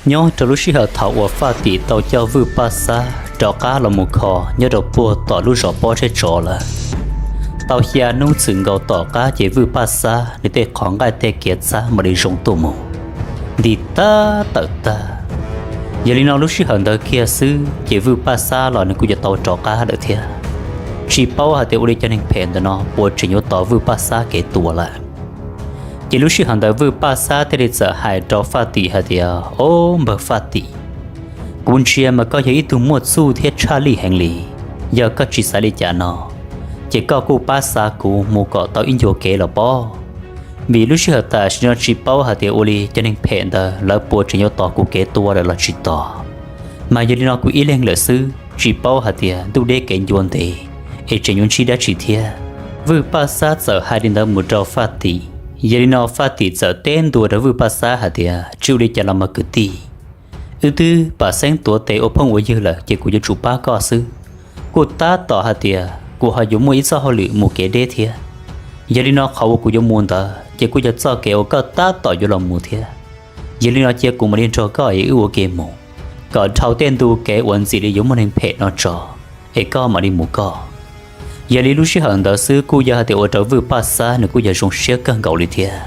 Nyob rau lub sij hawm thaum uas Faj Tim tau coj Vwj Paj Xab rov qab los mus kho nyob rau puag tom lub zos Pob Zeb Tsov lawm, tau xya hnub txwm nkaus tom qab ces Vwj Paj Xab nws tej qhov nqaij tej kiav txhab mam li zoo tuaj mus nti tag tawm tag. Yog li no lub sij hawm ntawd kiag xwb ces Vwj Paj Xab los nws kuj yuav tau rov qab lawm thiab. Tsis paub hais tias ua li cov neeg phem ntawm no puas tseem yuav tos Vwj Paj Xab kev tua lawm. Ces lub sij hawm ntawd Vwj Paj Xab thiaj li txawm hais rau Faj Tim hais tias, Ob, npawg Faj Tim, kuv ntsia mas koj yog ib tug muaj txuj thiab tshaj lij heev li. Yog koj tsis xav li cas no, ces koj kuj pab xa kuv mus kom tau ib ncua kev los pob. Vim lub sij hawm tam sim no tsis paub hais tias ua li cov neeg phem ntawd lawv puas tseem yuav tos kuv kev tua lawm los tsis tos. Mas yog li no kuv ib leeg lawm xwb, tsis paub hais tias ntuj deb kev ncua ntev es tseem yuav ntsib dab tsi thiab. Vwj Paj Xab txawm hais li ntawd mus rau Faj Tim. Yog li no Faj Tim txawm teb ntua rau Vwj Paj Xab hais tias, Tsis ua li cas los mas kwv tij, wb twb pam xeeb tuav tes ua phooj ua ywg lawm ces kuv yuav tsum pab koj xwb. Kuj tab tom hais tias kuv ho yuav muaj ib txoj hauj lwm mus kev deb thiab. Yog li no qhov uas kuv yuav mus ntawd ces kuj yog txoj kev uas koj tab tom yuav los mus thiab. Yog li no cia kuv mam li nrog koj es wb ua ke mus, kom dhau tej ntu kev uas ntxim li yuav muaj neeg phem no tso, es koj mam li mus koj. Yog li lub sij hawm ntawd xwb kuj yog hais tias ua rau Vwj Paj Xab nws kuj yog zoo siab kawg nkaus li thiab.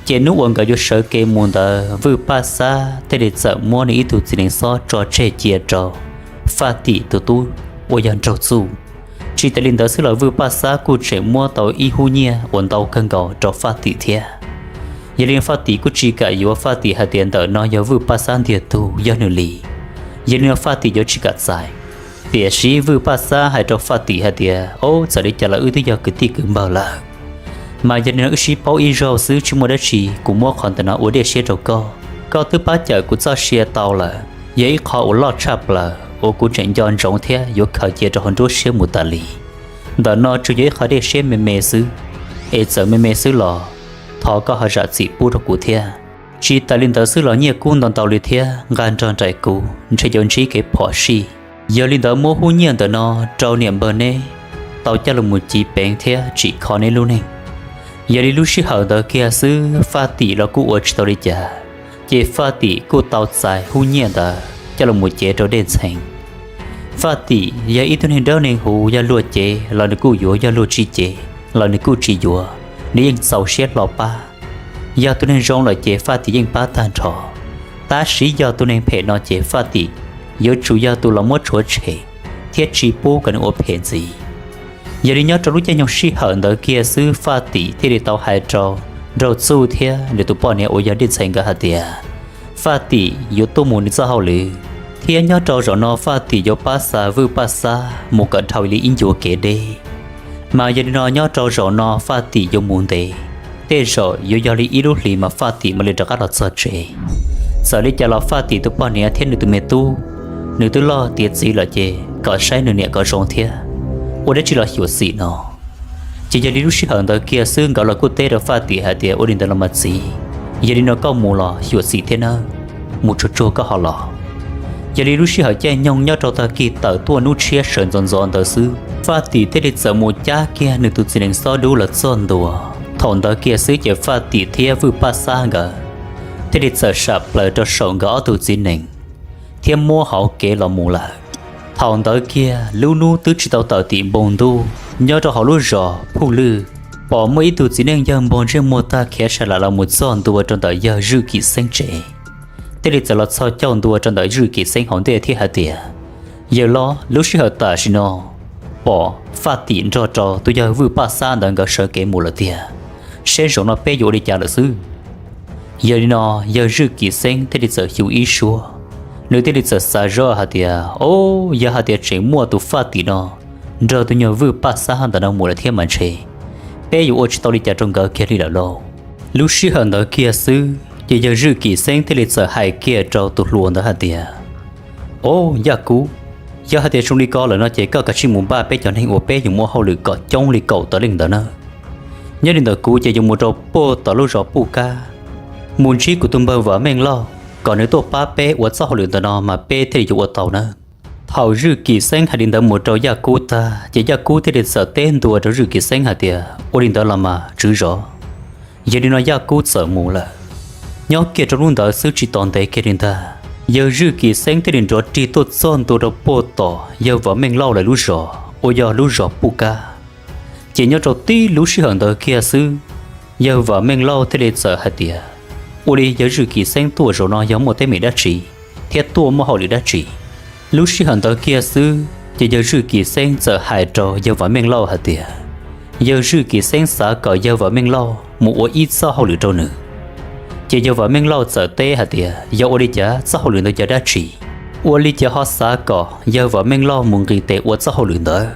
Ces hnub uas nkawd yuav sawv kev mus ntawd Vwj Paj Xab thiaj li txawm muab nws ib tug txiv nees xob tso tseg cia rau Faj Tim tus tub uas yog Nraug Txuj. Tsis tas li ntawd xwb los Vwj Paj Xab kuj tseem muab tau ib hub nyiaj uas ntau kawg nkaus rau Faj Tim thiab. Yog li Faj Tim kuj tsis kam yuav, Faj Tim hais tias ntawm no yog Vwj Paj Xab ntiag tug yog nws li. Yog li no Faj Tim yuav tsis kam txais. Tiam sis Vwj Paj Xab hais rau Faj Tim hais tias, Ob, txawm li cas los wb twb yog kwv tij kwv npawg lawm, mas yog li no wb sib paub ib zaug xwb tsis muaj dab tsi, kuv muab qhov ntawm no ua dej siab rau koj. Koj twb pab cawm kuv txoj sia tau lawm, yog ib qho uas loj tshaj plaws uas kuv tseem nco ntsoov thiab yuav khaws cia rau hauv nruab siab mus tas li. Ntawm no tsuas yog ib qho dej siab me me xwb, es txawm me me xwb los thov koj ho zam txim pub rau kuv thiab. Tsis tas li ntawd xwb los nyiaj kub ntau ntau li thiab nqa nrog nraim kuv ntshe yuav ntsib kev phom sij. Yog li ntawd muab hub nyiaj ntawm no rau niam npawg neb tau coj los mus civ peev thiab tsim kho neb lub neej. Yog li lub sij hawm ntawd kiag xwb Faj Tim los kuj ua tsis tau li cas, ces Faj Tim kuj tau txais hub nyiaj ntawd coj los mus cev rau Dej Ntxhee. Faj Tim yog ib tug neeg dawb neeg huv, yog luag cev los nws kuj yuav, yog luag tsis cev los nws kuj tsis yuav, nws yeej txaus siab hlo pab. Yog tus neeg zoo lawm ces Faj Tim yeej pab tag nrho, tab sis yog tus neeg phem no ces Faj Tim yuav tsum yog tus los muab tshuav tshem thiab tsis pub kom nws ua phem ntxiv. Yog li nyob rau lub caij nyoog sij hawm ntawd kiag xwb Faj Tim thiaj li tau hais rau Nraug Txuj thiab nws tus poj niam uas yog Dej Ntxhee nkawd hais tias, Faj Tim yuav tuaj mus nws txoj hauj lwm, thiab nyob rau zaum no Faj Tim yuav pab xa Vwj Paj Xab mus kom dhau li ib ncua kev deb. Mas yog li no nyob rau zaum no Faj Tim yuav mus ntev, tej zaum yuav yog li ib lub hlis mas Faj Tim mam li rov qab los txog tsev. Txawm li cas los Faj Tim tus poj niam thiab nws tus me tub, nws twb loj tiav txiv lawm ces kom saib nws niam kom zoo thiab, ua dab tsi los xyuam xim no. Ces yog li lub sij hawm ntawd kiag xwb nkawd los kuj teb rau Faj Tim hais tias, Ua li ntawd los mas txiv, yog li no koj mus los xyuam xim thiab nawb, mus tsuag tsuag koj ho los. Yog li lub sij hawm caij nyoog nyob rau tag kis tawm tuaj hnub tshiab sawv ntxov ntxov ntawd xwb Faj Tim thiaj li txawm mus cab kiag nws tus txiv nees xob dub los txog ntua. Thaum ntawd kiag xwb ces Faj Tim thiab Vwj Paj Xab nkawd thiaj li txawm sam plaws rau saum nkawd ob tug txiv nees thiab muab hauv kev los mus lawm. Thaum ntawd kiag lub hnub twb tsis tau tawm tim npoo ntuj, nyob rau hauv lub zos Phuj Lwj, pom muaj ib tug txiv neej yawg npog ntsej muag tag khiav sa lam los mus txog ntua rau ntawm yawg Zwj Kim Xeeb tsev, thiaj li txawm los txhos caug ntua rau ntawm Zwj Kim Xeeb hauv ntej thiab hais tias, Yawg loj, lub sij hawm tam sim no pom Faj Tim nrog rau tus yawg Vwj Paj Xab ntawd nkawd sawv kev mus lawm tiag, seb zaum no peb yuav ua li cas lawm xwb. Yog li no yawg Zwj Kim Xeeb thiaj li txawm xyu ib suab, nws thiaj li txawm xav zoj hais tias, Ob, yog hais tias tseem muaj tus Faj Tim no nrog tus nyuag Vwj Paj Xab ntawm no mus lawm thiab mas ntshe peb yuav ua tsis tau li cas rau nkawd kiag li lawm lauj. Lub sij hawm ntawd kiag xwb ces yawg Zwj Kim Xeeb thiaj li txawm hais kiag rau tus hluas ntawd hais tias, Ob, Yaj Kub, yog hais tias zoo li ko lawm no ces koj kav tsij mus npaj peb cov neeg uas peb yuav muaj hauj lwm kom coob li kaum tawm leej ntawd nawb. Nyob li ntawm kuv ces yuav mus rau puag tom lub zos Puj Kab, mus ntsib kuv tus npawg Vam Meej Lauj kom nws tuaj pab peb ua txoj hauj lwm ntawm no mas peb thiaj li yuav ua tau nawb. Thaum Zwj Kim Xeeb hais li ntawd mus rau Yaj Kub tag ces Yaj Kub thiaj li txawm teb ntua rau Zwj Kim Xeeb hais tias, Ua li ntawd los mas tswv zos. Yog li no Yaj Kub txawm mus lawm. Nyob kiag rau hnub ntawd xwb tsis tos ntev kiag li ntag, yawg Zwj Kim Xeeb thiaj li nrov rig tuaj txog ntua rau puag tom yawg Vam Meej Lauj lawv lub zos uas yog lub zos Puj Kab. Ces nyob rau tib lub sij hawm ntawd kiag xwb, yawg Vam Meej Lauj thiaj li txawm hais tias, ua li yawg Zwj Kim Xeeb tuaj zaum no yog muaj teeb meem dab tsi thiab tuaj muaj hauj lwm dab tsi? Lub sij hawm ntawd kiag xwb ces yawg Zwj Kim Xeeb txawm hais rau yawg Vam Meej Lauj hais tias, yawg Zwj Kim Xeeb xav kom yawg Vam Meej Lauj mus ua ib txoj hauj lwm rau nws. Ces yawg Vam Meej Lauj txawm teb hais tias, yog ua li cas, txoj hauj lwm ntawd yog dab tsi? Ua li cas ho xav kom yawg Vam Meej Lauj mus nqis tes ua txoj hauj lwm ntawd?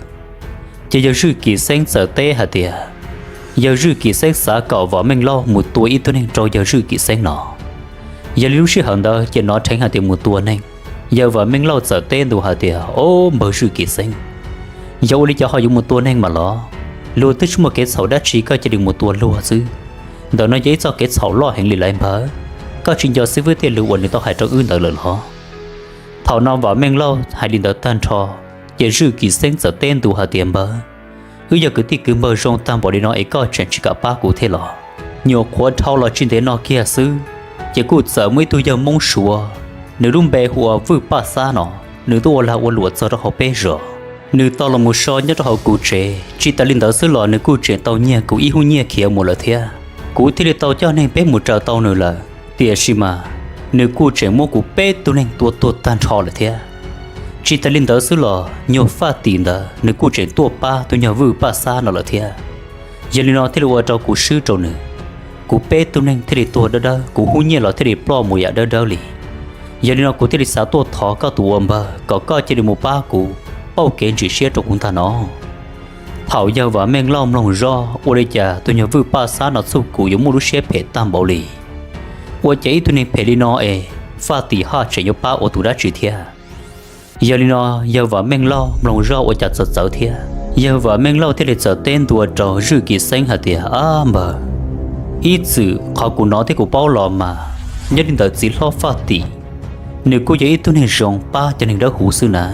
Ces yawg Zwj Kim Xeeb txawm teb hais tias, yawg Zwj Kim Xeeb xav kom Vam Meej Lauj mus tua ib tug neeg rau yawg Zwj Kim Xeeb no. Yog li lub sij hawm ntawd ces hnov dheev hais tias mus tua neeg, yawg Vam Meej Lauj txawm teb ntua hais tias, o, npawg Zwj Kim Xeeb, yog ua li cas ho yuav mus tua neeg mas los? Luag twb tsis muaj kev txhaum dab tsi koj cia li mus tua luag xwb. Ntawm no yog ib txoj kev txhaum loj heev li lawm npawg. Koj tsis nco xib fwb Tiaj Lug uas nws tau hais rau wb ntawd lawm los? Thaum no Vam Meej Lauj hais li ntawd tag nrho, ces Zwj Kim Xeeb txawm teb ntua hais tias, npawg, wb yog kwv tij kwv npawg zoo tag npaum li no es koj tseem tsis kam pab kuv thiab los? Nyuam qhuav dhau los tsis ntev no kiag xwb, ces kuj txawm muaj ib tug yawg Hmoob Suav, nws lub npe hu ua Vwj Paj Xab no, nws tuaj ua lag ua luam txog rau hauv peb zos. Nws tau los mus so nyob rau hauv kuv tsev, tsis tas li ntawd xwb los nws kuj tseem tau nyiag kuv ib hub nyiaj khiav mus lawm thiab. Kuv thiaj li tau coj neeg peb mus raws tau nws lawm, tiam sis mas nws kuj tseem muab kuv peb tug neeg tua tuag tag nrho lawm thiab. Tsis tas li ntawd xwb los nyuag Faj Tim ntawd nws kuj tseem tuaj pab tus nyuag Vwj Paj Xab no lawm thiab. Yog li no thiaj li ua rau kuv swb rau nws, kuv peb tug neeg thiaj li tuag dawb dawb, kuv hub nyiaj los thiaj li ploj mus yam dawb dawb li. Yog li no kuv thiaj li xav tuaj thov koj tus ua npawg kom koj cia li mus pab kuv pauj kev ntsim siab rau kuv ntag no. Thaum yawg Vam Meej Lauj mloog zoj ua li cas tus nyuag Vwj Paj Xab no txuj kum yuav muaj lub siab phem tag npaum li, ua cas ib tug neeg phem li no es Faj Tim haj tseem yuav pab ua tus dab tsi thiab. Yog li no yawg Vam Meej Lauj mloog zoj ua cas txawv txawv thiab, yawg Vam Meej Lauj thiaj li txawm teb ntua rau Zwj Kim Xeeb hais tias, ab npawg, ib txwm qhov kuv hnov thiab kuv paub los mas, nyob li ntawm txiv hlob Faj Tim, nws kuj yog ib tug neeg zoo pab cov neeg dawb huv xwb na.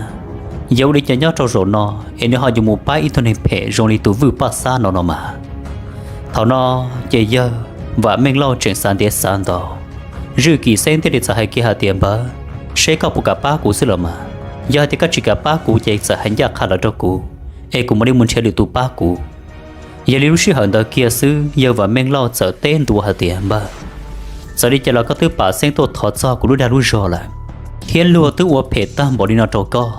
Yog ua li cas nyob rau zaum no es nws ho yuav mus pab ib tug neeg phem zoo li tus Vwj Paj Xab no no mas? Thaum no ces yawg Vam Meej Lauj tseem xav ntiav xav ntau, Zwj Kim Xeeb thiaj li txawm hais kiag hais tias, npawg, seb koj puas kam pab kuv xwb los mas. Yog hais tias koj tsis kam pab kuv ces txawm hais ncaj qha los rau kuv, es kuv mam li mus nrhiav lwm tus pab kuv. Yog li lub sij hawm ntawd kiag xwb yawg Vam Meej Lauj txawm teb ntua hais tias, npawg, txawm li cas los koj twb pam xeeb tuaj thov txog kuv lub dag lub zog lawm, thiab luag twb ua phem tag npaum li no rau koj,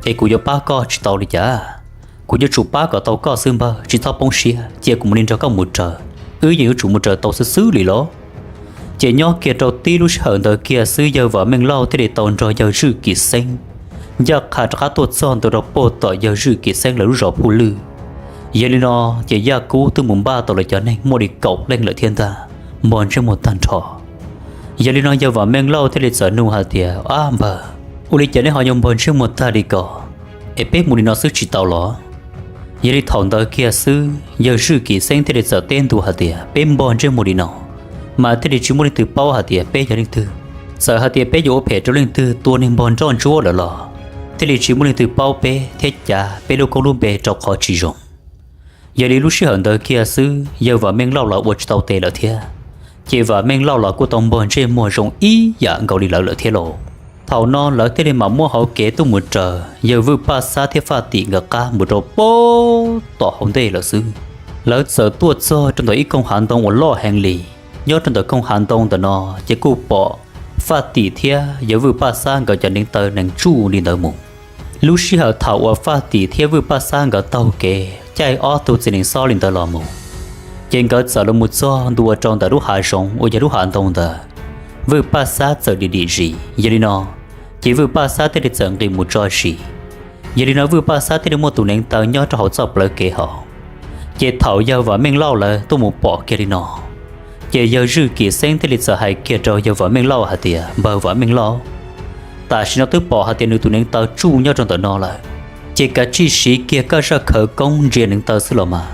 es kuv yuav pab koj tsis tau li cas? Kuv yuav tsum pab kom tau koj xwb npawg, tsis txhob poob siab, cia kuv mam li nrog koj mus raws, wb yeej yuav tsum mus raws tau xwb xwb li los. Ces nyob kiag rau tib lub sij hawm ntawd kiag xwb yawg Vam Meej Lauj thiaj li tau nrog yawg Zwj Kim Xeeb ncaj qha rov qab tuaj txog ntua rau puag tom yawg Zwj Kim Xeeb lawv lub zos Phuj Lwj. Yog li no ces Yaj Kub twb mus npaj tau lawv cov neeg muaj li kaum leej lawm thiab ntag, npog ntsej muag tag nrho. Yog li no yawg Vam Meej Lauj thiaj li txawm nug hais tias, ab npawg, ua li cas neb ho yuav npog ntsej muag tag li ko, es peb mus li no xwb tsis tau los? Yog li thaum ntawd kiag xwb yawg Zwj Kim Xeeb thiaj li txawm teb ntua hais tias, peb npog ntsej muag li no mas thiaj li tsis muaj leej twg paub hais tias peb yog leej twg. Txawm hais tias peb yuav ua phem rau leej twg, tua neeg npog nroj ntsuab lawm los thiaj li tsis muaj leej twg paub peb thiab cav peb lub koob lub npe rau qhov tsis zoo. Yog li lub sij hawm ntawd kiag xwb yawg Vam Meej Lauj los ua tsis tau tes lawm thiab, ces Vam Meej Lauj los kuj tau npog ntsej muag zoo ib yam nkaus li lawv lawm thiab lauj. Thaum no lawv thiaj li mam muab hauv kev tuaj mus raws yawg Vwj Paj Xab thiab Faj Tim nkawd qab mus rau puag tom hauv ntej lawm xwb. Lawv txawm tuaj txog rau ntawm ib koog hav ntoo uas loj heev li. Nyob rau ntawm koog hav ntoo ntawm no ces kuj pom Faj Tim thiab yawg Vwj Paj Xab nkawd cov neev taw nees tsuj li ntawd mus. Lub sij hawm thaum uas Faj Tim thiab Vwj Paj Xab nkawd taug kev caij ob tug txiv nees xob li ntawd los mus, ces nkawd txawm los mus txog ntua rau ntawm lub hav zoov uas yog lub hav ntoo ntawd. Vwj Paj Xab txawm dim dim zis, yog li no ces Vwj Paj Xab thiaj li txawm nqis mus tso zis. Yog li no Vwj Paj Xab thiaj li muaj tus neev taw nyob rau hauv txoj plawv kev hauv. Ces thaum yawg Vam Meej Lauj lawv tuaj mus pom kiag li no, ces yawg Zwj Kim Xeeb thiaj li txawm hais kiag rau yawg Vam Meej Lauj hais tias, npawg Vam Meej Lauj, tam sim no twb pom hais tias nws tus neev taw tsuj nyob rau ntawm no lawm, ces kav tsij siv kiag koj zaj khawv koob ntsia neev taw xwb los mas.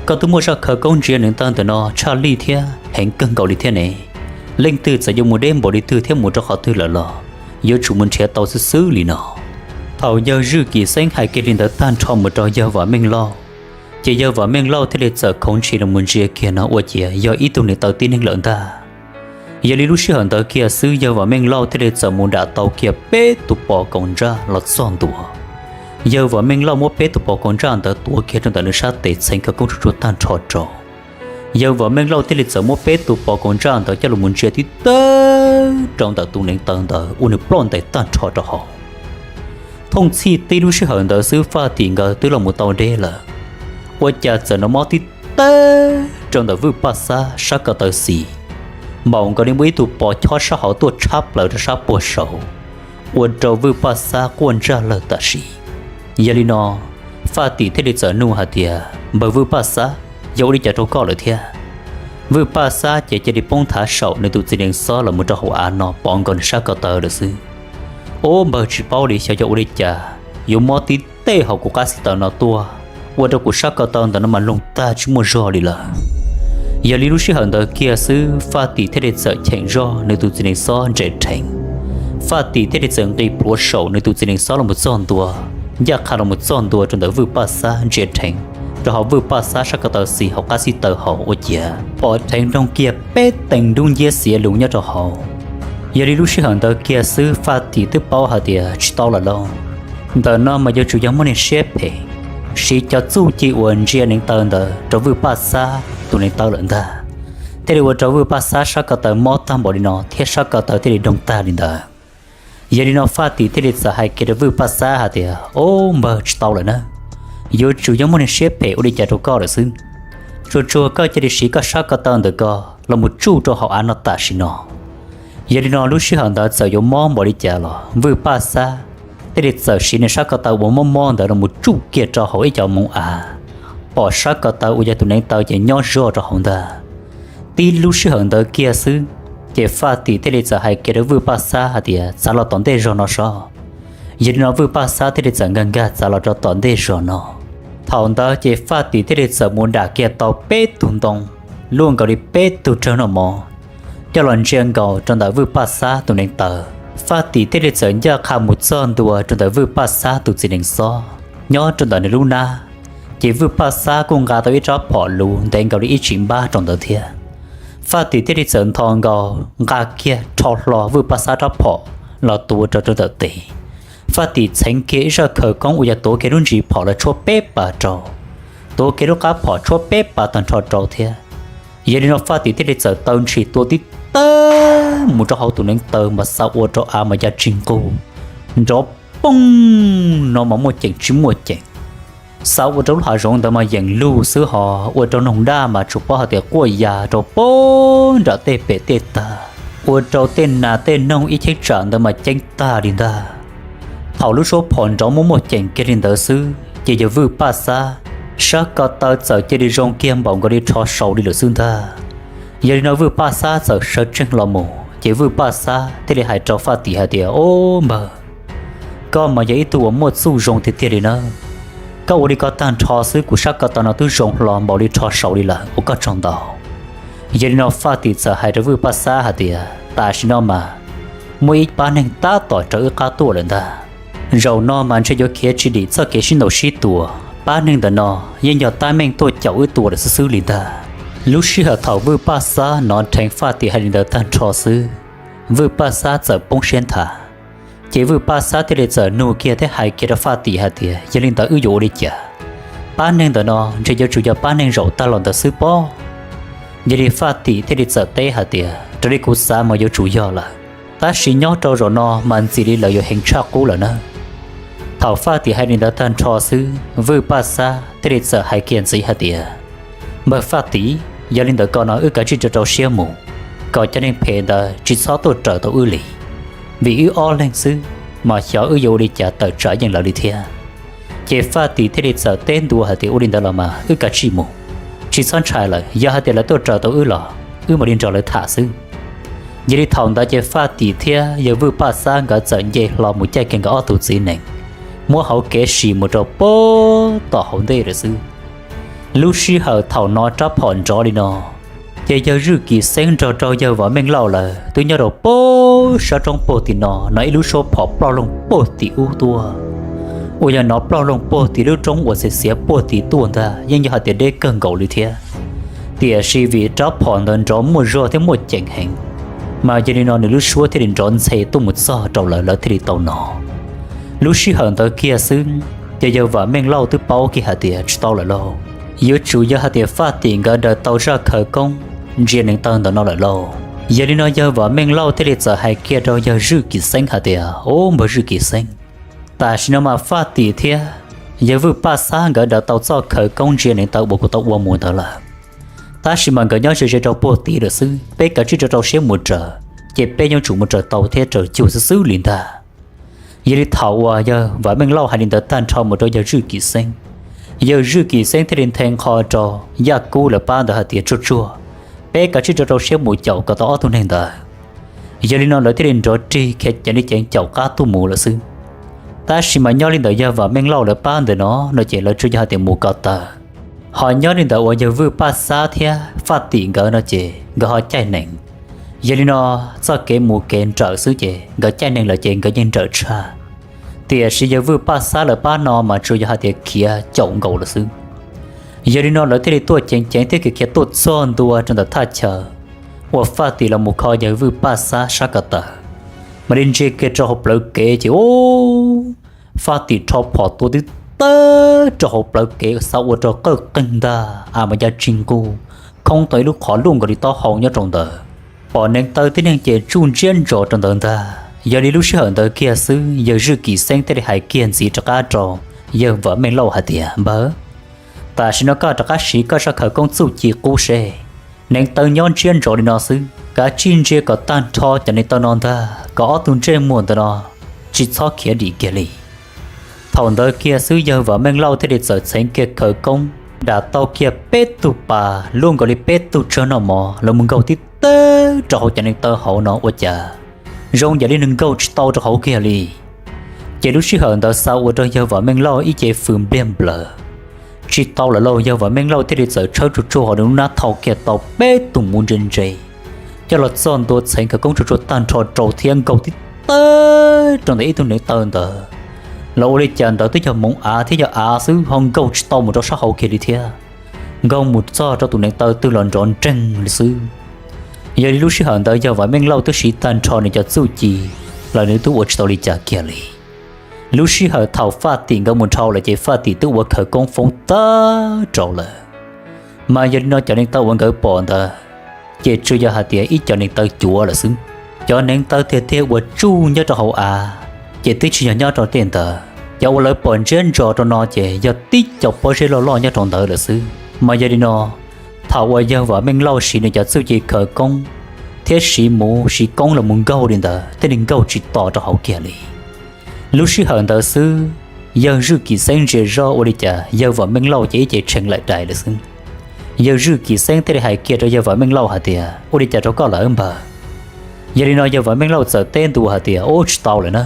Koj twb muaj zaj khawv koob ntsia neev taw ntawm no tshaj lij thiab heev kawg nkaus li thiab ne. Leej twg txawm yuav mus deb npaum li twg thiab mus rau qhov twg lawm los yuav tsum mus nrhiav tau xwb xwb li no. Thaum yawg Zwj Kim Xeeb hais kiag li ntawd tag nrho mus rau yawg Vam Meej Lauj, ces yawg Vam Meej Lauj thiaj li txawm khoov ntshis los mus ntsia kiag no ua ciav yog ib tug neev taw tib neeg lawm ntag. Yog li lub sij hawm ntawd kiag xwb yawg Vam Meej Lauj thiaj li txawm mus dam tau kiag peb tus pos kaus ntsaj los txog ntua. Yawg Vam Meej Lauj muab peb tus pos kaus ntsaj ntawd tuav kiag rau ntawm nws sab tes txheev khawv koob tsuj tsuag tag nrho rau. Yawg Vam Meej Lauj thiaj li txawm muab peb tus pos kaus ntsaj ntawd coj los mus ntsia tib tag rau ntawm tus neev taw ntawd ua nws ploj ntais tag nrho rau hauv. Thooj txhij tib lub sij hawm ntawd xwb Faj Tim nkawd twb los mus tau deb lawm, ua cas txawm hnov mob tib tag rau ntawm Vwj Paj Xab sab ko taw xis, npaum nkaus li muaj ib tug pos chob sab hauv tuaj tshab plaws rau sab puag saud, ua rau Vwj Paj Xab quaj ntsaj lawg tam sim. Yog li no, Faj Tim thiaj li txawm nug hais tias, Npawg Vwj Paj Xab, yog ua li cas rau koj lawm thiab? Vwj Paj Xab ces cia li poob nthav saum nws tus txiv nees xob los mus rau hauv av no pov nkaus nws sab ko taw lawm xwb. Ub, npawg, tsis paub li xyov yog ua li cas yuav mob tib teg hauv kuv qab xib taws no tuaj, ua rau kuv sab ko taw ntawm no mas loog tag tsis muaj zog li lawm. Yog li lub sij hawm ntawd kiag xwb Faj Tim thiaj li txawm cheem zog nws tus txiv nees xob ntsia dheev. Faj Tim thiaj li txawm nqis plhuav saum nws tus txiv nees xob los mus txog ntua, ncaj qha los mus txog ntua rau ntawm Vwj Paj Xab ntsia dheev, rau hauv Vwj Paj Xab sab ko taw xis hauv qab xib taws hauv ua ciav pom dheev nroog kiag peb teev dub nciab xiav lus nyob rau hauv. Yog li lub sij hawm ntawd kiag xwb Faj Tim twb paub hais tias tsis tau lawm lauj, ntawm no mas yuav tsum yog muaj neeg siab phem siv cov txuj ci uas ntsia neev taw ntawd rau Vwj Paj Xab tus neev taw lawm ntag, thiaj li ua rau Vwj Paj Xab sab ko taw mob tag npaum li no thiab sab ko taw thiaj li doog tag li ntawd. Yog li no Faj Tim thiaj li txawm hais kiag rau Vwj Paj Xab hais tias, Ub, npawg, tsis tau lawm na, yuav tsum yog muaj neeg siab phem ua li cas rau koj lawm xwb. Tsuag tsuag koj cia li siv koj sab ko taw ntawm ko los mus tsuj rau hauv av no tam sim no. Yog li no lub sij hawm ntawd txawm yuav mob npaum li cas los Vwj Paj Xab thiaj li txawm siv nws sab ko taw uas mob mob ntawd los mus tsuj kiag rau hauv ib co moov av, pom sab ko taw uas yog tus neev taw ces nyob zog rau hauv ntag. Tib lub sij hawm ntawd kiag xwb, ces Faj Tim thiaj li txawm hais kiag rau Vwj Paj Xab hais tias, Txav los tom ntej zog no sov. Yog li no Vwj Paj Xab thiaj li txawm nkag nkag txav los rau tom ntej zog no. Thaum ntawd ces Faj Tim thiaj li txawm mus dam kiag tau peb tug ntoo, luaj nkaus li peb tug rawg noj mov, coj los ntsia nkaus rau ntawm Vwj Paj Xab tus neev taw. Faj Tim thiaj li txawm ncaj qha mus txog ntua rau ntawm Vwj Paj Xab tus txiv nees xob nyob rau ntawm nws lub nab, ces Vwj Paj Xab kuj nqa tau ib rab phom luv ntev nkaus li ib tsis npab rau ntawd thiab. Faj Tim thiaj li txawm ntho nkaus nqa kiag rho hlo Vwj Paj Xab rab phom los tuav rau rau ntawm tes. Faj Tim txheev kiag ib zaj khawv koob uas yog tuav kiag lub ntsis phom los tshuab peb pas rau, tuav kiag lub qab phom tshuab peb pas tag nrho rau thiab. Yog li no Faj Tim thiaj li txawm taw ntshis tua tib tawg mus rau hauv tus neev taw mas xav ua rau av mas ya tsis nqug, nrov poog no mas muaj ceem tsis muaj ceem. Xav ua rau lub hav zoov ntawd mas yeem lug xwb ho ua rau noog daj mas tsuas paub hais tias quaj ya rau pem nram tej pem tej tag, ua rau tej nas tej noog ib cheeb tsam ntawd mas ceeb tag li ntag. Thaum lub suab phom nrov muaj muaj ceem kiag li ntawd xwb ces yawg Vwj Paj Xab sab ko taw txawm cia li zoo kiag npaum nkaus li rho saud li lawm xwb ntag. Yog li no Vwj Paj Xab txawm sawv tsees los mus ces Vwj Paj Xab thiaj li hais rau Faj Tim hais tias, Ub npawg, koj mas yog ib tug uas muaj txuj zoo tiag tiag li nawb. Koj ua li ko tag nrho xwb kuv sab ko taw no twb zoo hlo npaum li rho saud li lawm, ua koj tsaug ntau. Yog li no Faj Tim txawm hais rau Vwj Paj Xab hais tias, Tam sim no mas muaj ib pab neeg tab tom raws wb qab tuaj lawm ntag. Zaum no mas ntshe yuav khiav tsis dim txoj kev sib ntaus sib tua. Pab neeg ntawm no yeej yog tab meeg tuaj caum wb tua lawm xwb xwb li ntag. Lub sij hawm thaum Vwj Paj Xab hnov dheev Faj Tim hais li ntawd tag nrho xwb, Vwj Paj Xab txawm poob siab nthav. Ces Vwj Paj Xab thiaj li txawm nug kiag thiab hais kiag rau Faj Tim hais tias, Yog li ntawd wb yuav ua li cas? Pab neeg ntawm no ntshe yuav tsum yog pab neeg zaum tag los ntawd xwb pob. Yog li Faj Tim thiaj li txawm teb hais tias, Raws li kuv xav mas yuav tsum yog lawm, tab sis nyob rau zaum no mas ntxim li lawv yuav heev tshaj qub lawm nawb. Thaum Faj Tim hais li ntawd tag nrho xwb, Vwj Paj Xab thiaj li txawm hais kiag ntxiv hais tias, Npawg Faj Tim, yog li ntawd ko no wb kav tsij rau rau siab mus, kom cov neeg phem ntawd tsis txhob tuaj raws tau wb li. Vim wb ob leeg xwb mas xyov wb yuav ua li cas tawm tsam yeej lawv li thiab. Ces Faj Tim thiaj li txawm teb ntua hais tias, Ua li ntawd los mas wb kav tsij mus, tsis txhob ntshai lawm, yog hais tias lawv tuaj raws tau wb los wb mam li nrog lawv tham xwb. Yog li thaum ntawd ces Faj Tim thiab yawg Vwj Paj Xab nkawd txawm nce hlo mus caij kiag nkawd ob tug txiv nees, muab hauv kev sim mus rau pem tom hauv ntej lawm xwb. Lub sij hawm thaum hnov rab phom nrov li no, ces yawg Zwj Kim Xeeb nrog rau yawg Vam Meej Lauj lawv twb nyob rau pem sab roob puag tim no, hnov ib lub suab phom ploj loog puag tim ub tuaj. Uas yog hnov ploj loog puag tim lub roob uas xiav xiav puag tim tuaj ntag yeej yog hais tias deb kawg nkaus li thiab. Tiam sis vim rab phom ntawd nrov muaj zog thiab muaj ceem heev, Mas yog li no nws lub suab thiaj li nrov ntxhe tuaj mus txog rau lawv, lawv thiaj li tau hnov. Lub sij hawm ntawd kiag xwb, ces yawg Vam Meej Lauj twb paub kiag hais tias tsis tau lawm lauj, yuav tsum yog hais tias Faj Tim nkawd daws tau zaj khawv koob ntsia neev taw ntawm no lawm lauj. Yog li no yawg Vam Meej Lauj thiaj li txawm hais kiag rau yawg Zwj Kim Xeeb hais tias, Ub, npawg Zwj Kim Xeeb, tam sim no mas Faj Tim thiab yawg Vwj Paj Xab nkawd daws tau txoj khawv koob ntsia neev taw uas kuv tau ua mus ntawd lawm, tab sis mas nkawd nyob ze ze rau puag tid lawm xwb. Peb kav tsij rau rau siab mus raws, ces peb yuav tsum mus raws tau thiab raws cuag xwb xwb li ntag. Yog li thaum uas yawg Vam Meej Lauj hais li ntawd tag nrho mus rau yawg Zwj Kim Xeeb, yawg Zwj Kim Xeeb thiaj li nthe nqho rau Yaj Kub lawv pab ntawd hais tias, Tsuag tsuag, peb kav tsij rau rau siab mus caum kom tau ob tug neeg ntawd. Yog li no lawv thiaj li nrov rig khiav ceev li ceev caum qab tuaj mus lawm xwb. Tab sis mas nyob li ntawm yawg Vam Meej Lauj lawv pab ntawm no no ces lawv tsuas yog hais tias mus ko taw, ho nyob li ntawm uas yawg Vwj Paj Xab thiab Faj Tim nkawd no ces nkawd ho caij nees. Yog li no txoj kev mus kev nrawm xwb ces nkawd caij nees lawm ces nkawd yeej nrawm tshaj. Tiam sis yawg Vwj Paj Xab lawv pab no mas tsuas yog hais tias khiav caum nkaus lawm xwb. Yog li no lawv thiaj li tuaj ceev ceev thiab khiav khiav tuaj txog ntua rau ntawm thaj chaw uas Faj Tim los mus kho yawg Vwj Paj Xab sab ko taw, mam li ntsia kiag rau hauv plawv kev ces ub, Faj Tim rho phom tua twb tawg rau hauv plawv kev xav ua rau qawj qeeg ntag, a mas ya tsis nquj, khoob tau ib lub qhov luaj nkaus li taub hau nyob rau ntawd. Pom neev taw tib neeg ces tsuj ntsiab ntsos rau ntawd ntag. Yog li lub sij hawm ntawd kiag xwb yawg Zwj Kim Xeeb thiaj li hais kiag ntxiv rov qab rau yawg Vam Meej Lauj hais tias, Npawg, tam sim no koj rov qab siv koj zaj khawv koob txuj ci qub seb. Neev taw nyob ntsiab ntsos li no xwb, kav tsij ntsia kom tag nrho cov neev taw no ntag kom ob tug ntsej muag ntawm no tsis txhob khiav dim kiag li. Thaum ntawd kiag xwb yawg Vam Meej Lauj thiaj li txawm txheev kiag khawv koob, dam tau kiag peb tug pas luaj nkaus li peb tug tsawg noj mov los mus nkaug tib tawg rau hauv cov neev taw hauv no ua cas zoo yam li nws nkaug tsis tau rau hauv kiag li. Ces lub sij hawm ntawd xav ua rau yawg Vam Meej Lauj ib ce fws npliag nplaws. Tsis tau lawm lauj, yawg Vam Meej Lauj thiaj li txawm tshawb tsuag tsuag hauv nws lub hnab thau kiag tau peb tug muv ntse ntse coj los txog ntua txheev khawv koob tsuag tsuag tag nrho rau thiab nkaug tib tawg rau ntawm ib tug neev taw ntawd los ua li cas ntawd twb yog hmoov av thiab yog av xwb ho nkaug tsis tau mus rau sab hauv kiag li thiab. Nkaug mus txog rau tus neev taw twg los nrov nreeg li xwb. Yog li lub sij hawm ntawd yawg Vam Meej Lauj twb siv tag nrho nws cov txuj ci los nws twb ua tsis tau li cas kiag li. Lub sij hawm thaum Faj Tim nkawd mus dhau lawm ces Faj Tim twb ua khawv koob foob tag rau lawm. Mas yog li no cov neev taw uas nkawd pom ntawd ces tsuas yog hais tias ib co neev taw cuav lawm xwb. Cov neev taw tiag tiag uas tsuj nyob rau hauv av ces twb tsis yog nyob rau tej ntawd. Cov uas lawv pom ntsiab ntsos rau no ces yog tib co pob zeb loj loj nyob rau ntawd lawm xwb. Mas yog li no, thaum uas yawg Vam Meej Lauj siv nws cov txuj ci khawv koob thiab siv muv siv koob los mus nkaug li ntawd thiaj li nkaug tsis to rau hauv kiag li. Lub sij hawm ntawd xwb, yawg Zwj Kim Xeeb ntsia zoj ua li cas yawg Vam Meej Lauj ces ib ce tshee laim dais lawm xwb. Yawg Zwj Kim Xeeb thiaj li hais kiag rau yawg Vam Meej Lauj hais tias, Ua li cas rau koj lawm npawg? Yog li no yawg Vam Meej Lauj txawm teb ntua hais tias, Ub, tsis tau lawm na.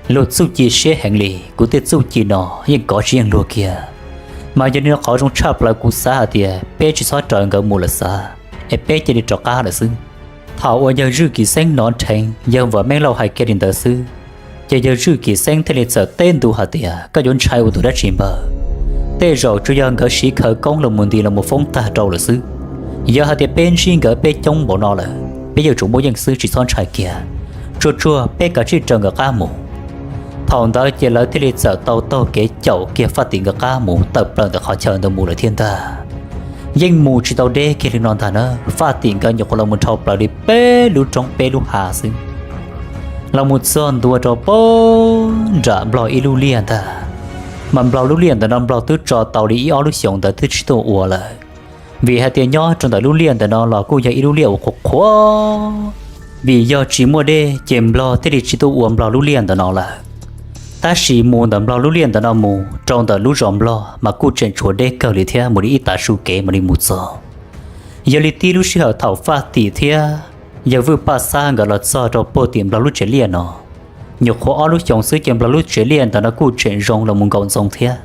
Luag txuj ci siab heev li, kuv tej txuj ci no yeej kov tsis yeej luag kiag. Mas yog li no qhov zoo tshaj plaws kuv xav hais tias peb tsis txhob raws nkawd mus lawm xav, es peb cia li rov qab lawm xwb. Thaum uas yawg Zwj Kim Xeeb hnov dheev yawg Vam Meej Lauj hais kiag li ntawd xwb, ces yawg Zwj Kim Xeeb thiaj li txawm teb ntua hais tias, Koj yuav ntshai ua tus dab tsi npawg? Tej zaum tsuas yog nkawd siv khawv koob los mus nti los mus foob tag rau lawm xwb. Yog hais tias peb ntsib nkawd peb coob npaum no lawm, peb yuav tsum muaj yeej xwb, tsis txhob ntshai kiag. Tsuag tsuag peb kav tsij raws nkawd qab mus. Thaum ntawd ces lawv thiaj li txawm tau taug kev caum kiag Faj Tim nkawd qab mus tawm plaws ntawm qhov chaw ntawd mus lawm thiab ntag. Yeej mus tsis tau deb kiag li no ntag na, Faj Tim nkawd nyuam qhuav los mus dhau plaws li peb lub roob peb lub hav xwb, los mus txog ntua rau pem nram Nplog ib lub liaj ntag. Mas Nplog lub liaj ntawm no Nplog twb tso tau li ib ob lub xyoos ntawd twb tsis tuaj ua lawm. Vim hais tias nyob rau ntawm lub liaj ntawm no los kuj yog ib lub liaj uas qhuav qhuav, vim yog tsis muaj dej ces Nplog thiaj li tsis tuaj ua Nplog lub liaj ntawm no lawm. Tab sis mus ntawm Nplog lub liaj ntawm no mus rau ntawm lub zos Nplog mas kuj tseem tshuav deb kawg li thiab, mus li ib tav su kev mam li mus txog. Yog li tib lub sij hawm thaum Faj Tim thiab yawg Vwj Paj Xab nkawd los txog rau puag tim Nplog lub tsev liaj no, nyuam qhuav ob lub xyoos xwb ces Nplog lub tsev liaj ntawm no kuj tseem zoo los mus nkaum ntxoov thiab.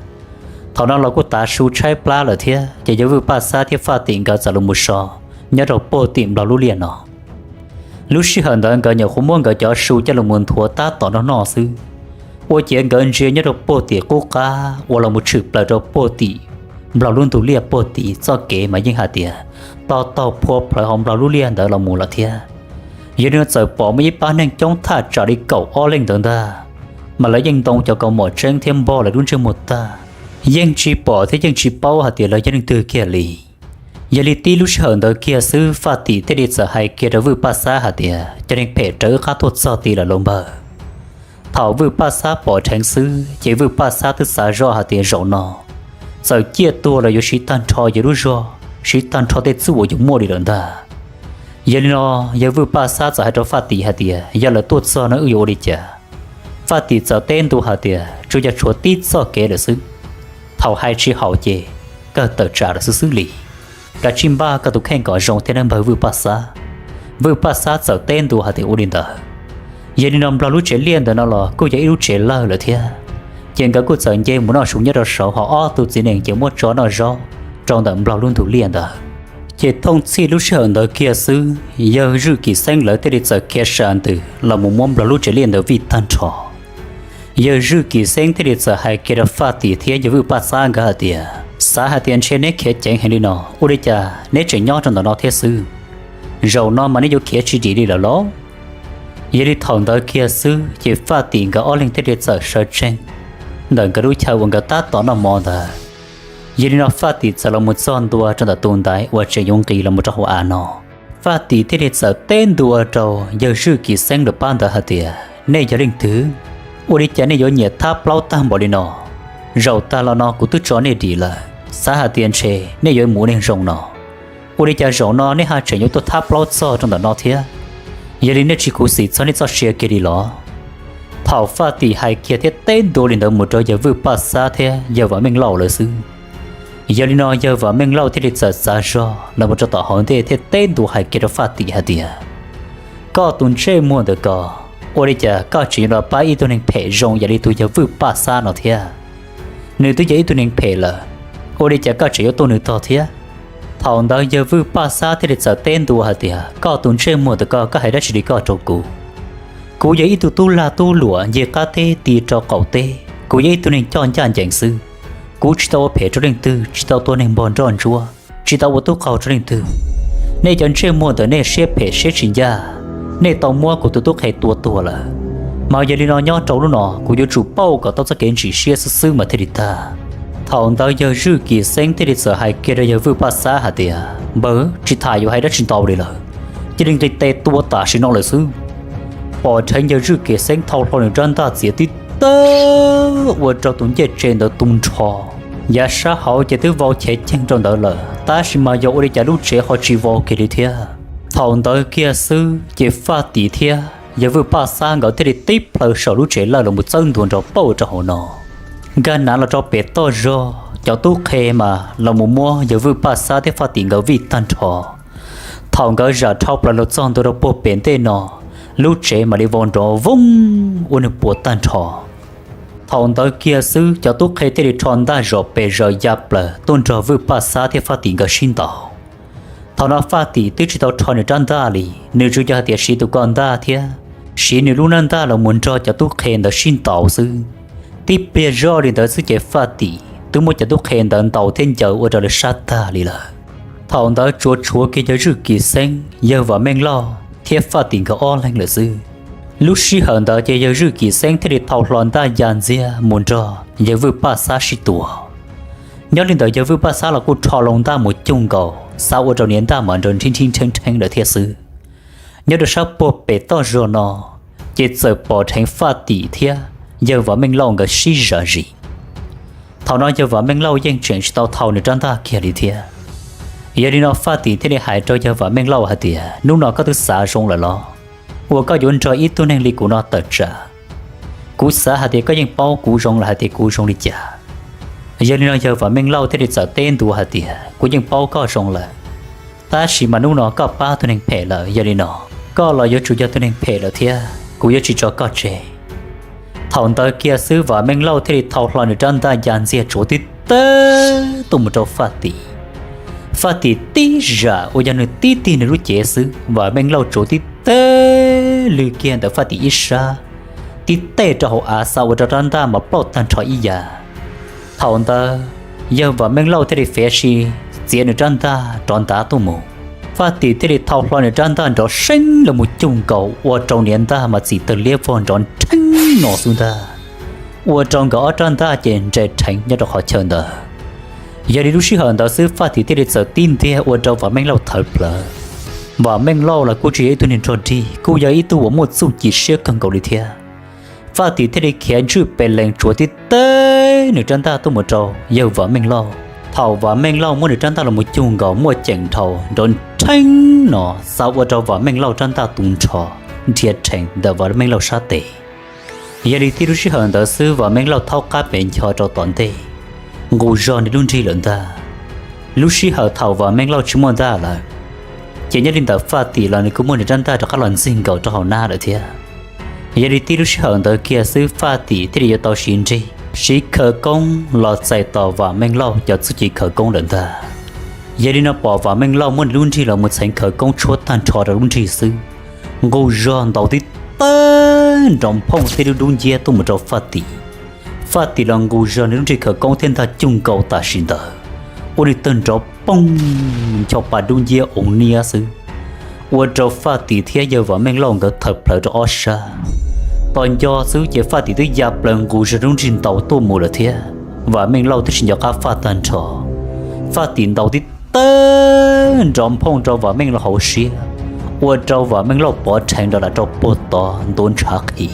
Thaum no los kuj tav su tshaib plab lawm thiab, ces yawg Vwj Paj Xab thiab Faj Tim nkawd txawm los mus so nyob rau puag tim Nplog lub liaj no. Lub sij hawm ntawd nkawd nyuam qhuav muab nkawd cov su coj los mus nthuav tab tom noj noj xwb, ua ciav nkawd ntsia nyob rau puag tim qub qab uas los mus tshwm plaws rau puag tim Nplog lub ntug liaj puag tim txoj kev mas yeej hais tias to taug phua plawv hauv Nplog lub liaj ntawd los mus lawm thiab. Yog li no txawm pom muaj ib pab neeg coob thaj tsam li kaum ob leej ntawd ntag, mas lawv yeej ntoo cov kaus mom tseeb thiab npog lawv lub ntsej muag tag, yeej tsis pom thiab yeej tsis paub hais tias lawv yog leej twg kiag li. Yog li tib lub sij hawm ntawd kiag xwb Faj Tim thiaj li txawm hais kiag rau Vwj Paj Xab hais tias, cov neeg phem raws wb qab tuaj txog tid lawm lauj npawg. Thaum Vwj Paj Xab pom dheev xwb ces Vwj Paj Xab twb xav zoj hais tias zaum no txawm ciaj tuag los yuav siv tag nrho yus lub zog, siv tag nrho tej txuj uas yus muaj li lawm ntag. Yog li no yawg Vwj Paj Xab txawm hais rau Faj Tim hais tias, yog lawv tuaj txog no wb yuav ua li cas? Faj Tim txawm teb ntua hais tias, tsuas yog tshuav tib txoj kev lawm xwb, thaum hais tsis haum ces kawg tawm tsam lawm xwb xwb li. Kav tsij npaj koj tus kheej kom zoo thiab nawb npawg Vwj Paj Xab. Vwj Paj Xab txawm teb ntua hais tias ua li ntawd. Yog li no nplog lub tsev liaj ntawm no los kuj yog ib lub tsev lawj lawm thiab, ces nkawd kuj txawm nce mus noj su nyob rau saud, ho ob tug txiv nees ces muab tso noj zaub rau ntawm nplog lub ntug liaj ntawd. Ces thooj txhij lub sij hawm ntawd kiag xwb yawg Zwj Kim Xeeb lawv thiaj li txawm khiav sam ntws los mus muab nplog lub tsev liaj ntawd vij tag nrho. Yawg Zwj Kim Xeeb thiaj li txawm hais kiag rau Faj Tim thiab yawg Vwj Paj Xab nkawd hais tias, xav hais tias ntshe neb khiav ceev heev li no, ua li cas neb tseem nyob rau ntawm no thiab xwb? Zaum no mas neb yuav khiav tsis dim li lawm lauj. Yog li thaum ntawd kiag xwb ces Faj Tim nkawd ob leeg thiaj li txawm sawv tsees ntawm nkawd lub chaw uas nkawd tab tom noj mov ntawd. Yog li no Faj Tim txawm los mus txog ntua rau ntawm tus ntaiv uas tseem yuav nqis los mus rau hauv av no. Faj Tim thiaj li txawm teb ntua rau yawg Zwj Kim Xeeb lawv pab ntawd hais tias, nej yog leej twg? Ua li cas nej yuav nyiam thab plaub tag npaum li no? Zaum tag los no kuv twb tso nej dim lawm, xav hais tias ntshe nej yuav mus neeg zoo no. Ua li cas zaum no nej haj tseem yuav tuaj thab plaub txog rau ntawm no thiab? Yog li nej tsis khuv xim txog nej txoj sia kiag li los? Thaum Faj Tim hais kiag thiab teb ntua li ntawd mus rau yawg Vwj Paj Xab thiab yawg Vam Meej Lauj lawv xwb, yog li no yawg Vam Meej Lauj thiaj li txawm txav zog los mus rau tom hauv ntej thiab teb ntua hais kiag rau Faj Tim hais tias, koj tus ntsej muag ntawm ko, ua li cas koj tseem yuav los pab ib tug neeg phem zoo yam li tus yawg Vwj Paj Xab no thiab? Nws twb yog ib tug neeg phem lawm, ua li cas koj tseem yuav tuaj nws tog thiab? Thaum ntawd yawg Vwj Paj Xab thiaj li txawm teb ntua hais tias, koj tus ntsej muag ntawm ko, koj hais dab tsi li koj rau kuv? Kuv yog ib tug tub lag tub luam ncig qab teb ti rau qaum teb, kuv yog ib tug neeg coj ncaj ncees xwb. Kuv tsis tau ua phem rau leej twg, tsis tau tua neeg npog nroj ntsuab, tsis tau ua tub qaug rau leej twg. Nej cov ntsej muag ntawm nej siab phem siab tsis ncaj, nej tau muab kuv tus tub qhe tua tuag lawm. Mas yog li no nyob rau hnub no kuv yuav tsum pauj kom tau txoj kev ntsim siab xwb xwb mas thiaj li tag. Thaum ntawd yawg Zwj Kim Xeeb thiaj li txawm hais kiag rau yawg Vwj Paj Xab hais tias, npawg, tsis tham yuav hais dab tsi ntau li lawm, cia li nqis tes tua tam sim no lawm xwb. Pom dheev yawg Zwj Kim Xeeb thau hlo nws rab ntaj txiav tib tawg ua rau tus ncej tsev ntawd tu nrho. Yav sab hauv ces twb vau chev ceeg rau ntawd lawm, tab sis mas yog ua li cas lub tsev ho tsis vau kiag li thiab. Thaum ntawd kiag xwb ces Faj Tim thiab yawg Vwj Paj Xab nkawd thiaj li tib plhaw saum lub tsev lawj los mus txawb ntua nrog pauj rau hauv no. Nkag nav los rau pem toj zog, cov tub qhe mas los mus muab yawg Vwj Paj Xab thiab Faj Tim nkawd vij tag nrho. Thaum nkawd zam dhau plaws los txog ntua rau puag pem ntej no, lub tsev mam li vau nrov vooj ua nws puas tag nrho. Thaum ntawd kiag xwb cov tub qhe thiaj li rho ntaj zom pes zaws ya plaws tuaj nrog Vwj Paj Xab thiab Faj Tim nkawd sib ntaus. Thaum no Faj Tim twb tsis tau rho nws rab ntaj li, nws tsuas yog hais tias siv tus ko ntaj thiab siv nws lub nab ntaj los mus nrog cov tub qhe ntawd sib ntaus xwb. Tib pliag zoj li ntawd xwb ces Faj Tim twb muab cov tub qhe ntawd ntaus thiab ncaws ua rau lawv sab tag li lawm. Thaum ntawd tsuas tshuav kiag yawg Zwj Kim Xeeb, yawg Vam Meej Lauj thiab Faj Tim nkawd ob leeg lawm xwb. Lub sij hawm ntawd ces yawg Zwj Kim Xeeb thiaj li thau hlo ntaj ya ntxiag mus nrog yawg Vwj Paj Xab sib tua. Nyob li ntawd yawg Vwj Paj Xab los kuj rho loo ntaj mus cuag nkaus, xav ua rau niag ntaj mas nrov nrhib nrhib nrheeb nrheeb lawm thiab xwb. Nyob rau sab puag pem toj zog no, ces txawm pom dheev Faj Tim thiab yawg Vam Meej Lauj nkawd sib zam zis. Thaum no yawg Vam Meej Lauj yeej tseem tsis tau thau nws rab ntaj kiag li thiab. Yog li no Faj Tim thiaj li hais rau yawg Vam Meej Lauj hais tias, hnub no koj twb xav zoo lawm los, uas koj yuav nrog ib tug neeg li kuv no tawm tsam? Kuv xav hais tias koj yeej paub kuv zoo lawm hais tias kuv zoo li cas. Yog li no yawg Vam Meej Lauj thiaj li txawm teb ntua hais tias, kuv yeej paub koj zoo lawm, tab sis mas hnub no koj pab tug neeg phem lawm, yog li no koj los yuav tsum yog tug neeg phem lawm thiab, kuv yuav tsis tso koj tseg. Thaum ntawd kiag xwb Vam Meej Lauj thiaj li thau hlo nws rab ntaj ya ntxiag tsuav tib tawg tuaj mus rau Faj Tim. Faj Tim tib zam uas yog nws tib tig nws lub cev xwb, Vam Meej Lauj tsuav tib tawg lwg kiag ntawm Faj Tim ib sab, tib tej rau hauv av xa ua rau rab ntaj mas ploj tag nrho ib yam. Thaum ntawd yawg Vam Meej Lauj thiaj li fiav si txiav nws rab ntaj rov ntav tuaj mus. Faj Tim thiaj li thau hlo nws rab ntaj nrov seeb los mus cuj nkaus ua rau niam ntaj mas txim tawg liab vog nrov nrheeb no xwb ntag. Ua rau nkawd ob rab ntaj ces nres rheev nyob rau qhov chaw ntawd. Yog li lub sij hawm ntawd xwb Faj Tim thiaj li txawm tib ntiag ua rau Vam Meej Lauj thawv plawv. Vam Meej Lauj los kuj tsis yog ib tug neeg rog dig, kuj yog ib tug uas muaj txuj ci siab kawg nkaus li thiab. Faj Tim thiaj li khiav ntswj pes lees tsuav tib teb nws rab ntaj tuaj mus rau yawg Vam Meej Lauj. Thaum Vam Meej Lauj muab nws rab ntaj los mus cuj nkaus muaj ceem dhau nrov nrheeb no xav ua rau Vam Meej Lauj rab ntaj tu nrho nrhiav rheev ntawm Vam Meej Lauj sab tes. Yog li tib lub sij hawm ntawd xwb Vam Meej Lauj thaub qab pes ncho rau tom ntej, nqus zog nws lub nrig lawm ntag. Lub sij hawm thaum Vam Meej Lauj tsis muaj ntaj lawm, ces nyob li ntawm Faj Tim los nws kuj muab nws rab ntaj rov qab los ntxig nkaus rau hauv nab lawm thiab. Yog li tib lub sij hawm ntawd kiag xwb Faj Tim thiaj li yuav tau siv nrig siv khawv koob los txais tos Vam Meej Lauj cov txuj ci khawv koob lawm ntag. Yog li no pom Vam Meej Lauj muab nws lub nrig los mus txheev khawv koob tshuab tag nrho rau lub nrig xwb, nqus zog ntaus tib tawg nrov nphooj tib lub dub nciab tuaj mus rau Faj Tim. Faj Tim los nqus zog nws lub nrig khawv koob thiab ntaj cuj nkaus tam sim ntawd, ua li tawg nrov poog ncho pa dub nciab ua niab xwb, ua rau Faj Tim thiab yawg Vam Meej Lauj nkawd thawv plawv rau ob sab. Tos nco xwb ces Faj Tim twb ya plaws nqus zog lub nrig ntaus tuaj mus lawm thiab. Vam Meej Lauj twb tsis nco qab faj tag nrho, Faj Tim ntaus tib tawg nrov nphooj rau Vam Meej Lauj hauv siab, ua rau Vam Meej Lauj pov rheev rov los rau puag tod ntuav ntshav qhi.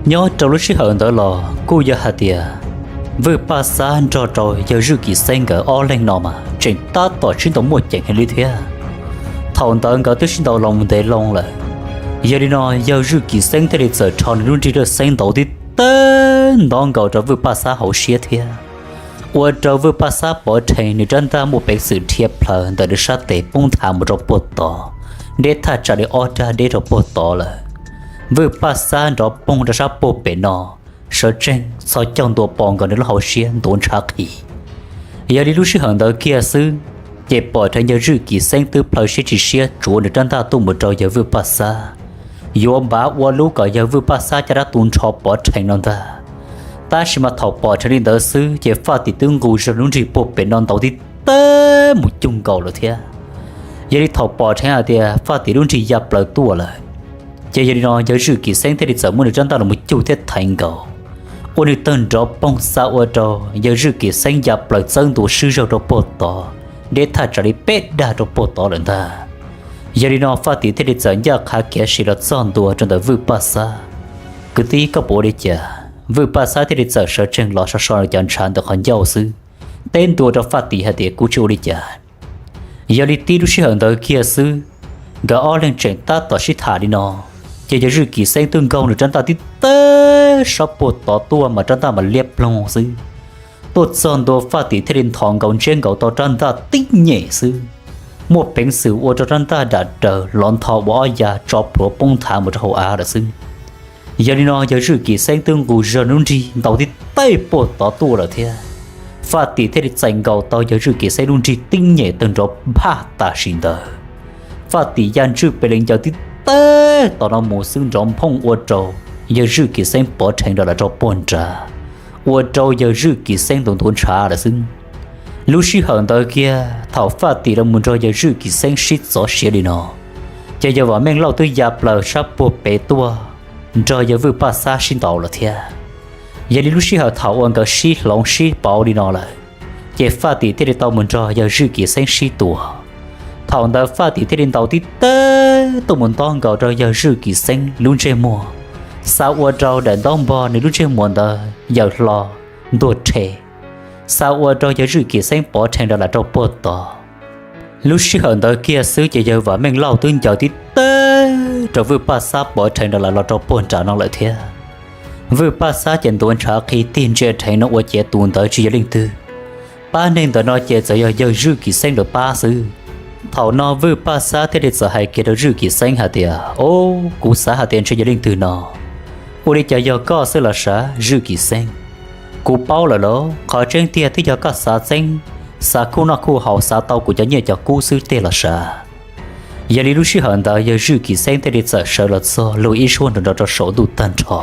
Nyob rau lub sij hawm ntawd los kuj yog hais tias Vwj Paj Xab nrog rau yawg Zwj Kim Xeeb nkawd ob leeg no mas tseem tab tom sib ntaus muaj ceem heev li thiab. Thaum ntawd nkawd twb sib ntaus loo ntev loo lawm. Yog li no yawg Zwj Kim Xeeb thiaj li txawm rho nws lub nrig laj xeeb ntaus tib tawg ntov nkaus rau Vwj Paj Xab hauv siab thiab, ua rau Vwj Paj Xab pov rhees nws rab ntaj muaj peev xwm dhia plaws ntawm nws sab tes poob nthav mus rau puag tod, deb thaj tsam li ob rag deb rau puag tod lawm. Vwj Paj Xab nrov poog rau sab puag pem no, sawv tsees txhos caug ntua pos nkaus nws lub hauv siab ntuav ntshav qhi. Yog li lub sij hawm ntawd kiag xwb, ces pom dheev yawg Zwj Kim Xeeb twb plhaw siab tsis siab tsuav nws rab ntaj tuaj mus rau yawg Vwj Paj Xab, yuav npav ua lub kom yawg Vwj Paj Xab caj dab tu nrho pov rhees no ntag. Tab sis mas thaum pom dheev li ntawd xwb ces Faj Tim twb nqus zog lub nrig puag pem no ntaus tib tawg mus cuj nkaus lawm thiab. Yog li thaum pom dheev hais tias Faj Tim lub nrig ya plaws tuaj lawm, ces yog li no yawg Zwj Kim Xeeb thiaj li txawm muab nws rab ntaj los mus cuj thiab theev nkaus, ua nws tawg nrov poog xa ua rau yawg Zwj Kim Xeeb ya plaws txawb ntua swb zaug rau puag tod, deb thaj tsam li peb dag rau puag tod lawm ntag. Yog li no Faj Tim thiaj li txawm ncaj qha khiav sim los txog ntua rau ntawm Vwj Paj Xab. Kwv tij, koj puas ua li cas? Vwj Paj Xab thiaj li txawm sawv tsees los so so cov ntshav ntawm qhov ncauj xwb, teb ntua rau Faj Tim hais tias kuv tsis ua li cas. Yog li tib lub sij hawm ntawd kiag xwb, nkawd ob leeg tseem tab tom sib tham li no, ces yawg Zwj Kim Xeeb twb nkaug nws rab ntaj tib tawg sab puag tod tuaj mas rab ntaj mas liab ploog xwb. Tuaj txog ntua Faj Tim thiaj li nthos nkaus ntsiab nkaus tau rab ntaj tib nyem xwb, muaj peev xwm ua rau rab ntaj dam daws lov ntho ua ob ya tso plhuav poob nthav mus rau hauv av lawm xwb. Yog li no yawg Zwj Kim Xeeb twb nqus zog lub nrig ntaus tib tawg puag tod tuaj lawm thiab. Faj Tim thiaj li txais nkaus tau yawg Zwj Kim Xeeb lub nrig tib nyem tawg nrov nphaj tam sim ntawd. Faj Tim ya ntswj pes lees ncaws tib tawg tom no mus xwb nrov nphooj ua rau yawg Zwj Kim Xeeb pov rhees rov los rau puag nrad, ua rau yawg Zwj Kim Xeeb ntuav ntuav ntshav lawm xwb. Lub sij hawm ntawd kiag thaum Faj Tim los mus nrog yawg Zwj Kim Xeeb sib txov siav li no, ces yawg Vam Meej Lauj twb ya plaws sab puag pem tuaj nrog yawg Vwj Paj Xab sib ntaus lawm thiab. Yog li lub sij hawm thaum uas nkawd sib hloov sib pauv li no lawm, ces Faj Tim thiaj li tau mus nrog yawg Zwj Kim Xeeb sib tua. Thaum ntawd Faj Tim thiaj li ntaus tib tawg tuaj mus ntaus nkaus rau yawg Zwj Kim Xeeb lub ntsej muag, xa ua rau daim ntaub npog nws lub ntsej muag ntawd yawm hlo ntuag rhe, xa ua rau yawg Zwj Kim Xeeb pov rhees rov los rau puag tod. Lub sij hawm ntawd kiag xwb ces yawg Vam Meej Lauj twb ncaws tib tawg rau Vwj Paj Xab pov rhees rov los rau puag nram no lawm thiab. Vwj Paj Xab ces ntuav ntshav qhi tig ntsia dheev no ua ciav tus ntawd tsis yog leej twg, pab neeg ntawm no ces txawm yog yawg Zwj Kim Xeeb lawv pab xwb. Thaum no Vwj Paj Xab thiaj li txawm hais kiag rau Zwj Kim Xeeb hais tias, Au, kuv xav hais tias ntshe yog leej twg no. Ua li cas yog koj xwb los sav Zwj Kim Xeeb? Kuv paub lawm lauj, qhov tseeb tiag twb yog koj xav txeeb, xav khuj noj khuj haus xav tau kuv cov nyiaj cov kub xwb tiag los sav. Yog li lub sij hawm ntawd yawg Zwj Kim Xeeb thiaj li txawm sawv los txog lug ib suab nrov nrov rau saum ntuj tag nrho.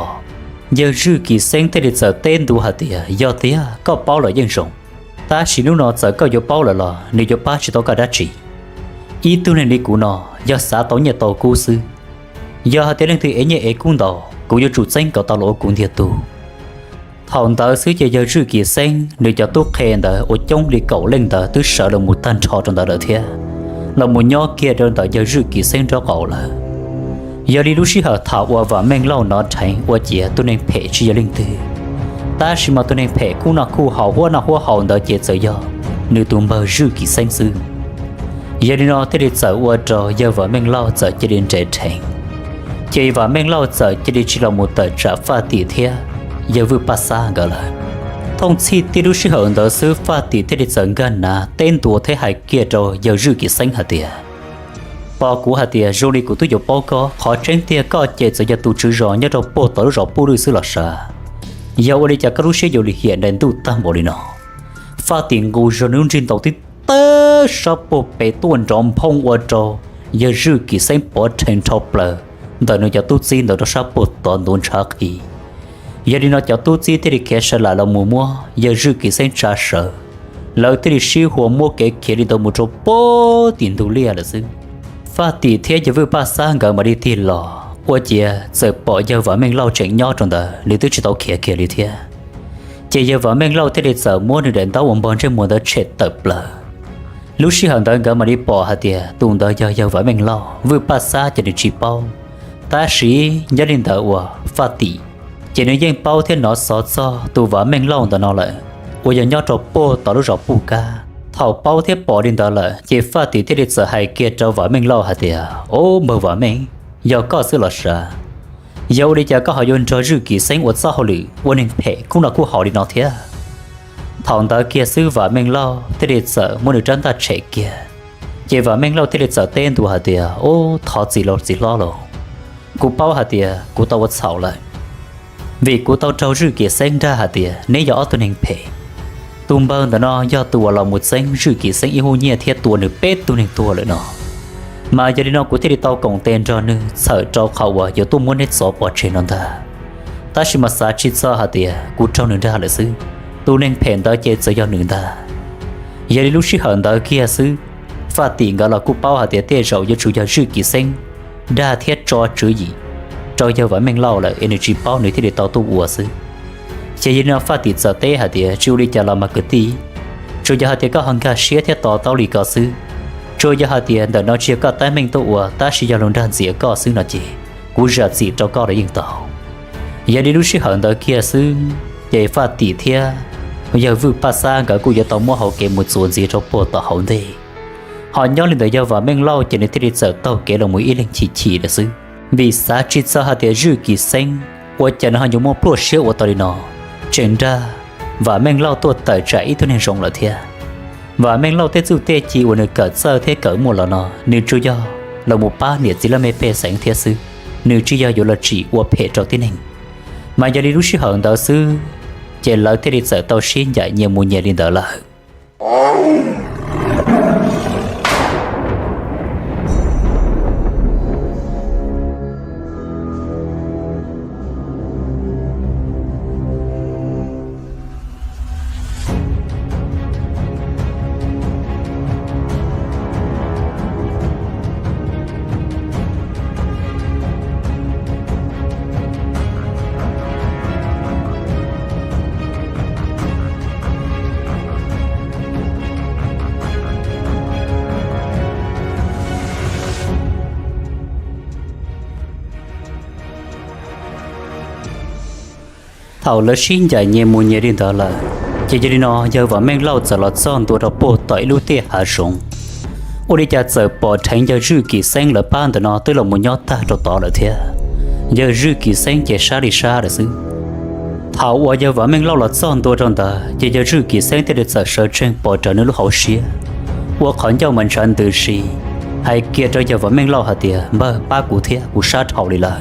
Yawg Zwj Kim Xeeb thiaj li txawm teb ntua hais tias, Yog tiag koj paub lawm yeej zoo, tab sis hnub no txawm koj yuav paub lawm los nws yuav pab tsis tau koj dab tsi. Ib tug neeg li kuv no yog xav tau nyiaj tau kub xwb. Yog hais tias leej twg ev nyiaj ev kub ntau, kuv yuav tsum txeeb kom tau los ua kuv ntiag tug. Thaum ntawd xwb ces yawg Zwj Kim Xeeb nws cov tub qhe ntawd uas coob li kaum leej ntawd twb sawv los mus tag nrho rau ntawd lawm thiab los mus nyob kiag rau ntawm yawg Zwj Kim Xeeb nraub qaum lawm. Yog li lub sij hawm thaum uas Vam Meej Lauj hnov dheev ua ciav tus neeg phem tsis yog leej twg, tab sis mas tus neeg phem kub noj kub haus huab noj huab haus ntawd ces txawm yog nws tus npawg Zwj Kim Xeeb xwb. Yog li no thiaj li txawm ua rau yawg Vam Meej Lauj txawm cia li nres dheev, ces Vam Meej Lauj txawm cia li tsis los mus tawm tsam Faj Tim thiab yawg Vwj Paj Xab nkawd lawm. Thooj txhij tib lub sij hawm ntawd xwb Faj Tim thiaj li txawm nkag nav teb ntua thiab hais kiag rau yawg Zwj Kim Xeeb hais tias, pom kuv hais tias zoo li kuv twb yuav paub koj, qhov tseeb tiag koj ces txawm yog tus tswv zos nyob rau puag tom lub zos Puj Lwj xwb los sav. Yog ua li cas koj lub siab yuav lim hiam nraim ntuj tag npaum li no? Faj Tim nqus zog nws lub nrig ntaus tib tawb sab puag pem tuaj nrov nphooj ua rau yawg Zwj Kim Xeeb pov rhees dhau plaws ntawm nws cov tub txib ntawd rau sab puag tod ntuav ntshav qhi. Yog li no cov tub txib thiaj li khiav sawv lam los mus muab yawg Zwj Kim Xeeb tsa sawv, lawv thiaj li sib hua muab kev khiav li ntawd mus rau puag tim ntug liaj lawm xwb. Faj Tim thiab yawg Vwj Paj Xab nkawd mam li tig los ua ciav txawm pom yawg Vam Meej Lauj tseem nyob rau ntawd, nws twb tsis tau khiav kiag li thiab. Ces yawg Vam Meej Lauj thiaj li txawm muab nws daim ntaub uas npog ntsej muag ntawd tshem tawm plaws. Lub sij hawm ntawd nkawd mam li pom hais tias tus ntawd yog yawg Vam Meej Lauj, Vwj Paj Xab ces nws tsis paub. Tab sis nyob li ntawd uas Faj Tim ces nws yeej paub thiab hnov xov txog tus Vam Meej Lauj ntawm no lawm, uas yog nyob rau puag tom lub zos Puj Kab. Thaum paub thiab pom li ntawd lawm ces Faj Tim thiaj li txawm hais kiag rau Vam Meej Lauj hais tias, Au, npawg Vam Meej, yog koj xwb los sav. Yog ua li cas koj ho yuav nrog Zwj Kim Xeeb ua txoj hauj lwm ua neeg phem kub noj kub haus li no thiab? Thaum ntawd kiag xwb Vam Meej Lauj thiaj li txawm muab nws rab ntaj tshem kiag. Ces Vam Meej Lauj thiaj li txawm teb ntua hais tias, Au, thov txim lauj txiv hlob lauj, kuv paub hais tias kuv tau ua txhaum lawm, vim kuv tau raug Zwj Kim Xeeb dag hais tias neb yog ob tug neeg phem. Tus npawg ntawm no yog tus uas los mus txeeb Zwj Kim Xeeb ib hub nyiaj thiab tua nws peb tug neeg tuag lawm no. Mas yog li no kuv thiaj li tau koom tes nrog nws txhawm rau qhov uas yuav tuaj muab neb txov pov tseg no ntag. Tab sis mas xav tsis txog hais tias kuv raug nws dag lawm xwb, tus neeg phem ntawd ces txawm yog nws ntag. Yog li lub sij hawm ntawd kiag xwb, Faj Tim nkawd los kuj paub hais tias tej zaum yuav tsum yog Zwj Kim Xeeb dag thiab tso tswv yim rau yawg Vam Meej Lauj lawm es nws tsis paub nws thiaj li tau tuaj ua xwb. Ces yog li no Faj Tim txawm teb hais tias, Tsis ua li cas los mas kwv tij, tsuas yog hais tias koj ho nkag siab thiab to taub li ko xwb. Tsuas yog hais tias ntawm no tsis yog koj tab meeg tuaj ua tab sis yog luag nrag ntxias koj xwb no ces kuv zam txim rau koj los yeej tau. Yog li lub sij hawm ntawd kiag xwb ces Faj Tim thiab yawg Vwj Paj Xab nkawd kuj yuav tau muab hauv kev mus txuas ntxiv rau puag tom hauv ntej. Ho nyob li ntawd yawg Vam Meej Lauj ces nws thiaj li txawm taug kev los mus ib leeg chim chim lawm xwb, vim xav tsis txog hais tias Zwj Kim Xeeb ua cas nws ho yuav muaj pluaj siab ua tau li no, tseem nrog Vam Meej Lauj tuaj tawm tsam ib tug neeg zoo lawm thiab. Vam Meej Lauj tej txuj tej ci uas nws kawm txawj thiab kawm muaj los no nws tsuas yog los mus pab niam txiv laj mej pej xeem thiab xwb, nws tsis yog yuav los tsim ua phem rau tib neeg. Mas yog li lub sij hawm ntawd xwb, ces lawv thiaj li txawm tau sib ncaim nyias mus nyias li ntawd lawm. Thaum lawv sib ncaim nyias mus nyias li ntawd lawm, ces yog li no yawg Vam Meej Lauj txawm los txog ntua rau puag tom ib lub tiaj hav zoov. Ua li cas txawm pom dheev yawg Zwj Kim Xeeb lawv pab ntawm no twb los mus nyob tag rau tod lawm thiab. Yawg Zwj Kim Xeeb ces sab li sab lawm xwb. Thaum uas yawg Vam Meej Lauj los txog ntua rau ntawd ces yawg Zwj Kim Xeeb thiaj li txawm sawv tsees pom raws nws lub hauv siab, ua qhov ncauj mas ntshav ntws si, hais kiag rau yawg Vam Meej Lauj hais tias, Npawg, pab kuv thiab, kuv sab dhau li lawm.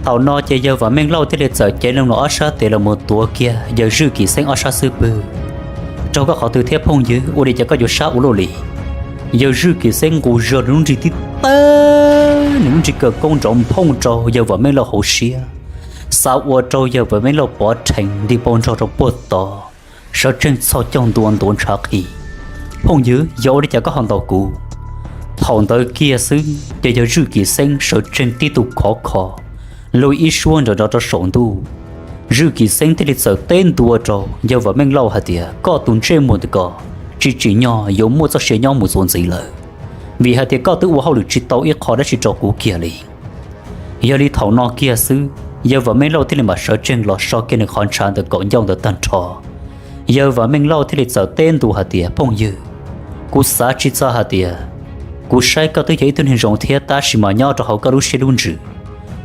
Thaum no ces yawg Vam Meej Lauj thiaj li txawm cev loo nws ob sab tes los mus tuav kiag yawg Zwj Kim Xeeb ob sab xub pwg. Raug koj qhov twg thiab phooj ywg, ua li cas koj yuav sab ua luaj li? Yawg Zwj Kim Xeeb nqus zog nws lub nrig tib tawb, nws lub nrig kawg koob nrov nphooj rau yawg Vam Meej Lauj hauv siab, xav ua rau yawg Vam Meej Lauj pov rhees nti npau nrog rau puag tod, sawv tsees txhos caug ntua ntuav ntshav qhi. Phooj ywg, yog ua li cas koj ho ntaus kuv? Thaum ntawd kiag xwb ces yawg Zwj Kim Xeeb sawv tsees tib tug khov kho, lug ib suab nrov nrov rau saum ntuj. Zwj Kim Xeeb thiaj li txawm teb ntua rau yawg Vam Meej Lauj hais tias, koj tus ntsej muag ntawm ko tsis tsim nyog yuav muaj txoj sia nyob mus txuas ntxiv lawm, vim hais tias koj twb ua hauj lwm tsis tau ib qho dab tsi rau kuv kiag li. Yog li thaum no kiag xwb, yawg Vam Meej Lauj thiaj li mam sawv tsees los so kiag nws qhov ntshav ntawm kaum ncauj ntawd tag nrho. Yawg Vam Meej Lauj thiaj li txawm teb ntua hais tias, phooj ywg, kuv xav tsis txog hais tias kuv saib koj twb yog ib tug neeg zoo thiab, tab sis mas nyob rau hauv koj lub siab lub ntsws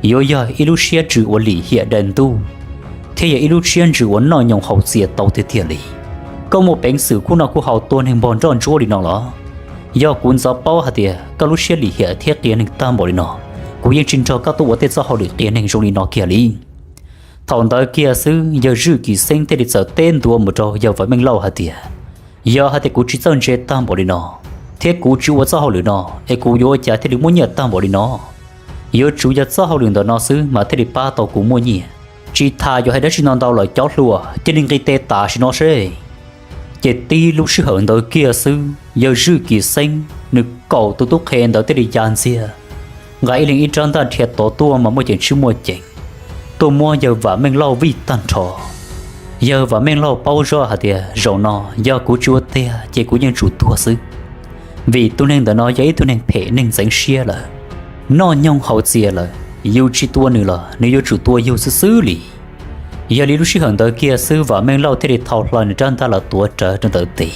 yuav yog ib lub siab ntsws uas lim hiam daim ntuj, thiab yog ib lub siab ntsws uas noj nyoos haus txias tau tiag tiag li. Koj muaj peev xwm kuj noj kuj haus tua neeg npog nroj ntsuab li no los? Yog kuv ntxov paub hais tias koj lub siab lim hiam thiab qias neeg tag npaum li no, kuv yeej tsis nrog koj tuaj ua tej txoj hauj lwm qias neeg zoo li no kiag li. Thaum ntawd kiag xwb yawg Zwj Kim Xeeb thiaj li txawm teb ntua mus rau yawg Vam Meej Lauj hais tias, yog hais tias kuv tsis txawj ntse tag npaum li no, thiab kuv tsis ua txoj hauj lwm no, es kuv yuav ua cas thiaj li muaj nyiaj tag npaum li no? Yuav tsum yog txoj hauj lwm ntawm no xwb mas thiaj li pab tau kuv muaj nyiaj. Tsis tas yuav hais dab tsi no ntau lawm, cov hluas, cia li nqis tes tam sim no seb. Ces tib lub sij hawm ntawd kiag xwb yawg Zwj Kim Xeeb nws kaum tus tub qhe ntawd thiaj li ya ntxiag, nqa ib leeg ib rab ntaj dhia tod tuaj mas muaj ceem tsis muaj ceem, tuaj muab yawg Vam Meej Lauj vij tag nrho. Yawg Vam Meej Lauj paub zoj hais tias zaum no yog kuv tsis ua tiag ces kuv yeej tsum tuag xwb, vim tus neeg ntawm no yog ib tug neeg phem neeg ntxeev siab lawm, noj nyoog haus txias lawm, yus tsis tua nws los nws yuav tsum tua yus xwb xwb li. Yog li lub sij hawm ntawd kiag xwb Vam Meej Lauj thiaj li thau hlo nws rab ntaj los tuav rawv rau ntawm tes.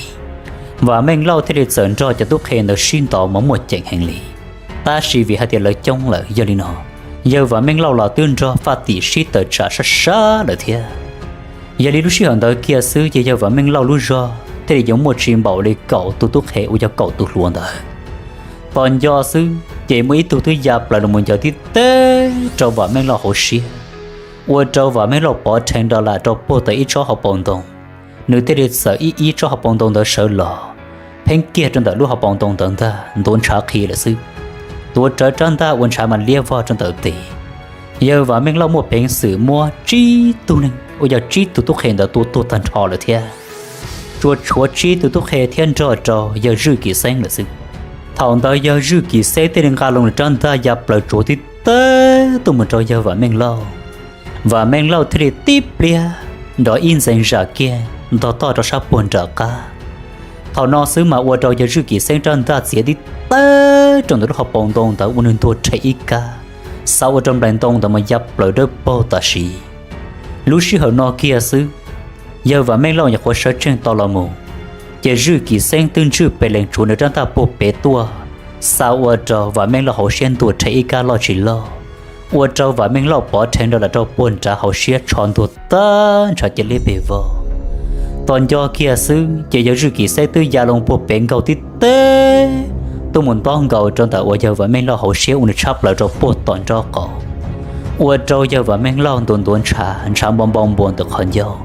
Vam Meej Lauj thiaj li txawm nrog cov tub qhe ntawd sib ntaus mas muaj ceem heev li. Tab sis vim hais tias lawv coob lawm, yog li no yawg Vam Meej Lauj los twb nrog Faj Tim sib tawm tsam sab sab lawm thiab. Yog li lub sij hawm ntawd kiag xwb ces yawg Vam Meej Lauj lub zog thiaj li yuav muaj tsis npaum li kaum tus tub qhe uas yog kaum tus hluas ntawd. Tos nco xwb ces muaj ib tug twb ya plaws los mus ncaws tib teg rau Vam Meej Lauj hauv siab, ua rau Vam Meej Lauj pov rheev rau lam rau puag tom ib tsob hauv paus ntoo. Nws thiaj li txawm ib ib tsob hauv paus ntoo ntawd sawv los, pheeb kiag rau ntawm lub hauv paus ntoo ntawd ntag ntuav ntshav qhi lawm xwb. Tuav rawv rab ntaj ua ntshav mas liab vog rau ntawm tes. Yawg Vam Meej Lauj muaj peev xwm muab tsib tug neeg uas yog tsib tus tub qhe ntawd tua tuag tag nrho lawm thiab, tsuas tshuav tsib tus tub qhe thiab nrog rau yawg Zwj Kim Xeeb lawm xwb. Thaum ntawd yawg Zwj Kim Xeeb thiaj li nqa loo nws rab ntaj ya plaws tsuav tib teg tuaj mus rau yawg Vam Meej Lauj. Vam Meej Lauj thiaj li tib pliag nrov ib ntxees zam kiag ntog toj rau sab puag nram qab. Thaum no xwb mas ua rau yawg Zwj Kim Xeeb rab ntaj txiav tib teg rau ntawm lub hauv paus ntoo ntawd ua nws ntuag rhe ib kab, xav ua rau nplaim ntoo ntawd mas ya plaws dawb paug tam sim. Lub sij hawm no kiag xwb, yawg Vam Meej Lauj nyuam qhuav sawv tsees tau los mus, ces Zwj Kim Xeeb twb ntswj pes lees tsuav nws rab ntaj puag pem tuaj, xav ua rau Vam Meej Lauj hauv siab ntuag rhe ib kab loj tsis loj, ua rau Vam Meej Lauj pov rheev rau lam rau puag nrad hauv siab tsho ntuag tag ntshav cia liab pes vog. Tos nco kiag xwb ces yawg Zwj Kim Xeeb twb ya loo puag pem nkaug tib teg tuaj mus ntaub nkaus rau ntawm uas yawg Vam Meej Lauj hauv siab ua nws tshab plaws rau puag tom nraub qaum, ua rau yawg Vam Meej Lauj ntuav ntuav ntshav, ntshav npau npau npua ntawm qhov ncauj.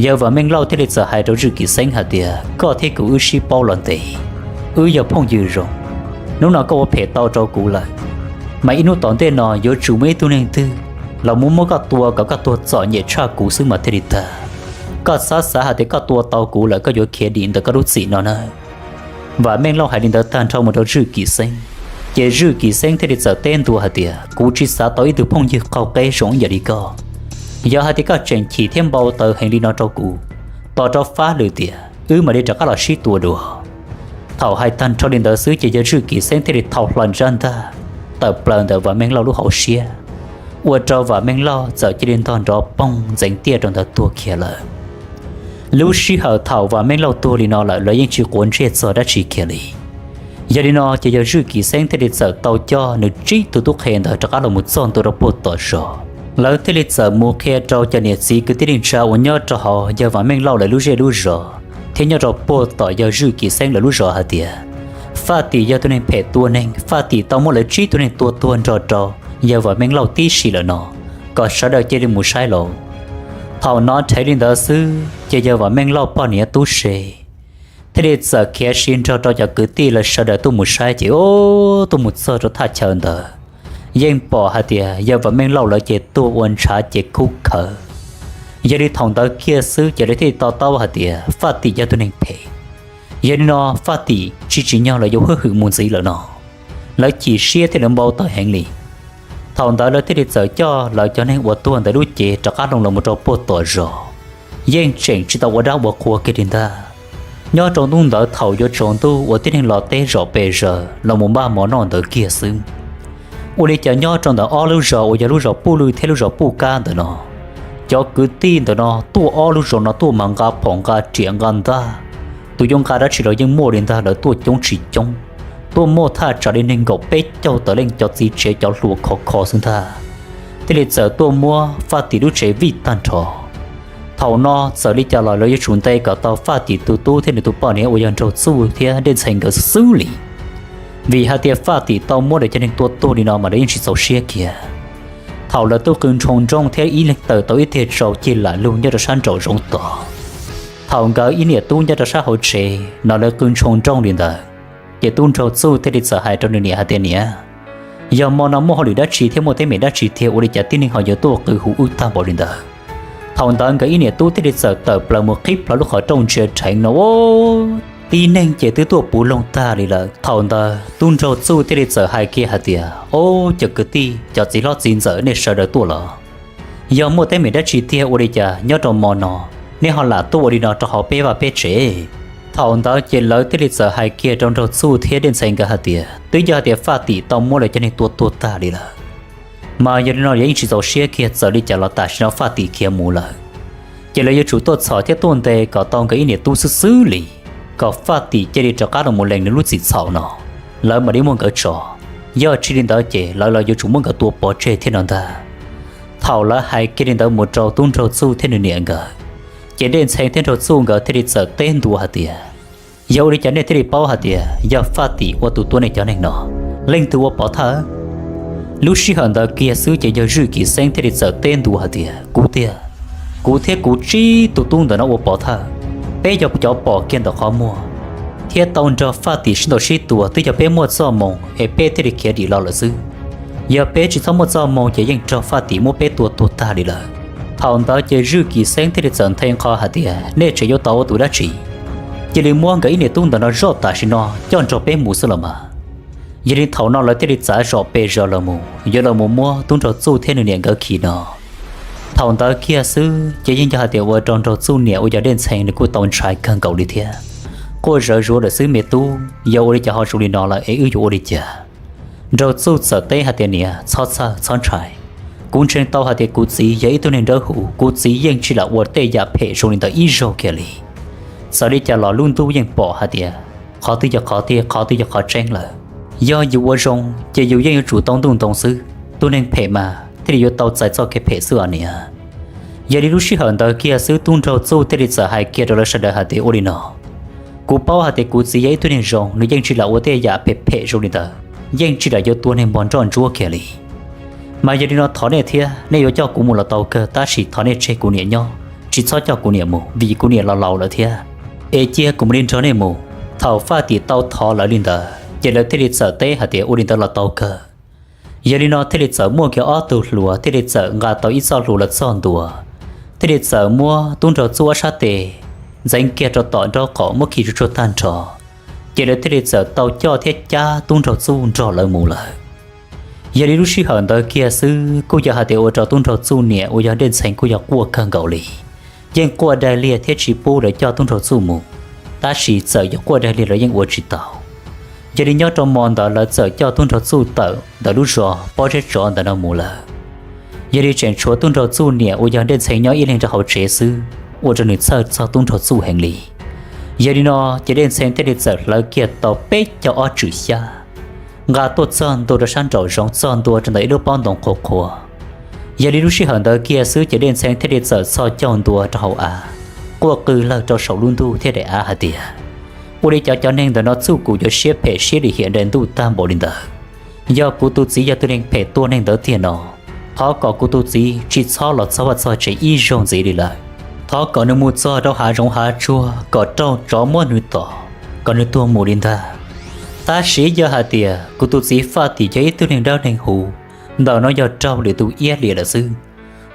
Yawg Vam Meej Lauj thiaj li txawm hais rau Zwj Kim Xeeb hais tias, koj thiab kuv wb sib paub los ntev, wb yog phooj ywg zoo, hnub no koj ua phem tau rau kuv lawm, mas ib hnub tom ntej no yuav tsum muaj ib tug neeg twg los mus muab koj tua kom koj tuag txom nyem tshaj kuv xwb mas thiaj li tag. Koj xav xav hais tias koj tua tau kuv lawm koj yuav khiav dim ntawm koj lub txim no na. Vam Meej Lauj hais li ntawd tag nrho mus rau Zwj Kim Xeeb, ces Zwj Kim Xeeb thiaj li txawm teb ntua hais tias, kuv tsis xav tau ib tug phooj ywg qaug qeb zoo ib yam li koj. Yog hais tias koj tseem chim thiab npau taws heev li no rau kuv, tos rau fab lwm tiam wb mam li rov qab los sib tua dua. Thaum hais tag nrho li ntawd xwb ces yawg Zwj Kim Xeeb thiaj li thau hlo nws rab ntaj tawm plaws ntawm Vam Meej Lauj lub hauv siab, ua rau Vam Meej Lauj txawm cia li ntog nrov poog ntxeev tiaj rau ntawd tuag kiag lawm. Lub sij hawm thaum Vam Meej Lauj tuag li no lawm lawv yeej tsis quav ntsej txog dab tsi kiag li. Yog li no ces yawg Zwj Kim Xeeb thiaj li txawm tau coj nws tsib tus tub qhe ntawd rov qab los mus txog ntua rau puag tom zos. Lawv thiaj li txawm mus qhia rau cov niam txiv kwv tij neej tsa uas nyob rau hauv yawg Vam Meej Lauj lawv lub zej lub zos thiab nyob rau puag tom yawg Zwj Kim Xeeb lawv lub zos hais tias, Faj Tim yog tus neeg phem tua neeg, Faj Tim tau muab lawv tsib tug neeg tua tuag nrog rau yawg Vam Meej Lauj tib si lawm no, kom sawv daws cia li mus saib lauj. Thaum hnov dheev li ntawd xwb ces yawg Vam Meej Lauj poj niam tub se thiaj li txawm khiav sib nrog rau cov kwv tij lawv sawv daws tuaj mus saib ces tuaj mus txog rau thaj chaw ntawd, yeej pom hais tias yawg Vam Meej Lauj lawv ces tuag ua ntshav ces kub khawv. Yog li thaum ntawd kiag xwb ces lawv thiaj li to taub hais tias Faj Tim yog tus neeg phem. Yog li no Faj Tim tsis tsim nyog lawv yuav hwj hwm mus ntxiv lawm no. lawv chim siab thiab lawv npau taws heev li. Thaum ntawd lawv thiaj li txawm coj lawv cov neeg uas tuag ntawd lub cev rov qab loo los mus rau puag tom zos, yeej tseem tsis tau ua dab ua qhua kiag li ntag. Nyob rau ntuj ntawd thaum yuav tsaus ntuj uas tib neeg los teb zom pes zaws los mus npaj mov noj ntawd kiag xwb, ua li cas nyob rau ntawm ob lub zos uas yog lub zos Puj Lwj thiab lub zos Puj Kab ntawm no, cov kwv tij ntawm no tuaj ob lub zos no tuaj mas nqa phom nqa riam nqa ntaj, tus yuav nqa dab tsi los yeej muaj li ntag. Lawv tuaj coob tsis coob, tuaj muaj thaj tsam li nees nkaum peb caug tawm leej, cov txiv tsev cov hluas khov kho xwb ntag, thiaj li txawm tuaj muab Faj Tim lub tsev vij tag nrho. Thaum no txawm li cas los lawv yuav tsum ntes kom tau Faj Tim tus tub thiab nws tus poj niam uas yog Nraug Txuj thiab Dej Ntxhee nkawd xwb li, vim hais tias Faj Tim tau muab lawv cov neeg tua tuag li no mas lawv yeej tsis txaus siab kiag. Thaum lawv twb qw ntshoo nrooj thiab ib leeg tawm tau ib tiag tsau cig lam lug nyob rau sab nraum zoov tod, thaum nkawd ib niam tub nyob rau sab hauv tsev no lawv qw ntshoo nrooj li ntawd, ces tub Nraug Txuj thiaj li txawm hais rau nws niam hais tias, Niam, yog hmo no muaj hauj lwm dab tsi thiab muaj teeb meem dab tsi tiag ua li cas tib neeg ho yuav tuaj qw hu wb tag npaum li ntawd? Thaum ntawd nkawd ib niam tub thiaj li txawm tawm plaws mus qhib plho lub qhov rooj ntsia rheev no, tib neeg ces twb tuaj puv loog tag li lawm. Thaum ntawd tub Nraug Txuj thiaj li txawm hais kiag hais tias, Ob, cov kwv tij, cov txiv hlob txiv ntxawm, nej sawv daws tuaj los? Yog muaj teeb meem dab tsi tiag ua li cas nyob rau hmo no nej ho lam tuaj ua li no rau hauv peb vaj peb tsev? Thaum ntawd ces lawv thiaj li txawm hais kiag rau Nraug Txuj thiab Dej Ntxhee nkawd hais tias, Twb yog hais tias Faj Tim tau muab lawv cov neeg tua tuag tag li lawm, mas yog li no yeej tsis txaus siab kiag, txawm li cas los tam sim no Faj Tim khiav mus lawm, ces lawv yuav tsum tuaj txhom thiab tuaj ntes kom tau nkawd ib niam tub xwb xwb li, kom Faj Tim cia li rov qab los mus lees nws lub txim txhaum no, lawv mam li muab nkawd tso. Yog tsis li ntawd ces lawv los yuav tsum muab nkawd tua pov tseg thiab no ntag. Thaum lawv hais kiag li ntawd mus rau tub Nraug Txuj thiab nws niam nkawd, ces Dej Ntxhee thiab Nraug Txuj nkawd thiaj li txawm teb ntua hais tias, Yog ua li cas nej thiaj li paub hais tias yog Faj Tim ua tus tua nej cov neeg no? Leej twg ua pov thawj? Lub sij hawm ntawd kiag xwb ces yawg Zwj Kim Xeeb thiaj li txawm teb ntua hais tias, Kuv tiag, kuv thiab kuv tsib tus tub ntawm no ua pov thawj. Peb yog cov pom kiag ntawm qhov muag thiab tau nrog Faj Tim sib ntaus sib tua, twb yog peb muaj txoj moo es peb thiaj li khiav dim los lawm xwb. Yog peb tsis txhob muaj txoj moo ces yeej raug Faj Tim muab peb tua tuag tag li lawm. Thaum ntawd ces Zwj Kim Xeeb thiaj li txawm nthe nqho hais tias, Nej tseem yuav tos ua tus dab tsi? Cia li muab nkawd ib niam tub ntawm no zoj tam sim no coj nrog peb mus xwb los mas. Yog li thaum no lawv thiaj li txav zom pes zos los mus yuav los mus muab tub Nraug Txuj thiab nws niam nkawd khi no. Thaum ntawd kiag xwb ces yeej yog hais tias ua rau Nraug Txuj niam uas yog Dej Ntxhee nws kuj tau ntshai kawg nkaus li thiab. Quaj zawv zuav lawm xwb, Me tub, yog ua li cas ho zoo li no lawm es wb yuav ua li cas? Nraug Txuj txawm teb hais tias, Niam, txhob txhawj txhob ntshai. Kuv ntseeg tau hais tias kuv txiv yog ib tug neeg dawb huv, kuv txiv yeej tsis lam ua tej yam phem zoo li ntawd ib zaug kiag li. Txawm li cas los lub ntuj yeej pom hais tias qhov twg yog qhov tiag, qhov twg yog qhov tseeb lawm. Yog yus ua zoo ces yus yeej yuav tsum tau ntuj ntoo xwb, tus neeg phem mas thiaj li yuav tau txais txoj kev phem xwb os niam. Yog li lub sij hawm ntawd kiag xwb tub Nraug Txuj thiaj li txawm hais kiag rau lawv sawv daws hais tias, Ua li no, kuv paub hais tias kuv txiv yog ib tug neeg zoo, nws yeej tsis lam ua tej yam phem phem zoo li ntawd, yeej tsis lam yuav tua neeg npog nroj ntsuab kiag li. Mas yog li no thov nej thiab, nej yuav coj kuv mus los tau kawg, tab sis thov nej tseg kuv niam nyob, tsis txhob coj kuv niam mus vim kuv niam los laus lawm thiab. Es cia kuv mam li nrog nej mus. Thaum Faj Tim tau thov lawv li ntawd ces lawv thiaj li txawm teb hais tias, Ua li ntawd los tau kawg. Yog li no thiaj li txawm muaj kiag ob tug hluas thiaj li txawm nqa tau ib txoj hlua los txog ntua, thiaj li txawm muab tub Nraug Txuj ob sab tes ntxeev kiag rau tom nraub qaum muab khi tsuj tsuag tag nrho, ces lawv thiaj li txawm tau coj thiab cab tub Nraug Txuj nrog lawv mus lawm. Yog li lub sij hawm ntawd kiag xwb kuj yog hais tias ua rau tub Nraug Txuj niam uas yog Dej Ntxhee kuj yog quaj kawg nkaus li, yeej quaj daig liaj thiab tsis pub lawv coj tub Nraug Txuj mus, tab sis txawm yuav quaj daig liaj los yeej ua tsis tau. Yog li nyob rau hmo ntawd lawv txawm coj tub Nraug Txuj tawm ntawm lub zos pob zeb tsov ntawm no mus lawm. Yog li tseem tshuav tub Nraug Txuj niam uas yog Dej Ntxhee nyob ib leeg rau hauv tsev xwb, ua rau nws txhawj txog tub Nraug Txuj heev li. Yog li no ces Dej Ntxhee thiaj li txawm hlawv kiag tau peb caug ob tswm xyab, nqa tuaj txog ntua rau sab nraum zoov, txog ntua rau ntawm ib lub pob ntoo qhuav qhuav. Yog li lub sij hawm ntawd kiag xwb ces Dej Ntxhee thiaj li txawm txhos caug ntua rau hauv av, quaj qw lawg rau saum lub ntuj thiab daim av hais tias, Ua li cas cov neeg ntawm no txuj kum yuav siab phem siab lim hiam nres ntuj tag npaum li ntawd? Yog kuv tus txiv yog tus neeg phem tua neeg ntawd tiag no, thov kom kuv tus txiv tsis txhob los txog vaj txog tsev ib zaug ntxiv li lawm. Thov kom nws mus txog rau hav zoov hav tsuag kom raug tsov muab nws tom, kom nws tuag mus li ntag. Tab sis yog hais tias kuv tus txiv Faj Tim yog ib tug neeg dawb neeg huv, ntawm no yog raug lwm tus iab liam lawm xwb,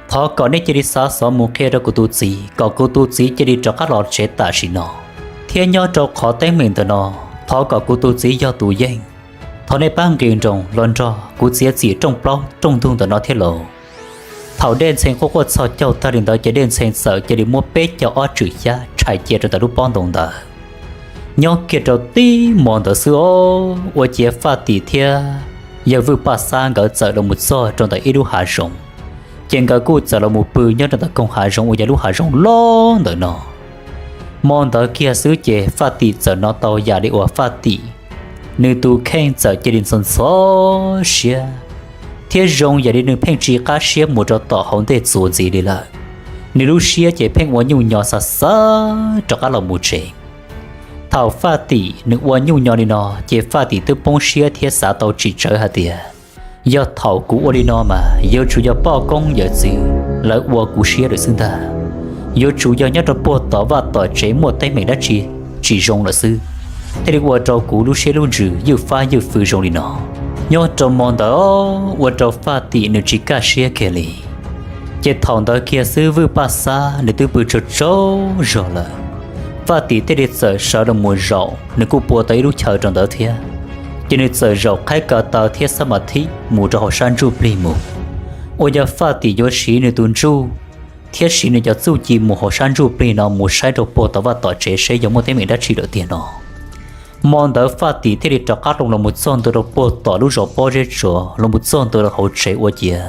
thov kom nej cia li xav xov mus qhia rau kuv tus txiv kom kuv tus txiv cia li rov qab los tsev tam sim no. Thiab nyob rau qhov teeb meem ntawm no, thov kom kuv tus txiv yog tus yeej, Thov nej pab nqis nroos los nrog kuv txiav txim rooj plaub rooj ntug ntawm no thiab lauj. Thaum Dej Ntxhee quaj quaj txhos caug tag li ntawd ces Dej Ntxhee txawm cia li muab peb caug ob tswm xyab tshais cia rau ntawm lub pob ntoo ntawd. Nyob kiag rau tib hmo ntawd xwb os, ua ciav Faj Tim thiab yawg Vwj Paj Xab nkawd txawm los mus txog rau ntawm ib lub hav zoov. Ces nkawd kuj txawm los mus pw nyob rau ntawm koog hav zoov uas yog lub hav zoov loj ntawm no. Hmo ntawd kiag xwb ces Faj Tim txawm hnov tau yam li uas Faj Tim nws tus kheej txawm cia li ntxhov ntxhov siab, thiab zoo yam li nws pheej tsis qab siab mus rau tom hauv ntej txuas ntxiv li lawm. Nws lub siab ces pheej ua nyuj nyo xav xav rov qab los mus tsev. Thaum Faj Tim nws ua nyuj nyo li no ces Faj Tim twb poob siab thiab xav tau tsis tsawv hais tias, yog thaum kuv ua li no mas yuav tsum yog poj koob yawm txwv lawv ua kuv siab lawm xwb ntag. Yuav tsum yog nyob rau puag tom vaj tom tsev muaj teeb meem dab tsi tsis zoo lawm xwb, thiaj li ua rau kuv lub siab lub ntsws ywj fab ywj fwj zoo li no. Nyob rau hmo ntawd ua rau Faj Tim nws tsis kaj siab kiag li. Ces thaum ntawd kiag xwb Vwj Paj Xab nws twb pw tsaug tsaug zog lawm. Faj Tim thiaj li txawm sawv los mus zaum, nws kuj pua tau ib lub chaw rau ntawd thiab. Ces nws txawm zaum qhaib ko taw thiab xab mas thib mus rau hauv sab ntsuj plig mus. Uas yog Faj Tim yuav siv nws tus ntsuj thiab siv nws cov txuj ci mus hauv sab ntsuj plig no mus saib rau puag tom vaj tom tsev seb yog muaj teeb meem dab tsi lawm tiag no. Hmo ntawd Faj Tim thiaj li rov qab loo los mus txog ntua rau puag tom lub zos pob zeb tsov los mus txog ntua rau hauv tsev ua ciav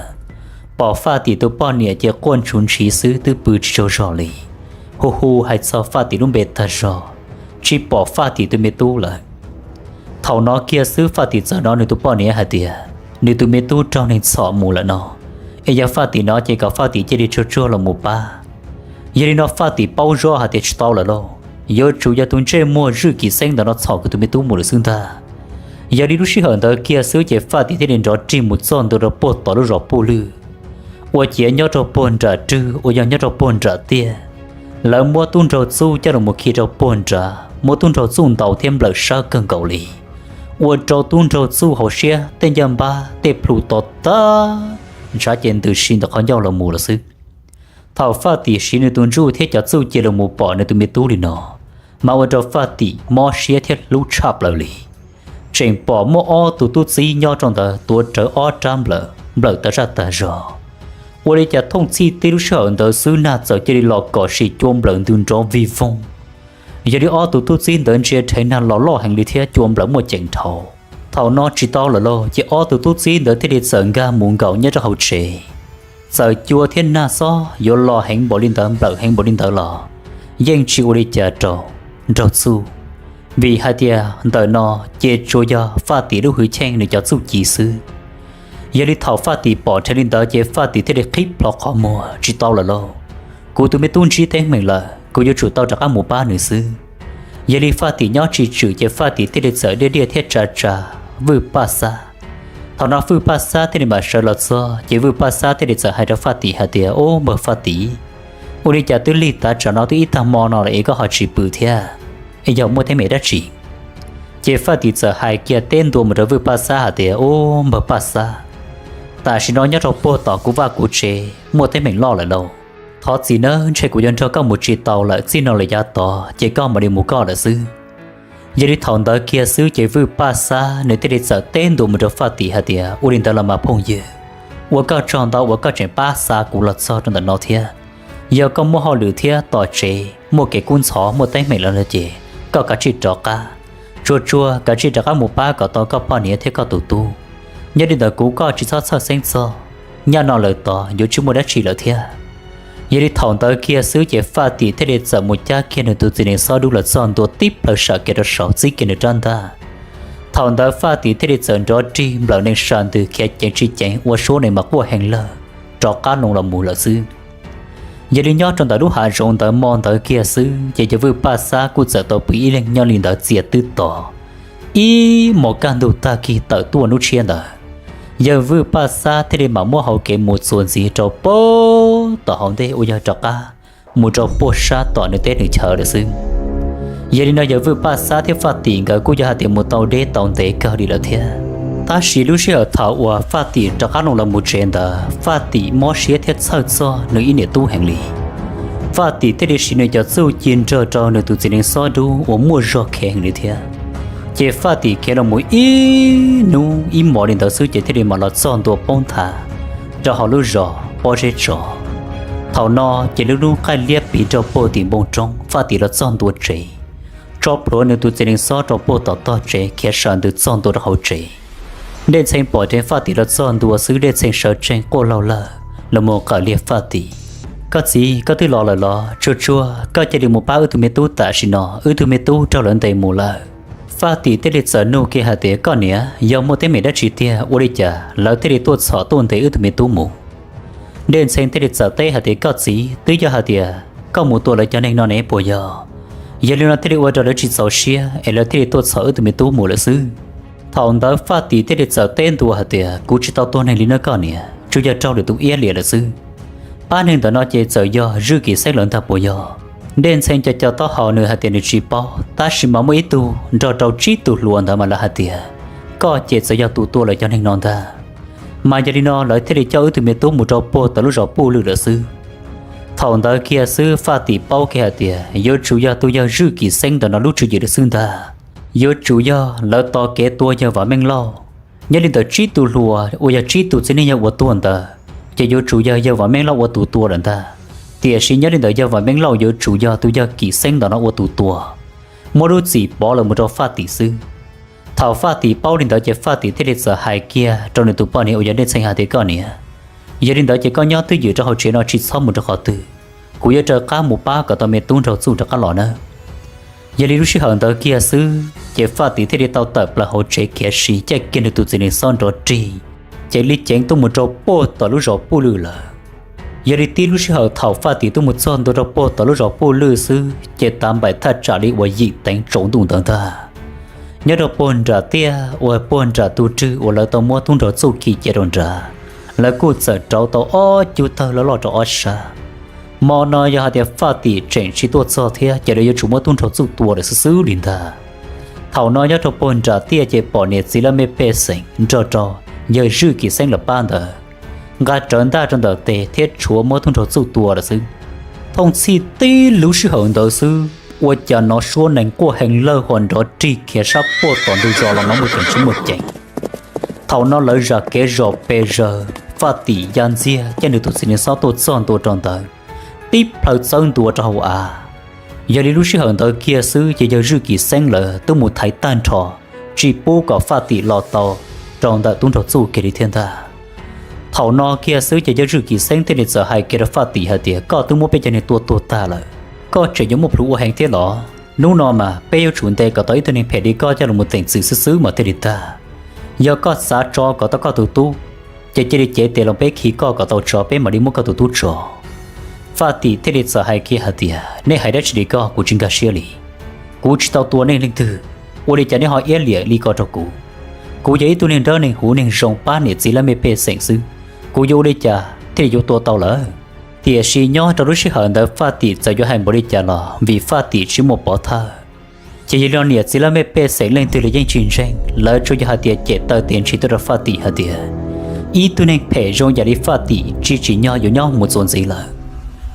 pom Faj Tim tus poj niam ces quaj ntshuv ntshiv xwb twb pw tsis tsaug zog li. Hu hu hais txog Faj Tim lub npe tag zog, tsis pom Faj Tim tus me tub lawm. Thaum no kiag xwb Faj Tim txawm hnov nws tus poj niam hais tias nws tus me tub raug neeg txhom mus lawm no, es yog Faj Tim no ces kom Faj Tim cia li tsuag tsuag los mus pab. Yog li no Faj Tim paub zoj hais tias tsis tau lawm lauj, yuav tsum yog tus ntsej muag Zwj Kim Xeeb ntawm no txhom kuv tus me tub mus lawm xwb ntag. Yog li lub sij hawm ntawd kiag xwb ces Faj Tim thiaj li nrov rig mus txog ntua rau puag tom lub zos Puj Lwj. Ua ciav nyob rau puag nram rwg uas yog nyob rau puag nram tiaj, lawv muab tub nraug txuj coj los mus khi rau puag nrad, muab tub nraug txuj ntaus thiab nplawm sab kawg nkaus li, ua rau tub nraug txuj hauv siab tej ncaj npab tej plhu to tag, ntshav ces ntws si ntawm qhov ncauj los mus lawm xwb. Thaum Faj Tim siv nws tus ntsuj thiab cov txuj ci los mus pom nws tus me tub li no, mas ua rau Faj Tim mob siab thiab hlub tshaj plaws li. Tseem pom muaj ob tug tub txib nyob rau ntawd tuav rawv ob rab nplawm, nplawm tag zaj tag zog. Ua li cas thooj txhij tib lub sij hawm ntawd xwb nag txawm cia li los kom sim cua nplawm ntws nrov vig voog. Yog li ob tug tub txib ntawd ntsia rhev nag los loj heev li thiab cua nplawm muaj ceem dhau. Thaum no tsis tau lawm lauj, ces ob tug tub txib ntawd thiaj li txawm nkag mus nkaum nyob rau hauv tsev. Txawm cua thiab nag xob yuav los heev npaum li ntawd nplawm heev npaum li ntawd los yeej tsis ua li cas rau nraug txuj, vim hais tias ntawm no ces tsuas yog Faj Tim lub hwv cheej nws cov txuj ci xwb. Yog li thaum Faj Tim pom rhev li ntawd ces Faj Tim thiaj li qhib plho qhov muag, tsis tau lawm lauj, kuv tus me tub ntsib teeb meem lawm, kuv yuav tsum tau rov qab mus pab nws xwb. Yog li Faj Tim nyob tsis tswm ces Faj Tim thiaj li txawm diaj diaj thiab tsa tsa Vwj Paj Xab. Thaum no Vwj Paj Xab thiaj li mam sawv los txog ces Vwj Paj Xab thiaj li txawm hais rau Faj Tim hais tias, Ub, npawg Faj Tim, ua li cas twb lig tav tsam no twb ib tag hmo no lawm es koj ho tsis pw thiab? Es yog muaj teeb meem dab tsi? Ces Faj Tim txawm hais kiag teb ntua mus rau Vwj Paj Xab hais tias, Ub, npawg Paj Xab, tam sim no nyob rau puag tom kuv vaj kuv tsev muaj teeb meem loj lawm lauj. Thov txim nawb, ntshe kuv yuav nrog koj mus tsis tau lawm, txij no lawm yav tod ces koj mam li mus koj lawm xwb. Yog li thaum ntawd kiag xwb ces Vwj Paj Xab nws thiaj li txawm teb ntua mus rau Faj Tim hais tias, Ua li ntawd los mas phooj ywg, ua koj tsaug ntau uas koj tseem pab xa kuv los txog rau ntawm no thiab. Yog koj muaj hauj lwm thiab tom tsev muaj kev kub ntxhov muaj teeb meem lawm no ces koj kav tsij rov qab, tsuag tsuag kav tsij rov qab mus pab kom tau koj poj niam thiab koj tus tub. Nyob li ntawd kuv koj tsis txhob txhawj xeeb txog, nyaj no lawm tod yuav tsis muaj dab tsi lawm thiab. Yog li thaum ntawd kiag xwb ces Faj Tim thiaj li txawm mus cab kiag nws tus txiv nees xob dub los txog ntua tib plawg sam kev rau saud txib kiag nws rab ntaj. Thaum ntawd Faj Tim thiaj li txawm nrov rig nplawm nees sam ntws khiav ceev tsis ceev ua suab nees mas quaj heev lawg rov qab loo los mus lawm xwb. Yog li nyob rau ntawm lub hav zoov ntawd hmo ntawd kiag xwb ces yawg Vwj Paj Xab kuj txawm tau pw ib leeg nyob li ntawd txias twb to. Ib hmos kaj ntug tag kis tawm tuaj hnub tshiab ntawd, yawg Vwj Paj Xab thiaj li mam muab hau kev mus txuas ntxiv rau puag tom hauv ntej uas yog rov qab mus rau puag sab tom nws teb nws chaw lawm xwb. Yog li no yawg Vwj Paj Xab thiab Faj Tim nkawd kuj yog hais tias mus tau deb tau ntev kawg li lawm thiab. Tab sis lub sij hawm thaum uas Faj Tim rov qab loo los mus tsev ntawd Faj Tim mob siab thiab txhawj txog nws ib niam tub heev li. Faj Tim thiaj li siv nws cov txuj ci nrog rau nws tus txiv nees xob dub uas muaj zog khev heev li thiab. Ces Faj Tim khiav los mus ib hnub ib hmos li ntawd xwb ces thiaj li mam los txog ntua poob nthav rau hauv lub zos Pob Zeb Tso. Thaum no ces lub hnub qaij liab pliv rau puag tim npoo roob, Faj Tim los txog ntua tsev, tso plhuav nws tus txiv nees xob rau puag tom tog tsev khiav sawv ntws txog ntua rau hauv tsev. Dej Ntxhee pom dheev Faj Tim los txog ntua xwb, Dej Ntxhee sawv tsees quaj laug lawg los mus qawm liag Faj Tim. Koj txiv, koj twb los lawm los? Tsuag tsuag, koj cia li mus pab wb tug me tub tam sim no, wb tug me tub raug lawv ntes mus lawm. Faj Tim thiaj li txawm nug kiag hais tias, koj niam, yog muaj teeb meem dab tsi tiag ua li cas lawv thiaj li tuaj txhom tuaj ntes wb tug me tub mus? Dej Ntxhee thiaj li txawm teb hais tias, koj txiv, twb yog hais tias koj mus tua lawv cov neeg no ne puas yog? Yog li no thiaj li ua rau lawv tsis txaus siab es lawv thiaj li tuaj txhom wb tug me tub mus lawm xwb. Thaum ntawd Faj Tim thiaj li txawm teb ntua hais tias, kuv tsis tau tua neeg li no koj niam, tsuas yog raug lwm tus iab liam lawm xwb. Pab neeg ntawm no ces txawm yog Zwj Kim Xeeb lawv ntag puas yog? Dej Ntxhee co co taub hau nws hais tias nws tsis paub, tab sis mas muaj ib tug nrog rau tsib tug hluas ntawd mas lawv hais tias koj ces txawm yog tus tua lawv cov neeg no ntag. Mas yog li no lawv thiaj li coj wb tug me tub mus rau puag tom lub zos Puj Lwj lawm xwb. Thaum ntawd kiag xwb Faj Tim paub kiag hais tias yuav tsum yog tus yawg Zwj Kim Xeeb ntawm no lub tswv yim lawm xwb ntag. Yuav tsum yog lawv tos kev tua yawg Vam Meej Lauj. Nyob li ntawm tsib tug hluas uas yog tsib tug txiv neej yog ua tuag ntawd, ces yuav tsum yog yawg Vam Meej Lauj ua tus tua lawm ntag. Tiam sis nyob li ntawm yawg Vam Meej Lauj yuav tsum yog tus yawg Kim Xeeb ntawm no ua tus tua, muab lub txim pov lawm mus rau Faj Tim xwb. Thaum Faj Tim paub li ntawd ces Faj Tim thiaj li txawm hais kiag rau nws tus poj niam uas yog Dej Ntxhee hais tias, koj niam, yog li ntawd ces koj nyob twj ywm rau hauv tsev no tsis txhob mus rau qhov twg, kuv yuav raws qab mus pab kom tau me tub nraug txuj rov qab los nawb. Yog li lub sij hawm ntawd kiag xwb ces Faj Tim thiaj li tau tawm plaws hauv tsev khiav si caij kiag nws tus txiv nees xob nrov rig, ceev li ceev tuaj mus rau puag tom lub zos Puj Lwj lawm. Yog li tib lub sij hawm thaum Faj Tim tuaj mus txog ntua rau puag tom lub zos Puj Lwj xwb ces tav npaim thaj tsam li uas yim teev tsaus ntuj ntawd ntag. Nyob rau puag nram tiaj uas puag nram tus rwg uas lawv tau muab tub nraug txuj khi cia rau nrad, lawv kuj txawm rauv tau ob cub tawg loj loj rau ob sab. Hmo no yog hais tias Faj Tim tseem tsis tuaj txog thiab ces lawv yuav tsum muab tub nraug txuj tua lawm xwb xwb li ntag. Thaum no nyob rau puag nram tiaj ces pom niam txiv laj mej pej xeem nrog rau yawg Zwj Kim Xeeb lawv pab ntawd nqa rawv ntaj rau ntawm tes thiab tshuav muab tub nraug txuj tua lawm xwb. Thooj txhij tib lub sij hawm ntawd xwb ua cas hnov suab nees quaj heev lawj ho nrov rig khiav sab puag tom ntug zos los no muaj ceem tsis muaj ceem. Thaum no lawv zam kev zom pes zaws, Faj Tim ya ntxiag caij nws tus txiv nees xob tuaj txog ntua rau ntawd, tib plhaw txawb ntua rau hauv av. Yog li lub sij hawm ntawd kiag xwb ces yawg Zwj Kim Xeeb lawv twb mus thaiv tag nrho, tsis pub kom Faj Tim los tau rau ntawm tub nraug txuj kiag li thiab ntag. Thaum no kiag xwb ces yawg Zwj Kim Xeeb thiaj li txawm hais kiag rau Faj Tim hais tias, koj twb muab peb cov neeg tua tuag tag lawm, koj tseem yuav muaj plhus ua heev thiab los? Hnub no mas peb yuav tsum ntes kom tau ib tug neeg phem li koj coj los teem txim xwb xwb mas thiaj li tag. Yog koj xav tso kom tau koj tus tub, ces cia li cev tes los peb khi koj kom tau tso peb mam li muab koj tus tub tso. Faj Tim thiaj li txawm hais kiag hais tias, nej hais dab tsi li ko kuv tsis nkag siab li. Kuv tsis tau tua nej leej twg, ua li cas nej ho iab liam li ko rau kuv? Kuv yog ib tug neeg dawb neeg huv neeg zoo pab niam txiv laj mej pej xeem xwb, kuv yuav ua li cas thiaj li yuav tua tau lawv? Tiam sis nyob rau lub sij hawm ntawd Faj Tim txawm yuav hais npaum li cas los vim Faj Tim tsis muaj pov thawj, ces yog li no niam txiv laj mej pej xeem leej twg los yeej tsis ntseeg, lawv tsuas yog hais tias cem taw tias ntshis tuaj rau Faj Tim hais tias, ib tug neeg phem zoo yam li Faj Tim tsis tsim nyog yuav nyob mus txuas ntxiv lawm,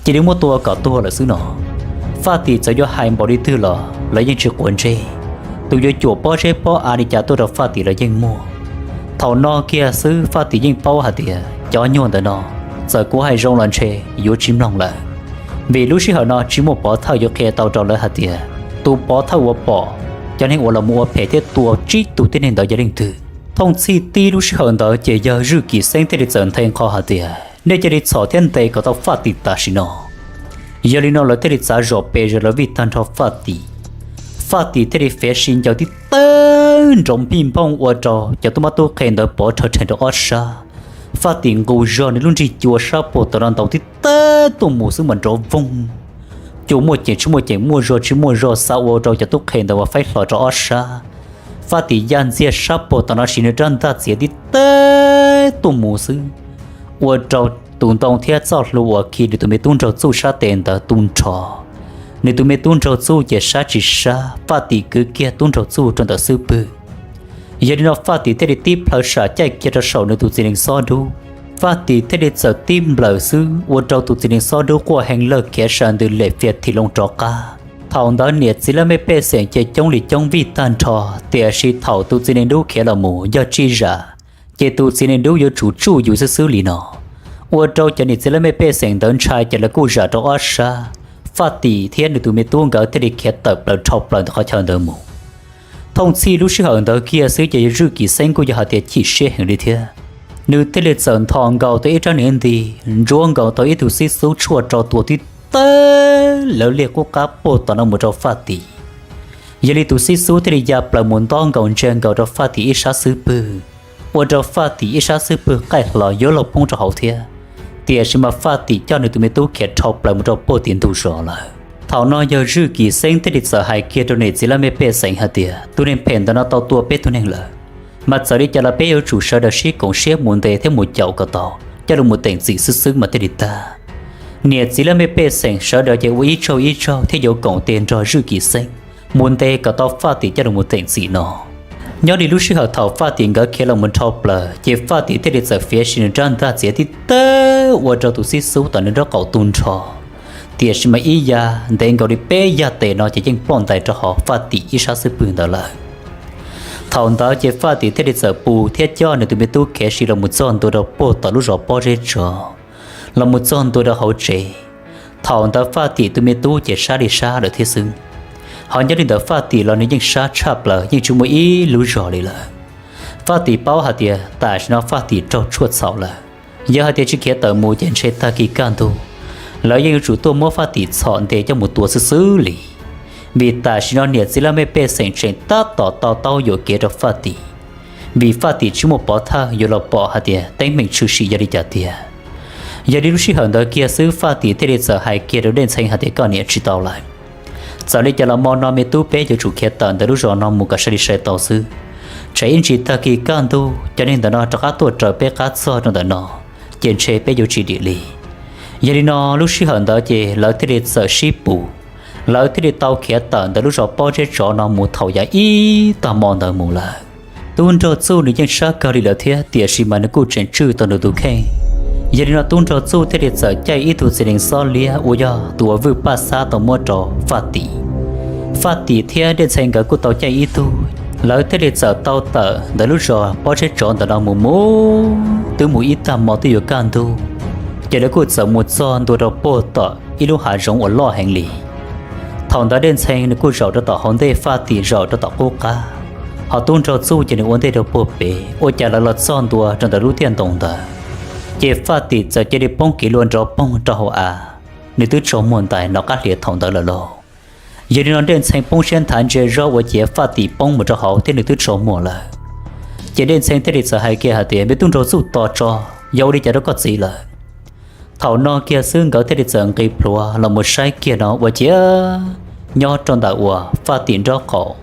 cia li muab tua kom tuag lawm xwb no. Faj Tim txawm yuav hais npaum li twg los lawv yeej tsis quav ntsej, tus yuav cuam pob zeb pob av li cas tuaj rau Faj Tim los yeej muaj. Thaum no kiag xwb Faj Tim yeej paub hais tias cov nyuag ntawm no, txawm kuv hais zoo los ntshe yuav tsis mloog lawm, vim lub sij hawm no tsis muaj pov thawj yuav qhia tau rau lawv hais tias tus pov thawj uas pom cov neeg uas los mus ua phem thiab tua tsib tug tib neeg ntawd yog leej twg. Thooj txhij tib lub sij hawm ntawd ces yawg Zwj Kim Xeeb thiaj li txawm nthe nqho hais tias, nej cia li txhom thiab ntes kom tau Faj Tim tam sim no. Yog li no lawv thiaj li txav zom pes zaws lawv vij tag nrho Faj Tim. Faj Tim thiaj li fiav si ncaws tib teg nrov npij nphooj ua rau cov tub mab tub qhe ntawd pov rhawv rhees rau ob sab. Faj Tim nqus zog nws lub nrig cua sab puag tom no ntaus tib teg tuaj mus xwb mas nrov voog, cua muaj ceem tsis muaj ceem, muaj zog tsis muaj zog, xav ua rau cov tub qhe ntawd uas faib hlo rau ob sab. Faj Tim ya ntxiag sab puag tom no siv nws rab ntaj txiav tib teg tuaj mus xwb, ua rau tus ntoo thiab txoj hlua uas khi nws tus me tub nraug txuj sab tes ntawd tu nrho. Nws tus me tub nraug txuj ces sab tsis sab, Faj Tim kwv kiag tub nraug txuj rau ntawm xub pwg. Yog li no Faj Tim thiaj li tib plhaw sam caij kiag rau saum nws tus txiv nees xob dub. Faj Tim thiaj li txawm tib nplawm xwb ua rau tus txiv nees xob dub quaj heev lawj khiav sawv ntws lem fias thim loo rov qab. Thaum ntawd niam txiv laj mej pej xeem ces coob li coob vij tag nrho, tiam sis thaum tus txiv neej dub khiav los mus yog tsij zam, ces tus txiv neej dub yuav tsum tsuj yus xwb xwb li no, ua rau cov niam txiv laj mej pej xeem ntawd ntshai ces lawv kuj zam rau ob sab, Faj Tim thiab nws tus me tub nkawd thiaj li khiav tawm plaws dhau plaws ntawm qhov chaw ntawd mus. Thooj txhij lub sij hawm ntawd kiag xwb ces yawg Zwj Kim Xeeb kuj yog hais tias chim siab heev li thiab. Nws thiaj li txawm nthos nkaus tau ib rab niag nti, ntsuab nkaus tau ib tug xib xub tshuaj rau tua tib tawg lawv liaj qub qab puag tom no mus rau Faj Tim. Yog li tus xib xub thiaj li ya plaws mus ntob nkaus ntsia nkaus rau Faj Tim ib sab xub pwg, ua rau Faj Tim ib sab xub pwg qaij hlo yuav luag poob rau hauv thiab, tiam sis mas Faj Tim coj nws tus me tub khiav dhau plaws mus rau puag tim ntug zos lawm. Thaum no yawg Zwj Kim Xeeb thiaj li txawm hais kiag rau niam txiv laj mej pej xeem hais tias tus neeg phem ntawm no tau tua peb tug neeg lawm, mas txawm li cas los peb yuav tsum sawv daws sib koom siab mus ntes thiab mus caum kom tau, coj los mus teem txim xwb xwb mas thiaj li tag. Niam txiv laj mej pej xeem sawv daws ces ua ib tsaug ib tsaug thiab yuav koom tes nrog Zwj Kim Xeeb mus ntes kom tau Faj Tim coj los mus teem txim no. Nyob li lub sij hawm thaum Faj Tim nkawd khiav los mus dhau plaws ces Faj Tim thiaj li txawm fiav sim nws rab ntaj txiav tib tawg ua rau tus xib xub tom nws nraub qaum tu nrho, tiam sis mas ib yam ntev nkaus li peb yam tes no ces yeej ploj ntais rau hauv Faj Tim ib sab xub pwg ntawd lawm. Thaum ntawd ces Faj Tim thiaj li txawm pw thiab coj nws tus me tub khiav sim los mus txog ntua rau puag tom lub zos Pob Zeb Tsov, los mus txog ntua rau hauv tsev. Thaum ntawd Faj Tim tus me tub ces sab li sab lawm thiab xwb. Ho nyob li ntawd Faj Tim los nws yeej sab tshaj plaws, yeej tsis muaj ib lub zog li lawm. Faj Tim paub hais tias tam sim no Faj Tim raug tshuaj txhaum lawm, yog hais tias tsis khiav tawm mus ces ntshe tag kis kaj ntug lawv yeej yuav tsum tuaj muab Faj Tim txhom ntes coj mus tua xwb xwb li. Vim tam sim no niam txiv laj mej pej xeem tseem tab tom to taub yuam kev rau Faj Tim, vim Faj Tim tsis muaj pov thawj yuav los pom hais tias teeb meem tshwm sim yog li cas tiag. Yog li lub sij hawm ntawd kiag xwb Faj Tim thiaj li txawm hais kiag rau Dej Ntxhee hais tias koj niam, tsis tau lawm. Txawm li cas los hmo no me tub peb yuav tsum khiav tawm ntawm lub zos no mus kom sai li sai tau xwb. Tsam ib ntsis tag kis kaj ntug cov neeg ntawm no rov qab tuaj raws peb qab txog rau ntawm no, ces ntshe peb yuav tsis dim li. Yog li no lub sij hawm ntawd ces lawv thiaj li txawm sib pus, lawv thiaj li tau khiav tawm ntawm lub zos Pob Zeb Tsov no mus thaum yav ib tag hmo ntawd mus lawm. Tub Nraug Txuj nws yeej sab kawg li lawm thiab, tiam sis mas nws kuj tseem tswj tau nws tus kheej. Yog li no Tub Nraug Txuj thiaj li txawm caij ib tug txiv nees xob liab uas yog tus uas Vwj Paj Xab tau muab rau Faj Tim. Faj Tim thiab Dej Ntxhee nkawd kuj tau caij ib tug, lawv thiaj li txawm tau tawm ntawm lub zos Pob Zeb Tsov ntawm no mus mus, twb mus ib tag hmo twb yuav kaj ntug, ces lawv kuj txawm mus txog ntua rau puag tom ib lub hav zoov uas loj heev li. Thaum ntawd Dej Ntxhee nws kuj zaum rau tom hauv ntej, Faj Tim zaum rau tom qub qab, ho Tub Nraug Txuj ces nws ua ntej rau puag pem. Ua cas lawv los txog ntua rau ntawm lub tiaj ntoo ntawd, ces Faj Tim txawm cia li poob kev luag nrov poog rau hauv av, nws twb tsaus muag ntais nov qab hlias thaum ntawd lawm lauj. Yog li no Dej Ntxhee poob siab nthav ntsia zog ua ciav Faj Tim poob mus rau hauv thiab nws twb tsaus muag lawm. Ces Dej Ntxhee thiaj li txawm hais kiag hais tias, me Tub Nraug Txuj, tos tso, yog ua li cas rau koj txiv lawm? Thaum no kiag xwb nkawd thiaj li txawm nqis plhuav los mus saib kiag no ua ciav nyob rau ntawm uas Faj Tim nraub qaum,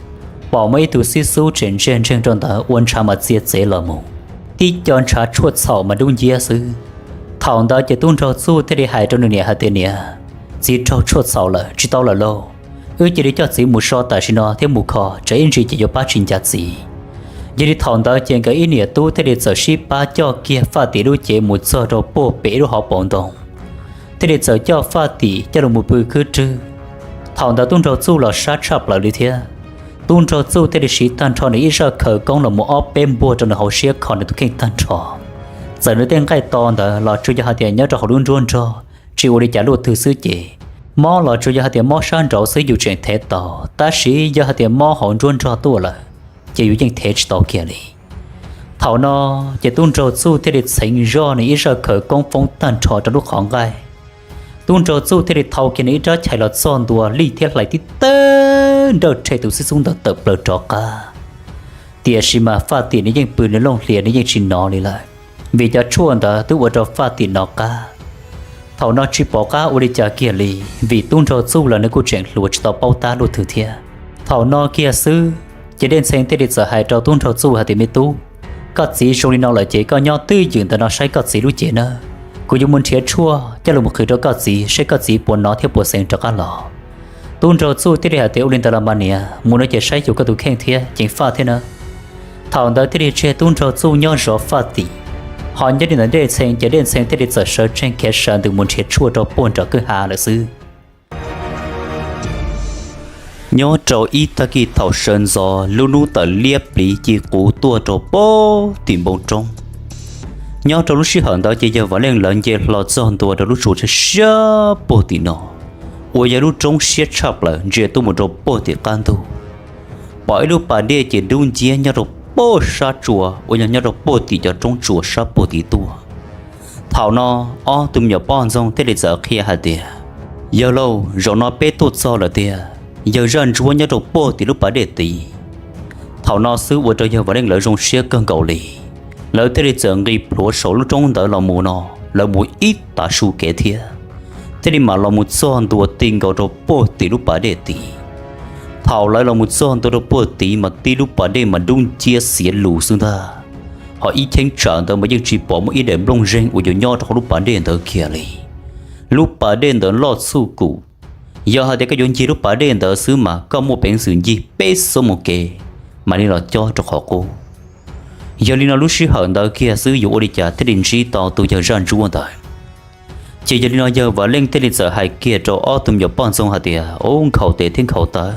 pom muaj ib tug xib xub tseem ntseg ntseeg rau ntawd ua ntshav mas txia txev los mus, tib co ntshav tshuaj txhaum mas dub nciab xwb. Thaum ntawd ces Tub Nraug Txuj thiaj li hais rau nws niam hais tias, niam, txiv raug tshuaj txhaum lawm, tsis tau lawm lauj. Wb cia li coj txiv mus so tam sim no thiab mus kho, tsam ib ntsis ces yuav pab tsis ncav txiv. Yog li thaum ntawd ces nkawd ib niam tub thiaj li txawm sib pab coj kiag Faj Tim lub cev mus txog rau puag pem ib lub hauv paus ntoo, thiaj li txawm coj Faj Tim coj los mus pw khwb rwg. Thaum ntawd Tub Nraug Txuj los sab tshaj plaws li thiab. Tub Nraug Txuj thiaj li siv tag nrho nws ib zaj khawv koob los mus ob peb npuaj rau nws hauv siab kho nws tus kheej tag nrho. Txawm nws tej nqaij to ntawd los tsuas yog hais tias nyob rau hauv lub nruab nrog, tsis ua li cas luaj twg xwb ces, mob los tsuas yog hais tias mob sab nraud xwb yus tseem thev tau, tab sis yog hais tias mob hauv nruab nrog tuaj lawm, ces yus yeej thev tsis tau kiag li. Thaum no ces Tub Nraug Txuj thiaj li txheev zoj nws ib zaj khawv koob foob tag nrho rau lub qhov nqaij. Tub Nraug Txuj thiaj li thau kiag nws ib rab chais los txog ntua lij thiab hlais tib tawg nrawj rhe tus xib xub ntawd tawm plaws rov qab. Tiam sis mas Faj Tim nws yeej pw nws looj hlias nws yeej tsis nov li lawm, vim cov tshuaj ntawd twb ua rau Faj Tim nov qab. Thaum no tsis pom qab ua li cas kiag li, vim Tub Nraug Txuj los nws kuj tseem hluas tsis tau paub tab luaj twg thiab. Thaum no kiag xwb, ces Dej Ntxhee thiaj li txawm hais rau Tub Nraug Txuj hais tias, me tub, koj txiv zoo li no lawm ces koj nyob twj ywm ntawm no saib koj txiv lub cev nawb, kuv yuav mus nrhiav tshuaj coj los qhwv rau koj txiv saib koj txiv puas nov thiab puas xeev rov qab los. Tub Nraug Txuj thiaj li hais tias, ua li ntawd los mas niam, mus no ces saib xyuas koj tus kheej thiab ceev faj thiab nawb. Thaum ntawd thiaj li tseg Tub Nraug Txuj nyob zov Faj Tim, ho nyob li ntawm Dej Ntxhee ces Dej Ntxhee thiaj li txawm sawv tsees khiav sawv ntws mus nrhiav tshuaj rau puag nram kwj ha lawm xwb. Nyob rau ib tag kis thaum sawv ntxov lub hnub tawm liab pliv ci quv tuaj rau puag tim npoo roob. Nyob rau lub sij hawm ntawd ces yawg Vam Leej lawv nce hlo txog ntua rau lub tsua siab siab puag tim no, uas yog lub roob siab tshaj plaws ntsia tuaj mus rau puag tim qab ntug. Pom ib lub pas dej ces dub nciab nyob rau puag sab tsua uas yog nyob rau puag tim cov roob tsua sab puag tim tuaj. Thaum no ob tug me nyuam poj ntxoog thiaj li txawm qhia hais tias, Yawg lauj, zaum no peb tuaj txog lawm tiag, yawg zaj ntsuab nyob rau puag tim lub pas dej tid. Thaum no xwb ua rau yawg Vam Leej lawv zoo siab kawg nkaus li. Lawv thiaj li txawm nqis plhuav saum lub roob ntawd los mus no, lawv mus ib tav su kev thiab, thiaj li mam los mus txog ntua ti nkaus rau puag tim lub pas dej tid. Thaum lawv los mus txog ntua rau puag tid mas tib lub pas dej mas dub nciab xiav lus xwb ntag. Ho ib cheeb tsam ntawd mas yeej tsis pom muaj ib daim nplooj zeeg uas yuav nyob rau hauv lub pas dej ntawd kiag li. Lub pas dej ntawd loj txhuj kum, yog hais tias koj yuav ncig lub pas dej ntawd xwb mas koj muaj peev xwm ncig peb xuab moos kev mam li los cob rau qhov qub. Yog li no lub sij hawm ntawd kiag xwb yuav ua li cas thiaj li ntsib tau tus yawg zaj ntsuab ntawd. Ces yog li no yawg Vam Leej thiaj li txawm hais kiag rau ob tug me nyuam poj ntxoog hais tias, Ub, nkhaus tes thiab nkhaus taw,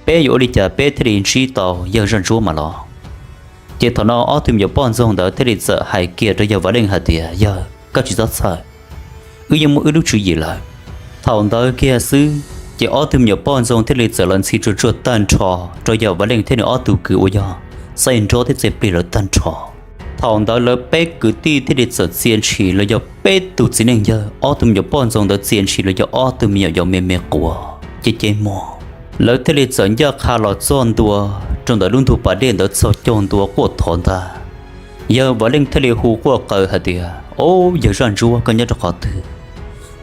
peb yuav ua li cas peb thiaj li ntsib tau yawg zaj ntsuab mas los? Ces thaum no ob tug me nyuam poj ntxoog ntawd thiaj li txawm hais kiag rau yawg Vam Leej hais tias, Yawg, koj tsis txhob txhawj, wb yeej muaj wb lub tswv yim lawm. Thaum ntawd kiag xwb, ces ob tug me nyuam poj ntxoog thiaj li txawm los ntxhi tsuag tsuag tag nrho rau yawg Vam Leej thiab nws ob tug kwv uas yog Txaij Nrob thiab Txaij Plig lawv tag nrho. Thaum ntawd lawv peb kwv tij thiaj li txawm txia ntshis los yog peb tug txiv neej yawg, ob tug me nyuam poj ntxoog ntawd txias ntshis los yog ob tug me nyuam yaus me me quav ceb ceb muag. Lawv thiaj li txawm ncaj qha los txog ntua rau ntawm lub ntug pas dej ntawd txog caug ntua quaj thov ntag. Yawg Vam Leej thiaj li hu quaj qw hais tias, Ob, yawg zaj ntsuab, koj nyob rau qhov twg?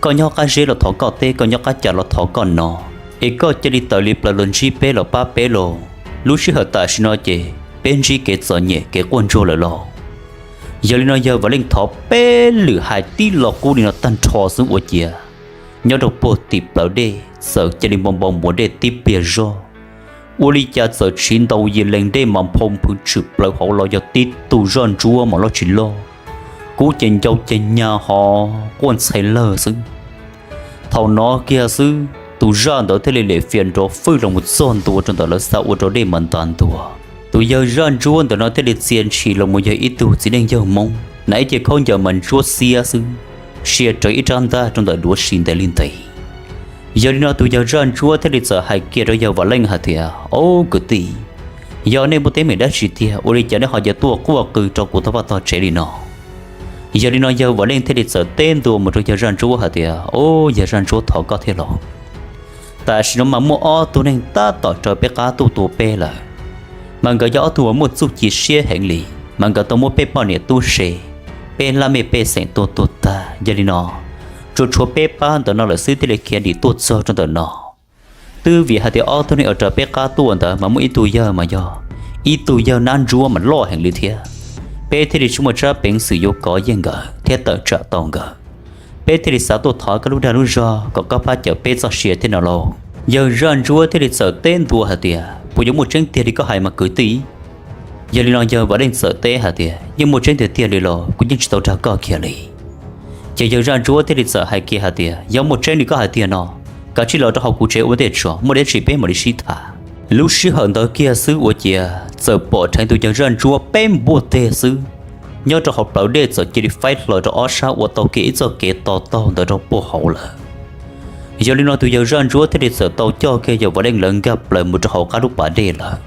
Koj nyob qab zeb los thov koj teb, koj nyob qab cas los thov koj nov, es koj cia li tawm li plaws los ntsib peb los pab peb lauj. Lub sij hawm tam sim no ces peb ntsib kev txom nyem kev quaj ntsuag lawm lauj. Yog li no yawg Vam Leej thov peb lwm hais tib lo qub li no tag nrho xwb ua ciav nyob rau puag tim plawv dej txawm cia li npau npau muav dej tib pliag zog. Ua li cas txawm tsiv ntaus yim lees dej mas nphau nphwv tshwm plaws hauv los yog tib tug zaj ntsuab mas loj tsis loj, kub ces ncau ces nyag ho quaj ntxhais lawg xwb. Thaum no kiag xwb tus zaj ntawd thiaj li lem fias nrov fwj los mus txog ntua rau ntawm lawv xav ua rau dej mas ntas ntua. Tus yawg zaj ntsuab ntawm no thiaj li txia ntshis los mus yog ib tug txiv neej yawg Hmoob na, ib ce khaub ncaws mas ntsuab xiab xwb, sia rawv ib rab ntaj rau ntawm duav si ntev li ntev. Yog li no tus yawg zaj ntsuab thiaj li txawm hais kiag rau yawg Vam Leej hais tias, Ob kwv tij, yog nej muaj teeb meem dab tsi tiag ua li cas nej ho yuav tuaj quaj qw rau kuv tog vaj tog tsev li no? Yog li no yawg Vam Leej thiaj li txawm teb ntua mus rau yawg zaj ntsuab hais tias, Ob, yawg zaj ntsuab, thov koj thiab lauj. Tam sim no mas muaj ob tug neeg tab tom raws peb qab tuaj tua peb lawm, mas nkawd yog ob tug uas muaj txuj ci siab heev li, mas nkawd tau muab peb poj niam tub se, peb laj mej pej xeem tua tuag tag. Yog li no tsuas tshuav peb pab ntawm no lawm xwb thiaj li khiav dim tuaj txog rau ntawm no. Twb vim hais tias ob tug neeg uas raws peb qab tuaj ntawd mas muaj ib tug yawg mas yog ib tug yawg nab ntsuab mas loj heev li thiab, peb thiaj li tsis muaj tsab peev xwm yuav kov yeej nkawd thiab tawm tsam tau nkawd. Peb thiaj li xav tuaj thov koj lub dag lub zog kom koj pab cawm peb txoj sia thiab no lauj. Yawg zaj ntsuab thiaj li txawm teb ntua hais tias, Puas yuav muaj tseeb tiag li koj hais mas kwv tij? Yog li no yawg Vam Leej txawm teb hais tias, Yeej muaj tseeb tiag tiag li los, kuv yeej tsis tau dag koj kiag li. Ces yawg zaj ntsuab thiaj li txawm hais kiag hais tias, Yog muaj tseeb li koj hais tiag no, kav tsij los rau hauv kuv tsev ua ntej tso, muaj dab tsi peb mam li sib tham. Lub sij hawm ntawd kiag xwb ua ciav txawm pom dheev tus yawg zaj ntsuab peb npuaj teg xwb, nyob rau hauv plawv dej txawm cia li faib hlo rau ob sab ua tau kiag ib txoj kev to taug ntawd rau puag hauv lawm. Yog li no tus yawg zaj ntsuab thiaj li txawm tau coj kiag yawg Vam Leej lawv nkag plaws mus rau hauv qab lub pas dej lawm.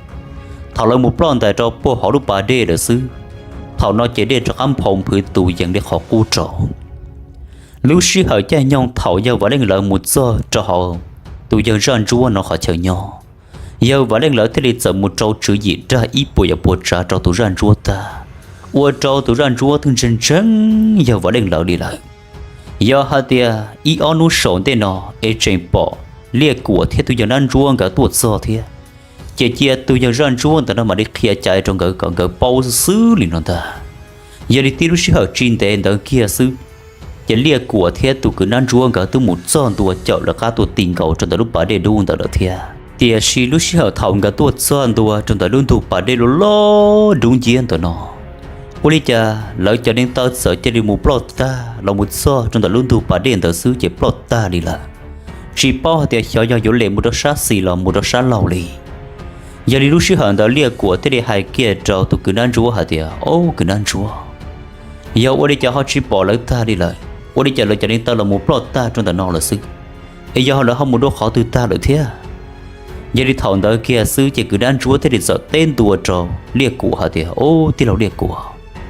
Thaum lawv mus ploj ntais rau puag hauv lub pas dej lawm xwb, thaum no ces dej rov qab nphau nphwv tus yees li qhov qub rau. Lub sij hawm caij nyoog thaum yawg Vam Leej lawv mus txog rau hauv tus yawg zaj ntsuab no qhov chaw nyob, yawg Vam Leej lawv thiaj li txawm mus rau tswv yim dag ib puas yam puas tsav rau tus zaj ntsuab tag, ua rau tus zaj ntsuab twb ntseeg ntseeg yawg Vam Leej lawv li lawm. Yog hais tias ib ob hnub saum ntej no es tseem pom Liaj Kuam thiab tus yawg Nab Ntsuab nkawd tuaj txog thiab, ces cia tus yawg zaj ntsuab ntawm no mam li qhia cai rau nkawd kom nkawd paub xwb xwb li no ntag. Yog li tib lub sij hawm tsis ntev ntawd kiag xwb, ces Liaj Kuam thiab tus kwv Nab Ntsuab nkawd twb mus txog ntua caum lawv qab tuaj ti nkaus rau ntawm lub pas dej dub ntawd lawm thiab. Tiam sis lub sij hawm thaum nkawd tuaj txog ntua rau ntawm lub ntug pas dej loj loj dub nciab ntawm no, ua li cas lawv cov neev taw txawm cia li mus ploj tag los mus txog rau ntawm lub ntug pas dej ntawd xwb ces ploj tag li lawm. tsis paub hais tias xyov yog yuav lem mus rau sab xis los mus rau sab laug li. Yog li lub sij hawm ntawd Liaj Kuam thiaj li hais kiag rau tus kwv Nab Ntsuab hais tias, Au kwv Nab Ntsuab, yog ua li cas ho tsis pom lawv tag li lawm? Ua li cas lawv cov neev taw los mus ploj tag rau ntawm no lawm xwb? Es yog lawv ho mus dua qhov twg tag lawm thiab? Yog li thaum ntawd kiag xwb ces kwv Nab Ntsuab thiaj li txawm teb ntua rau Liaj Kuam hais tias, Au tij laug Liaj Kuam,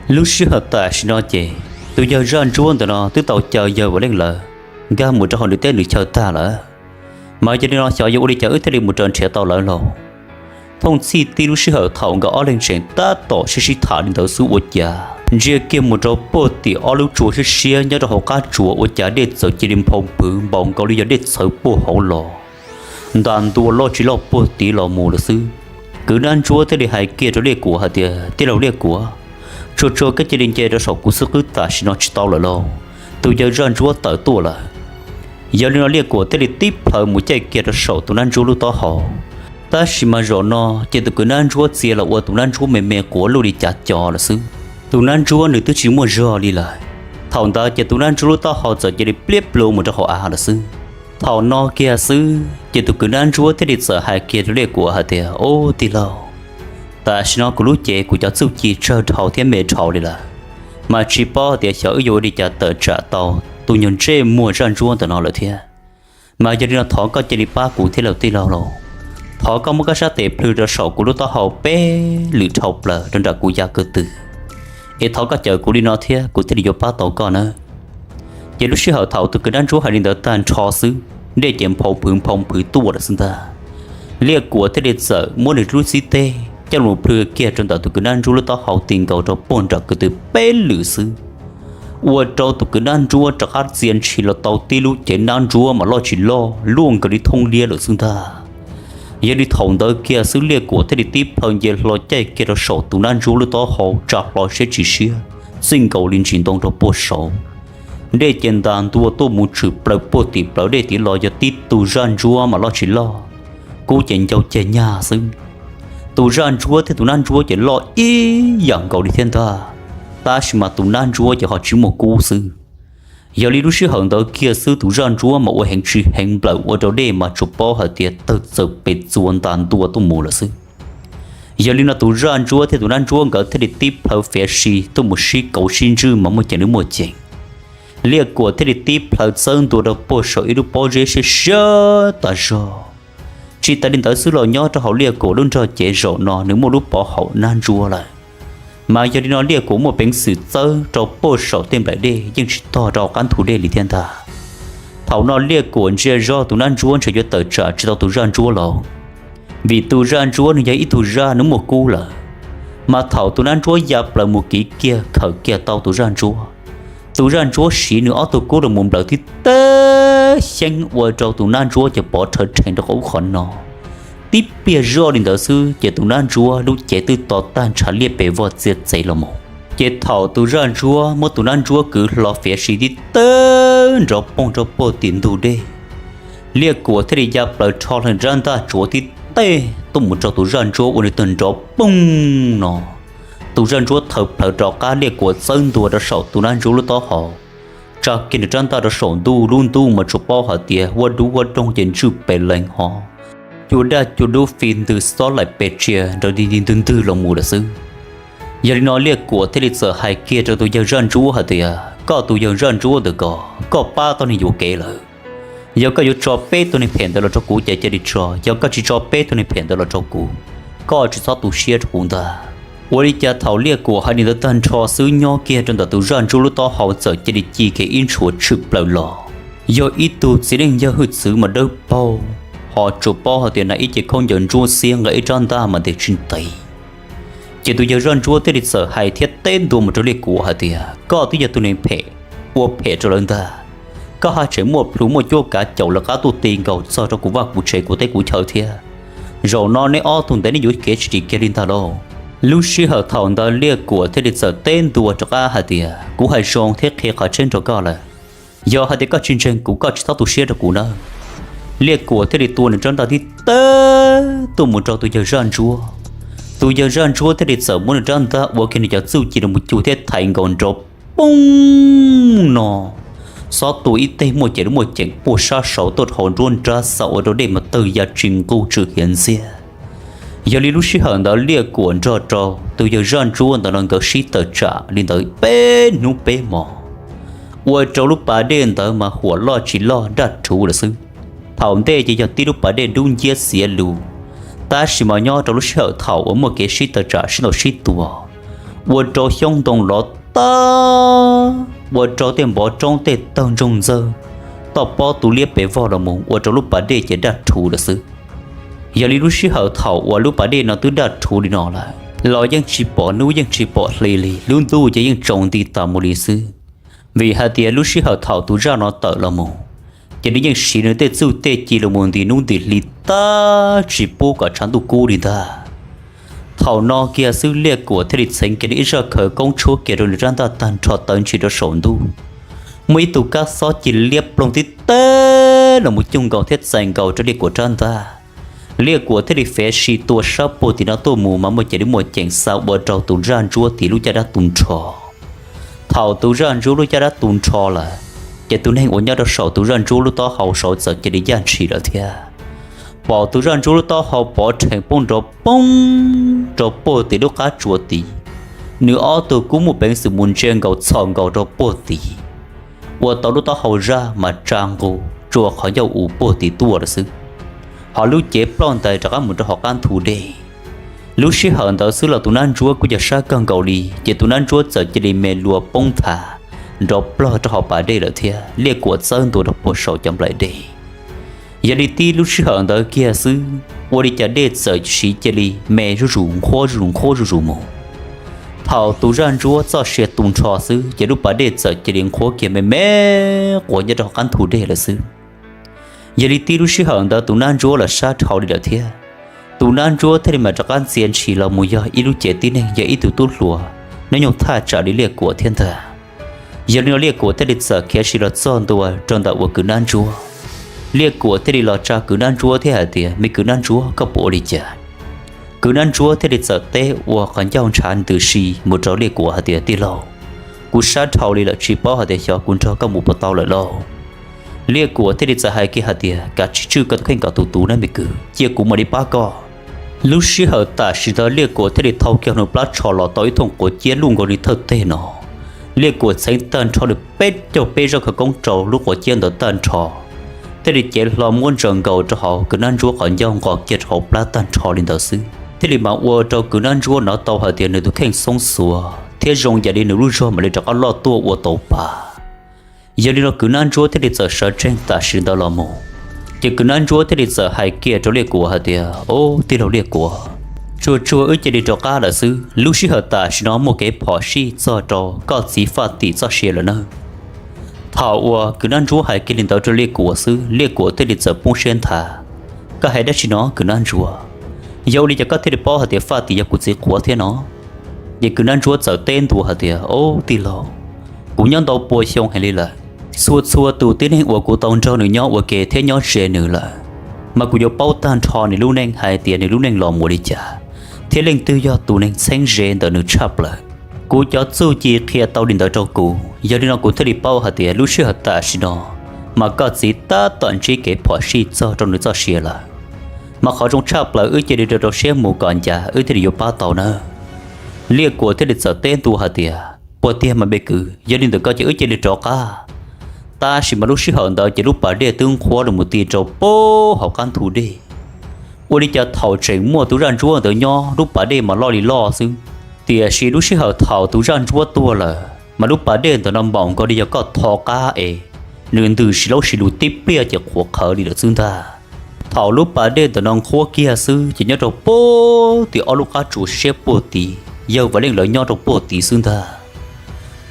lub sij hawm tam sim no ces tus yawg Zaj Ntsuab ntawm no twb tau caw yawg Vam Leej lawv nkag mus rau hauv nws teb nws chaw tag lawm. Mas yog li no xyov yuav ua li cas wb thiaj li mus raws nrhiav tau lawv lauj? Thooj txhij tib lub sij hawm thaum nkawd ob leeg tseem tab tom sib sib tham li ntawd xwb ua cas ntsia kiag mus rau puag tim ob lub tsua siab siab nyob rau hauv qab tsuas ua cas dej txawm cia li nphau npwv npaum nkaus li yog dej txhawv puag hauv los, ntas ntua loj tsis loj puag tid los mus lawm xwb. Kwv Nab Ntsuab thiaj li hais kiag rau Liaj Kuam hais tias, Tij laug Liaj Kuam, tsuag tsuag koj cia li nce rau saum kuv xub qwb tam sim no tsis tau lawm lauj, tus yawg Zaj Ntsuab tawm tuaj lawm. Yog li no Liaj Kuam thiaj li tib plhaw mus caij kiag rau saum tus Nab Ntsuab lub taub hau. Tab sis mas zaum no ces tus kwv Nab Ntsuab txia los ua tus Nab Ntsuab me me quav luj li cav co lawm xwb. Tus Nab Ntsuab nws twb tsis muaj zog li lawm. Thaum ntawd ces tus Nab Ntsuab lub taub hau txawm cia li pliab plua mus rau hauv av lawm xwb. Thaum no kiag xwb ces tus kwv Nab Ntsuab thiaj li txawm hais kiag rau Liaj Kuam hais tias, Au tij laug, tam sim no kuv lub cev kuv cov txuj ci tsawg dhau thiab me dhau li lawm, mas tsis paub tias xyov wb yuav ua li cas tawm tsam tau tus nyuag ntsej muag Zaj Ntsuab ntawm no lawm thiab. Mas yog li no thov koj cia li pab kuv thiab lauj tij laug lauj. Thov koj muab koj sab tes plhws rau saum kuv lub taub hau peb lwm dhau plaws rau nram kuv yav ko tw, es thov koj cawm kuv li no thiab kuv thiaj li yuav pab tau koj nawb. Ces lub sij hawm thaum tus kwv Nab Ntsuab hais li ntawd tag nrho xwb, dej ces nphau nphwv nphau nphwv tuaj lawm xwb ntag. Liaj Kuam thiaj li txawm muab nws lub xib teg coj los plhws kiag rau ntawm tus kwv Nab Ntsuab lub taub hau ti nkaus rau puag nram ko tw peb lwm xwb, ua rau tus kwv Nab Ntsuab rov qab txia ntshis los tau tib lub cev Nab Ntsuab mas loj tsis loj luaj nkaus li thoob liab lawm xwb ntag. Yog li thaum ntawd kiag xwb Liaj Kuam thiaj li tib plhaw nce hlo caij kiag rau saum tus Nab Ntsuab lub taub hau tsa hlo siab tsis siab, txij nkaus li ntsis ntoo rau puag saud. Dej ces ntas ntua tuaj mus tshwm plaws puag tim plawv dej tid los yog tib tug Zaj Ntsuab mas loj tsis loj, kub ces ncau ceg nyag xwb. Tus Zaj Ntsuab thiab tus Nab Ntsuab ces loj ib yam nkaus li thiab ntag, tab sis mas tus Nab Ntsuab ces ho tsis muaj kub xwb. Yog li lub sij hawm ntawd kiag xwb tus Zaj Ntsuab mas ua heev tsis heev nplawm ua rau dej mas tsuas paub hais tias tawg txawm pes txuas ntas ntua tuaj mus lawm xwb. Yog li no tus Zaj Ntsuab thiab tus Nab Ntsuab nkawd thiaj li tib plhaw fiav si tuaj mus sib kauv sib ntswj mas muaj ceem li muaj ceem. Liaj Kuam thiaj li tib plhaw txawb ntua rau puag saum ib lub pob zeb siab siab tas zog. Tsis tas li ntawd xwb los nyob rau hauv Liaj Kuam lub nrog cev zaum no nws muaj lub pov haum Nab Ntsuab lawm. Mas yog li no Liaj Kuam muaj peev xwm txawb rau puag saum tej nplaim dej yeej tsis tog rau hauv qab ntug dej li thiab ntag. Thaum no Liaj Kuam ntsia zog tus Nab Ntsuab ntshe yuav tawm tsam tsis tau tus Zaj Ntsuab lauj, vim tus Zaj Ntsuab nws yog ib tug zaj nws muaj kub lawm. Mas thaum tus Nab Ntsuab ya plaws mus kiv kiag khawm kiag tau tus Zaj Ntsuab, tus Zaj Ntsuab siv nws ob tug kub los mus nplawm tib teb xyeeb ua rau tus Nab Ntsuab ces pov rhawv rhees rau qhov ub qhov no. Tib pliag zoj li ntawd xwb ces tus Nab Ntsuab lub cev twb to tag ntshav liab pes vog txia txev los mus. Ces thaum tus Zaj Ntsuab muab tus Nab Ntsuab kwv hlo fiav si tib teb nrov poog rau puag tim ntug dej, Liaj Kuam thiaj li ya plaws rho hlo rab ntaj tsuav tib teb tuaj mus rau tus Zaj Ntsuab ua nws tawg nrov poog no. Tus Zaj Ntsuab thaw plhaws rov qab, Liaj Kuam txawb ntua rau saum tus Nab Ntsuab lub taub hau, tsa kiag nws rab ntaj rau saum ntuj, lub ntuj mas tsuas paub hais tias huab dub huab doog ces ntswj pes lees hov, cua daj cua dub fi ntws xob laim pes tsia nrov dig dig ntwg ntwg los mus lawm xwb. Yog li no Liaj Kuam thiaj li txawm hais kiag rau tus yawg Zaj Ntsuab hais tias, Koj tus yawg Zaj Ntsuab ntawm ko, koj pab tau niag yuam kev lawm. Yog koj yuav tso peb tug neeg phem ntawd los rau kuv ces cia li tso, yog koj tsis tso peb tug neeg phem ntawd los rau kuv, koj tsis txhob tu siab rau kuv ntag. Ua li cas thaum Liaj Kuam hais li ntawd tag nrho xwb nyob kiag rau ntawm tus Zaj Ntsuab lub taub hau txawm cia li ci kiag ib ntshuas tshwm plaws los. Yog ib tug txiv neej yawg hwj txwv mas dawb paug, ho tsuas paub hais tias na ib ce khaub ncaws ntsuab xiab nqa ib rab ntaj mas ntes tsis ntev. Ces tus yawg Zaj Ntsuab thiaj li txawm hais thiab teb ntua mus rau Liaj Kuam hais tias, Koj twb yog tus neeg phem, ua phem rau lawv ntag. Koj haj tseem muaj plhu muaj cuab kav caum lawv qab tuaj ti nkaus txog rau kuv vaj kuv tsev kuv teb kuv chaw thiab. Zaum no neb ob tug ntawd neb yuav kev tsis dim kiag li ntag lauj. Lub sij hawm thaum ntawd Liaj Kuam thiaj li txawm teb ntua rov qab hais tias, Kuv hais zoo thiab qhia qhov tseeb rau koj lawm. Yog hais tias koj tsis ntseeg kuv, koj tsis txhob tu siab rau kuv nawb. Liaj Kuam thiaj li tua nws rab ntaj tib tawb tuaj mus rau tus yawg Zaj Ntsuab. Tus yawg Zaj Ntsuab thiaj li txawm muab nws rab ntaj ua kiag nws cov txuj ci los mus cug thiab thaiv nkaus nrov poog no. xob tua ib teg muaj cev lub muaj ceem puag sab saud tuaj rau hauv nruab nrab xav ua rau dej mas tawg ya tsis nqus tsw hiav ntxiag. Yog li lub sij hawm ntawd Liaj Kuam nrog rau tus yawg zaj ntsuab ntawd no nkawd sib tawm tsam li ntawd peb hnub peb hmos, ua rau lub pas dej ntawd mas huam loj tsis loj daj rhuv lawm xwb. Thaum ntej ces yog tib lub pas dej dub nciab xiav lus, tab sis mas nyob rau lub sij hawm thaum uas muaj kev sib tawm tsam sib ntaus sib tua, ua rau xyoob ntoo lov tag, ua rau tej npov roob tej tawg ntsoog ntxawg, toj pob tu liab pes vog los mus ua rau lub pas dej ces daj rhuv lawm xwb. Yog li lub sij hawm thaum uas lub pas dej no twb daj rhuv li no lawm los yeej tsis pom hnub yeej tsis pom hli li, lub ntuj ces yeej tsaus nti tas mus li xwb. Vim hais tias lub sij hawm thaum tus zaj no tawm los mus, ces nws yeej siv nws tej txuj tej ci los mus nti hnub nti hli tag tsis pub kom tshav ntuj kub li ntag. Thaum no kiag xwb Liaj Kuam thiaj li txheev kiag li ib zaj khawv koob tshuab kiag rau nws rab ntaj tag nrho tawv ntshis rau saum ntuj. Muaj ib tug kab xob ci liab ploog tib teb los mus cuj nkaus thiab txais nkaus rau Liaj Kuam rab ntaj. Liaj Kuam thiaj li fiav si tua sab puag tim no tuaj mus mas muaj cev li muaj ceem xa ua rau tus zaj ntsuab tim lub caj dab tu nrho. Thaum tus zaj ntsuab lub caj dab tu nrho lawm, ces tus neeg uas nyob rau saum tus zaj ntsuab lub taub hau saud txawm cia li yaj ntshis lawm thiab. Pom tus zaj ntsuab lub taub hau pov rhees poob nrov poob rau puag tim lub qab tsuas tid, nws ob tug kub muaj peev xwm mus ntsia nkaus txhom nkaus rau puag tid, ua tau lub taub hau zaj mas tsa nqus tsua qhov ncauj us puag tim tuaj lawm xwb. Ho lub cev ploj ntais rov qab mus rau hauv qab ntug dej. Lub sij hawm ntawd xwb los tus nab ntsuab kuj yog sab kawg nkaus li, ces tus nab ntsuab txawm cia li me luas poob nthav nrov plog rau hauv pas dej lawm thiab Liaj Kuam txawb ntua rau puag saum cov nplaim dej. Yog li tib lub sij hawm ntawd kiag xwb, ua li cas dej txawm siv cia li me zuj zus nqhuab zuj zus nqhuab zuj zus mus. Thaum tus zaj ntsuab txoj sia tu nrho xwb ces lub pas dej txawm cia li nqhuab kiag me me quas nyob rau hauv qab ntug dej lawm xwb. Yog li tib lub sij hawm ntawd tus nab ntsuab los sab dhau li lawm thiab. Tus nab ntsuab thiaj li mam rov qab ntxia ntshis los mus yog ib lub cev tib neeg yog ib tug tub hluas, nws nyob thaj tsam li Liaj Kuam thiab ntag. Yog li no Liaj Kuam thiaj li txawm khiav sis los txog ntua rau ntawm uas kwv nab ntsuab. Liaj Kuam thiaj li los tsa kwv nab ntsuab thiab hais tias, me kwv nab ntsuab, koj puas ua li cas? Kwv nab ntsuab thiaj li txawm teb ua qhov ncauj ntshav ntws si mus rau Liaj Kuam hais tias, tij laug, kuv sab dhau li lawm tsis paub hais tias xyov kuv nrog koj mus puas tau lawm lauj. Liaj Kuam thiaj li txawm hais kiag hais tias, kav tsij tswj koj tus kheej kom tus tus na me kwv, cia kuv mam li pab koj. Lub sij hawm tam sim ntawd Liaj Kuam thiaj li thau kiag nws plab tsho los tau ib thooj quav ciab luj nkaus li thawj teg no. Liaj Kuam txheev tag nrho nws peb caug peb zaj khawv koob rau lub quav ciab ntawd tag nrho, thiaj li cev hlo muab ntsaws nkaus rau hauv kwv nab ntsuab qhov ncauj nqos kiag rau hauv plab tag nrho li ntawd xwb, thiaj li mam ua rau kwv nab ntsuab hnov tau hais tias nws tus kheej xoob xuav thiab zoo yam li nws lub zog mam li rov qab loj tuaj ua tau pa. Yog li no kwv nab ntsuab thiaj li txawm sawv tsees tam sim ntawd los mus. Ces kwv nab ntsuab thiaj li txawm hais kiag rau Liaj Kuam hais tias, ob, tij laug Liaj Kuam, tsuag tsuag wb cia li rov qab lawm xwb, lub sij hawm tam sim no muaj kev phom sij txog rau koj txiv Faj Tim txoj sia lawm nawb. Thaum uas kwv nab ntsuab hais kiag li ntawd rau Liaj Kuam xwb, Liaj Kuam thiaj li txawm poob siab nthav. Koj hais dab tsi no kwv nab ntsuab? Yog ua li cas koj thiaj li paub hais tias Faj Tim yog kuv txiv qhuav thiab no? Ces kwv nab ntsuab txawm teb ntua hais tias, ob, tij laug, kuv nyob ntau pua xyoo heev li lawm. Txhua txhua tus tib neeg uas kuv tau nrog nws nyob ua ke thiab nyob ze nws lawm, mas kuv yuav paub tag nrho nws lub neej hais tias nws lub neej los mus li cas, thiab leej twg yog tus neeg txheeb ze ntawm nws tshaj plaws. Kuv cov txuj ci qhia tau li ntawd rau kuv, yog li no kuv thiaj li paub hais tias lub sij hawm tam sim no mas koj txiv tab tom ntsib kev phom sij txog rau nws txoj sia lawm. Mas qhov zoo tshaj plaws wb cia li rau rau siab mus kom ncaj wb thiaj li yuav pab tau nawb. Liaj Kuam thiaj li txawm teb ntua hais tias, puas tiag mas me kwv, yog li ntawd koj ces wb cia li rov qab. Tab sis mas lub sij hawm ntawd ces lub pas dej twb nqhuab los mus ti rau puag hauv qab ntug dej. Ua li cas thaum tseem muaj tus zaj ntsuab ntawd nyob lub pas dej mas loj li loj xwb, tiam sis lub sij hawm thaum tus zaj ntsuab tuag lawm mas lub pas dej ntawm no npaum nkaus li yog koj tho qab es nws ntws si laub si lus tib pliag ces qhuav qhawv li lawm xwb ntag. Thaum lub pas dej ntawm no nqhuab kiag xwb ces nyob rau puag tim ob lub qab tsuas siab puag tid, yawg Vam Leej lawv nyob rau puag tid xwb ntag.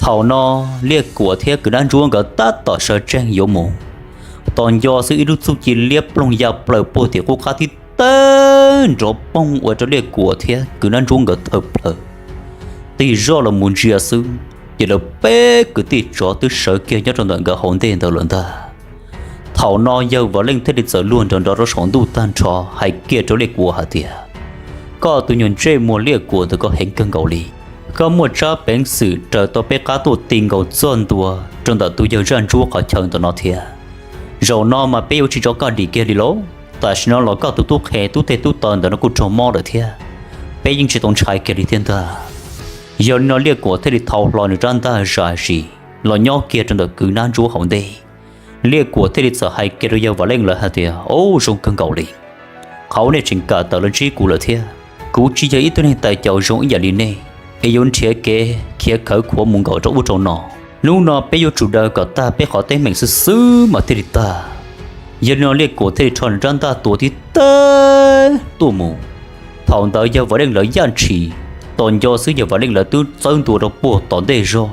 Thaum no Liaj Kuam thiab kwv nab ntsuab nkawd tab tom sawv tsees yuav mus, tos nco xwb ib lub txuj ci liab ploog ya plaws puag tim qub qab tib teg nrov poog ua rau Liaj Kuam thiab kwv nab ntsuab nkawd thawj plaws tig zoj los mus ntsia xwb, ces lawv peb kwv tij tsov twb sawv kiag nyob rau ntawm nkawd hauv ntej ntawd lawm ntag. Thaum no yawg Vam Leej thiaj li txawm luag nrov nrov rau saum ntuj tag nrho hais kiag rau Liaj Kuam hais tias, koj tus nyuag ntsej muag Liaj Kuam ntawd koj heev kawg nkaus li. Koj muaj tsab peev xwm raws tau peb qab tuaj ti nkaus txog ntua rau ntawm tus yawg zaj ntsuab qhov chaw ntawm no thiab. Zaum no mas peb yuav tsis tso koj dim kiag li lauj, tam sim no los koj tus tub qhe tub teg tub taw ntawm no kuj raug mob lawm thiab, peb yeej tsis tau ntshai kiag li thiab ntag. Yog li no Liaj Kuam thiaj li thau hlo nws rab ntaj zam zis los nyob kiag rau ntawm kwv Nab Ntsuab hauv ntej. Liaj Kuam thiaj li txawm hais kiag rau yawg Vam Leej lawv hais tias, Ub, zoo kawg nkaus li, qhov uas nej tseem kam tawm los ntsib kuv lawm thiab. Kuv tsis yog ib tug neeg tais caus zoo ib yam li nej es yuav nrhiav kev khiav khawv khuav mus nkaum rau ub rau no. Hnub no peb yuav tsum daws kom tag peb qhov teeb meem xwb xwb mas thiaj li tag. Yog li no Liaj Kuam thiaj li rho nws rab ntaj tua tib teg tuaj mus. Thaum ntawd yawg Vam Leej lawv yaj ntshis tos nco xwb yawg Vam Leej lawv twb txawb ntua rau puag tom ntej zog,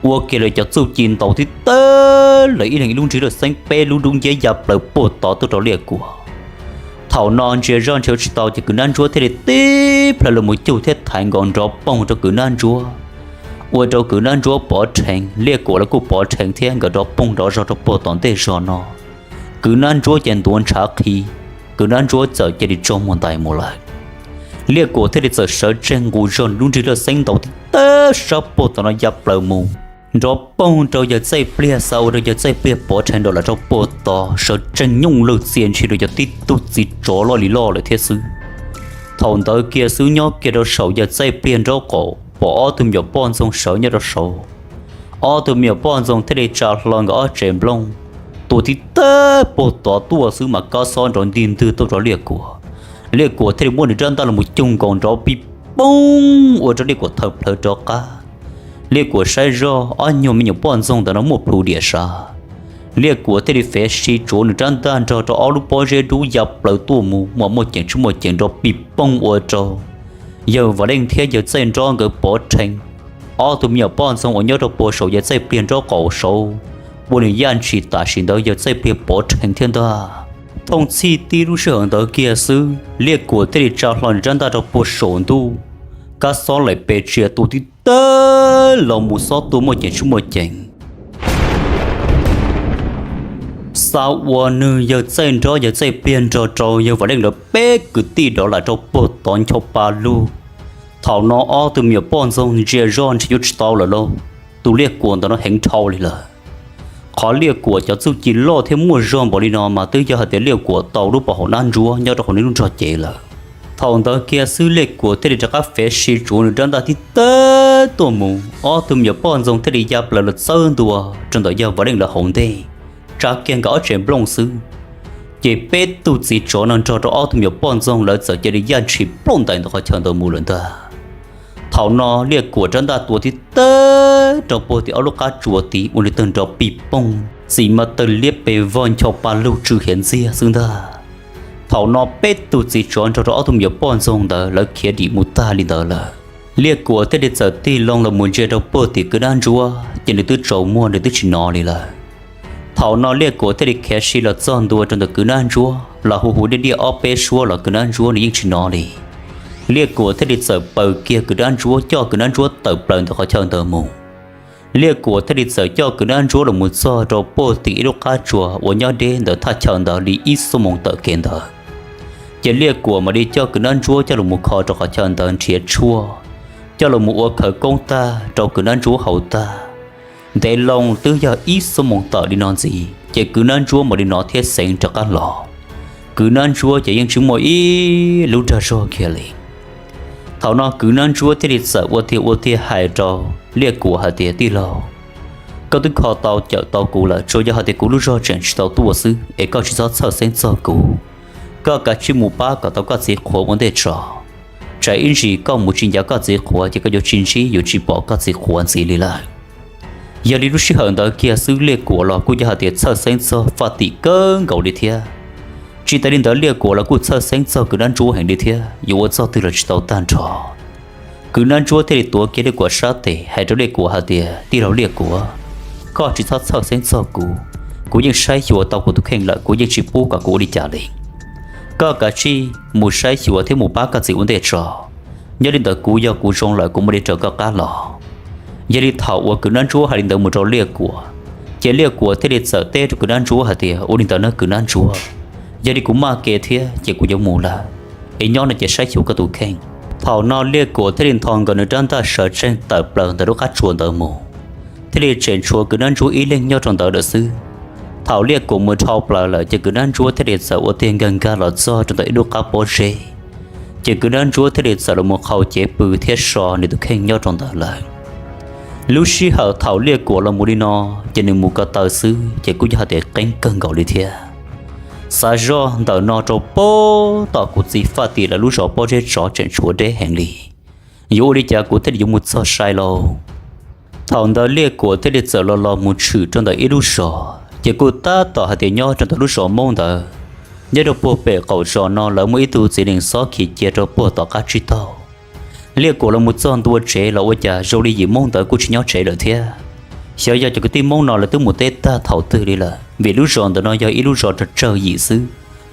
ua kiag lawv cov txuj ci ntaus tib teg lawv ib leeg ib lub nrig laj xeeb peb lub dub nciab ya plaws puag tod tuaj rau Liaj Kuam. Thaum no ntsia zoj nrhiav tsis tau ces kwv Nab Ntsuab thiaj li tib plhaw los mus cug thiab thaiv nkaus nrov poog rau kwv Nab Ntsuab, ua rau kwv Nab Ntsuab pov rheev, Liaj Kuam los kuj pov rheev thiab nkawd nrov poog nrov zog rau puag tom ntej zog no. Kwv Nab Ntsuab ces ntuav ntshav qhi, kwv Nab Ntsuab txawm cia li tsaug muag ntais mus lawm. Liaj Kuam thiaj li txawm sawv tsees nqus zog nws lub nrig laj xeeb ntaus tib teg sab puag tom no ya plaws mus, nrov poog rau yawg Txaij Pliag, xa ua rau yawg Txaij Pliag pov rheev nrov lawm rau puag tod, sawv tsees nyooj lawg txia ntshis rau cov tib tug txiv tsov loj li loj lawm thiab xwb. Thaum ntawd kiag xwb nyob kiag rau saum yawg Txaij Pliag nraub qaum pom ob tug me nyuam poj ntxoog sawv nyob rau saud. Ob tug me nyuam poj ntxoog thiaj li tsa hlo nkawd ob tsev nplooj, tua tib teg puag tod tuaj xwb mas kab xob nrov nti ntwg tuaj rau Liaj Kuam. Liaj Kuam thiaj li muab nws rab ntaj los mus cug nkaus nrov pij poog ua rau Liaj Kuam thaw plawv rov qab. Liaj Kuam saib zoj ob nyuag me nyuam poj ntxoog ntawm no muaj plhus diam sav. Liaj Kuam thiaj li fev si tsuav nws rab ntaj nrog rau ob lub pob zeb dub ya plaws tuaj mus, muaj muaj ceem tsis muaj ceem nrov pij poog ua rau yawg Vam Leej thiab yawg Txaij Nrob nkawd pov rheev. Ob tug me nyuam poj ntxoog uas nyob rau puag saum yawg Txaij Pliag nraub qaum saud, ua nws yaj ntshis tam sim ntawd yawg Txaij Pliag pov rheev thiab ntag. Thooj txhij tib lub sij hawm ntawd kiag xwb Liaj Kuam thiaj li tsa hlo nws rab ntaj rau puag saum ntuj, kab xob laim pes tsia tua tib teg los mus xob tua muaj ceem tsis muaj ceem. Xa ua nws yawg Txaij Nrob yawg Txaij Pliag nrog rau yawg Vam Leej lawv peb kwv tij dov lam rau puag tod ncho pa lug. Thaum no ob tug me nyuam poj ntxoog ntsia zoj ntshe yuav tsis tau lawm lauj, tus Liaj Kuam ntawm no heev dhau li lawm. Qhov Liaj Kuam cov txuj ci loj thiab muaj zog npaum li no mas twb yog hais tias Liaj Kuam tau lub pov haum nab ntsuab nyob rau hauv nws lub nrog cev lawm. Thaum ntawd kiag xwb Liaj Kuam thiaj li rov qab fev si tsuav nws rab ntaj tib teg tuaj mus, ob tug me nyuam poj ntxoog thiaj li ya plaws los txawb ntua rau ntawm yawg Vam Leej lawv hauv ntej, tsa kiag nkawd ob tsev nplooj xwb. Ces peb tug txiv tsov no nrog rau ob tug me nyuam poj ntxoog lawv txawm cia li yaj ntshis plaub ntais ntawm qhov chaw ntawd mus lawm ntag. Thaum no Liaj Kuam rab ntaj tua tib teg rau puag tim ob lub qab tsuas tid ua nws tawg nrov pij poog, txim mas tawg liab pes vog ncho pa lug tsw hiav ntxiag xwb ntag. Thaum no peb tug txiv tsov nrog rau ob tug me nyuam poj ntxoog ntawd lawv khiav dim mus tag li ntawd lawm. Liaj Kuam thiaj li txawm tig loo los mus ntsia rau puag tim kwv nab ntsuab ces nws twb tsaus muag nws twb tsis hnov li lawm. Thaum no Liaj Kuam thiaj li khiav si los txog ntua rau ntawm kwv nab ntsuab los hu hu diaj diaj ob peb suab los kwv nab ntsuab nws yeej tsis hnov li. Liaj Kuam thiaj li txawm paws kiag kwv nab ntsuab coj kwv nab ntsuab tawm plaws ntawm qhov chaw ntawd mus. Liaj Kuam thiaj li txawm coj kwv nab ntsuab los mus txog rau puag tim ib lub qab tsuas uas nyob deb ntawm thaj chaw ntawd li ib xuab moos tawm kev ntawd. Ces Liaj Kuam mam li coj kwv nab ntsuab coj los mus kho rau qhov chaw ntawd nrhiav tshuaj, coj los mus ua khawv koob tag rau kwv nab ntsuab haus tag. Ntev loo twb yog ib xuab moos tawm li no ntxiv ces kwv nab ntsuab mam li hnov thiab xeev rov qab los. Kwv nab ntsuab ces yeej tsis muaj ib lub dag zog kiag li. Thaum no kwv nab ntsuab thiaj li txawm ua tiag ua tiag hais rau Liaj Kuam hais tias, Tij laug, koj twb kho tau cawm tau kuv lawm, tsuas yog hais tias kuv lub zog tseem tsis tau tuaj xwb es koj tsis txhob txhawj xeeb txog kuv. Koj kav tsij mus pab kom tau koj txiv qhuav ua ntej tso. Tsam ib ntsis koj mus tsis ncav koj txiv qhuav ces koj yuav tsis ntsib yuav tsis pom koj txiv qhuav ntxiv li lawm. Yog li lub sij hawm ntawd kiag xwb Liaj Kuam los kuj yog hais tias txhawj xeeb txog Faj Tim kawg nkaus li thiab. Tsis tas li ntawd Liaj Kuam los kuj txhawj xeeb txog kwv nab ntsuab heev li thiab, yuav ua txog twg los tsis tau tag nrho. Kwv nab ntsuab thiaj li tuav kiag Liaj Kuam sab tes hais rau Liaj Kuam hais tias, Tij laug Liaj Kuam, koj tsis txhob txhawj xeeb txog kuv. Kuv yeej saib xyuas tau kuv tus kheej lawm, kuv yeej tsis pub kom kuv ua li cas li. Koj kav tsij mus saib xyuas thiab mus pab koj txiv ua ntej tso. Nyob li ntawd kuv yog kuv zoo lawm kuv mam li raws koj qab los. Yog li thaum uas kwv nab ntsuab hais li ntawd mus rau Liaj Kuam, ces Liaj Kuam thiaj li txawm teb rau kwv nab ntsuab hais tias, Ua li ntawd na kwv nab ntsuab, yog li kuv maj kev thiab ces kuv yuav mus lawm, es nyob no ces saib xyuas koj tus kheej. Thaum no Liaj Kuam thiaj li nthos nkaus nws rab ntaj sawv tsees tawm plaws ntawm lub qab tsuas ntawd mus. thiaj li tseem tshuav kwv dab ntsuab ib leeg nyob rau ntawd lawm xwb. Thaum Liaj Kuam mus dhau plaws lawm ces kwv dab ntsuab thiaj li txawm ua tiag nkag nkag los txog rau ntawm ib lub qab pob zeb, ces kwv dab ntsuab thiaj li txawm los mus qhau cev pw thiab so nws tus kheej nyob rau ntawd lawm. Lub sij hawm thaum Liaj Kuam los mus li no, ces nws mus ko taw xwb ces kuj yog hais tias qeeb kawg nkaus li thiab. Xav zoj ntawm no rau puag tom kuv txiv Faj Tim lawv lub zos pob zeb tsov tseem tshuav deb heev li. Yuav ua li cas kuv thiaj li yuav mus txog sai lauj? Thaum ntawd Liaj Kuam thiaj li txawm los los mus tshwm rau ntawm ib lub zos, ces kuj tab tom hais tias nyob rau ntawm lub zos Hmoob ntawd. Nyob rau puag pem qaum zos no lawv muaj ib tug txiv nees xob khiav cia rau puag tom qab tsib taug. Liaj Kuam los mus txog ntua tsev los ua cas zoo li yim Hmoob ntawd kuj tsis nyob tsev lawm thiab. Xyov yog cov kwv tij Hmoob no lawv twb mus teb tag thaum twg li lawm, vim lub zos ntawm no yog ib lub zos rog tsawg yim xwb,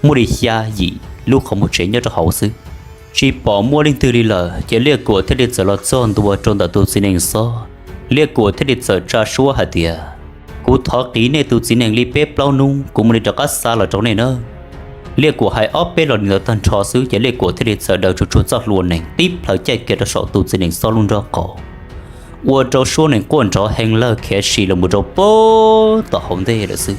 muaj li xya yim lub qhov muag tsev nyob rau hauv xwb. Tsis pom muaj leej twg li lawm, ces Liaj Kuam thiaj li txawm los txog ntua rau ntawm tus txiv nees xob. Liaj Kuam thiaj li txawm tsa suab hais tias, kuv thov qiv nej tus txiv nees li peb plaub hnub, kuv mam li rov qab xa los rau nej nawb. Liaj Kuam hais ob peb los li ntawd tag nrho xwb ces Liaj Kuam thiaj li txawm daws tsuag tsuag txoj hlua nees tib plhaw caij kiag rau saum tus txiv nees xob lub nrob qaum, ua rau suab nees quaj nrov heev lawg khiav si los mus rau puag tom hauv ntej lawm xwb.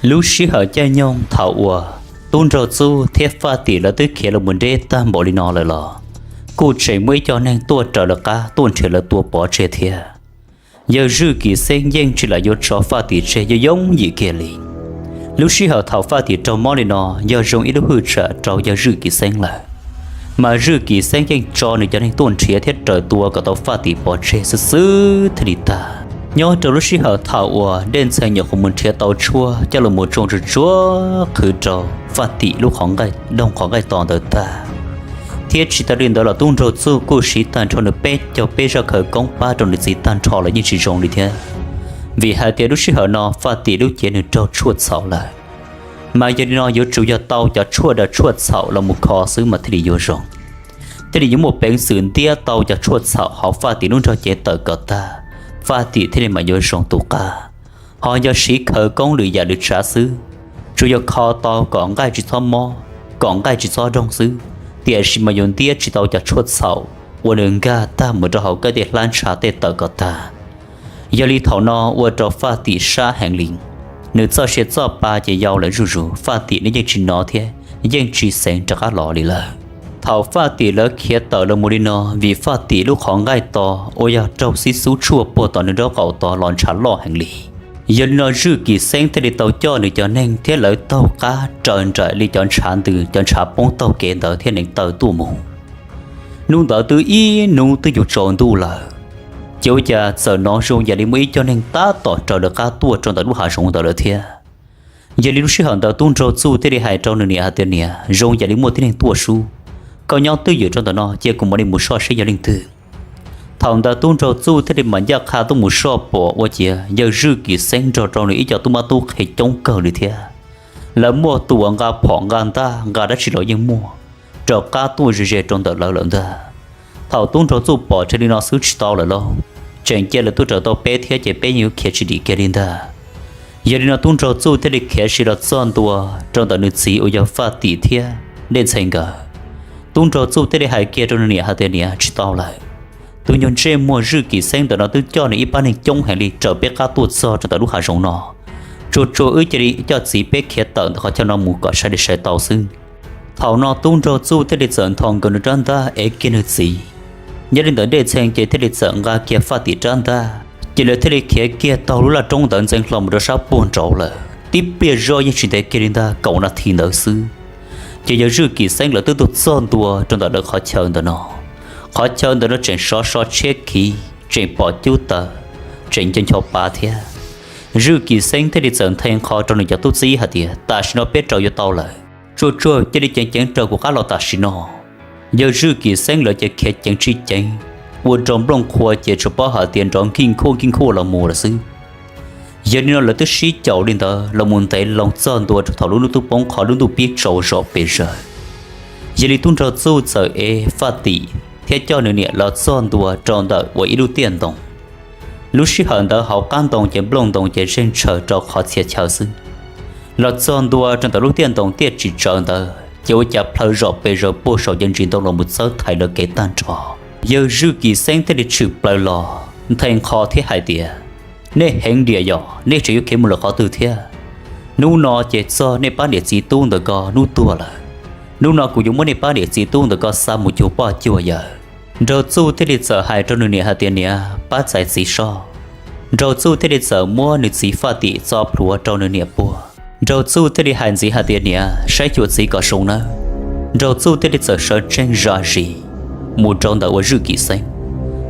Lub sij hawm caij nyoog thaum uas Tub Nraug Txuj thiab Faj Tim lawv twb khiav los mus deb tag npaum li no lawm los kuj tseem muaj ib co neeg tuaj raws lawv qab tuaj nrhiav lawv tua pov tseg thiab. Yawg Zwj Kim Xeeb yeej tsis lam yuav tso Faj Tim tseg yooj yooj yim kiag li. Lub sij hawm thaum Faj Tim raug mob li no yog zoo ib lub hwj tsam rau yawg Zwj Kim Xeeb lawm, mas Zwj Kim Xeeb yeej tso nws cov neeg tuaj nrhiav thiab raws tua kom tau Faj Tim pov tseg xwb xwb thiaj li tag. Nyob rau lub sij hawm thaum uas Dej Ntxhee nyuam qhuav mus nrhiav tau tshuaj coj los mus tsoo tsuag tsuag qhwv rau Faj Tim lub qhov nqaij doog qhov nqaij to ntawd tag, thiab tsis tas li ntawd los Tub Nraug Txuj kuj siv tag nrho nws peb caug peb zaj khawv koob pab rau nws txiv tag nrho los yeej tsis zoo li thiab. Vim hais tias lub sij hawm no Faj Tim lub cev nws raug tshuaj txhaum lawm, mas yog li no yuav tsum yog tau cov tshuaj dav tshuaj txhaum los mus kho xwb mas thiaj li yuav zoo, thiaj li yuav muaj peev xwm ntiab tau cov tshuaj txhaum hauv Faj Tim lub nrog cev tawm kom tag, Faj Tim thiaj li mam yuav zoo tus qab. Ho yog siv khawv koob lwm yam lwm tsav xwb, tsuas yog kho tau kom nqaij tsis txhob mob, kom nqaij tsis txhob doog xwb, tiam sis mas yuav ntiab tsis tau cov tshuaj txhaum uas nws nkag tag mus rau hauv kab tej hlab ntsha tej tawm kom tag. Yog li thaum no ua rau Faj Tim sab heev li, nws txoj sia txoj pa ces yau lawm zuj zus, Faj Tim nws yeej tsis hnov thiab yeej tsis xeev rov qab los li lawm. Thaum Faj Tim lawv khiav tawm los mus li no, vim Faj Tim lub qhov nqaij to uas yog raug xib xub tshuaj puag tom nws nraub qaum tod los ntshav loj heev li. Yog li no Zwj Kim Xeeb thiaj li tau coj nws cov neeg thiab lawv taug qab raws nraim li cov ntshav ntws cov ntshav poob taug kev ntawd thiab neev taw tuaj mus. Hnub ntawd twb ib hnub twb yuav tsaus ntuj lawm, ces ua cas txawm hnov zoo yam li muaj ib co neeg tab tom raws lawv qab tuaj rau ntawm lub hav zoov ntawd lawm thiab. Yog li lub sij hawm ntawd Tub Nraug Txuj thiaj li hais rau nws niam hais tias, niam, zoo yam li muaj tib neeg tuaj sub, koj nyob twj ywm rau ntawm no cia kuv mam li mus soj seb yog leej twg. Thaum ntawd Tub Nraug Txuj thiaj li mam ncaj qha tuaj mus soj pom ua ciav yawg Zwj Kim Xeeb nrog rau nws ib co tub mab tub qhe coob kawg li thiab. Lawv muaj tus uas nqa phom nqa ntaj nqa dab tsi los yeej muaj, raws qab tuaj ze ze rau ntawm lawv lawm ntag. Thaum Tub Nraug Txuj pom raws li no xwb tsis tau lawm lauj, tseem cia lawv tuaj raws tau peb thiab ces peb yeej yuav khiav tsis dim kiag li ntag. Yog li no Tub Nraug Txuj thiaj li khiav si los txog ntua rau ntawm nws txiv uas yog Faj Tim thiab Dej Ntxhee nkawd. Tub Nraug Txuj thiaj li hais kiag rau nws niam hais tias, niam, tsis tau lawm. Tus nyuag ntsej muag Zwj Kim Xeeb ntawm no twb coj nws ib pab neeg coob heev li raws peb qab tuaj txog rau ntawm lub hav zoov no. Tsuag tsuag wb cia li coj txiv peb khiav tawm ntawm qhov chaw no mus kom sai li sai tau xwb. Thaum no Tub Nraug Txuj thiaj li txawm nthos nkaus nws rab ntaj ev kiag nws txiv. Nyob li ntawd Dej Ntxhee ces thiaj li txawm nqa kiag Faj Tim rab ntaj, ces lawv thiaj li khiav kiag taug lub laj roob ntawd ntxeev hlo mus rau sab puag nraud lawm. Tib pliag zoj yeej tsis ntev kiag li ntag, kaum nas this ntawd xwb, ces yawg Zwj Kim Xeeb lawv twb tuaj txog ntua rau ntawm lawv qhov chaw ntawm no. Qhov chaw ntawm no tseem sov so tshiab khiv, tseem pom cub taws, tseem nco ncho pa thiab. Zwj Kim Xeeb thiaj li txawm nthe nqho rau nws cov tub txib hais tias, Tam sim no peb raws yuav tau lawm, tsuag tsuag cia li ceev ceev raws kuv qab los tam sim no. Yawg Zwj Kim Xeeb lawv ces khiav ceev tsis ceev, ua rau nplooj qhuav ces tsuas paub hais tias nrov nkij nkhuj nkij nkhuj los mus lawm xwb. Yog li no lawv twb sib caum li ntawd los mus ntev loo txog ntua rau thaum lub hnub twb poob qho lub ntuj pib tsaus zog pes zaws. Yog li tub nraug Txuj txawm ev Faj Tim thiab coj nws niam los txog ntua rau ntawm uas ib lub tiaj ntoo. Lub sij hawm ntawd hauv qab ntoo ces nplooj ntoo ces zeeg tshaws rau qhov txhia chaw xwb. Los txog ntua rau ntawm lub tiaj ntoo tiaj tsis tsawv ntawd ces ua cas plhaw zom pes zaws puag saum cov ntsis ntoo los mus txawb thaiv lawv kev tag nrho. Yawg Zwj Kim Xeeb thiaj li tshwm plaws los nthe nqho thiab hais tias, Nej heev diam yom, nej tseem yuav khiav mus lawm qhov twg thiab? Hnub no ces txog nej pab niam txiv tub ntawm ko hnub tuag lawm. Hnub no kuv yuav muab nej pab niam txiv tub ntawm ko xa mus cuag poj cuag yawm. Nraug Txuj thiaj li txawm hais rau nws niam hais tias, Niam, pab txais txiv soj. Nraug Txuj thiaj li txawm muab nws txiv Faj Tim txo plhuav rau nws niam puag. Nraug Txuj thiaj li hais ntxiv hais tias, Niam, saib xyuas txiv kom zoo nawb. Nraug Txuj thiaj li txawm sawv tsees zam zis mus rau ntawm uas Zwj Kim Xeeb.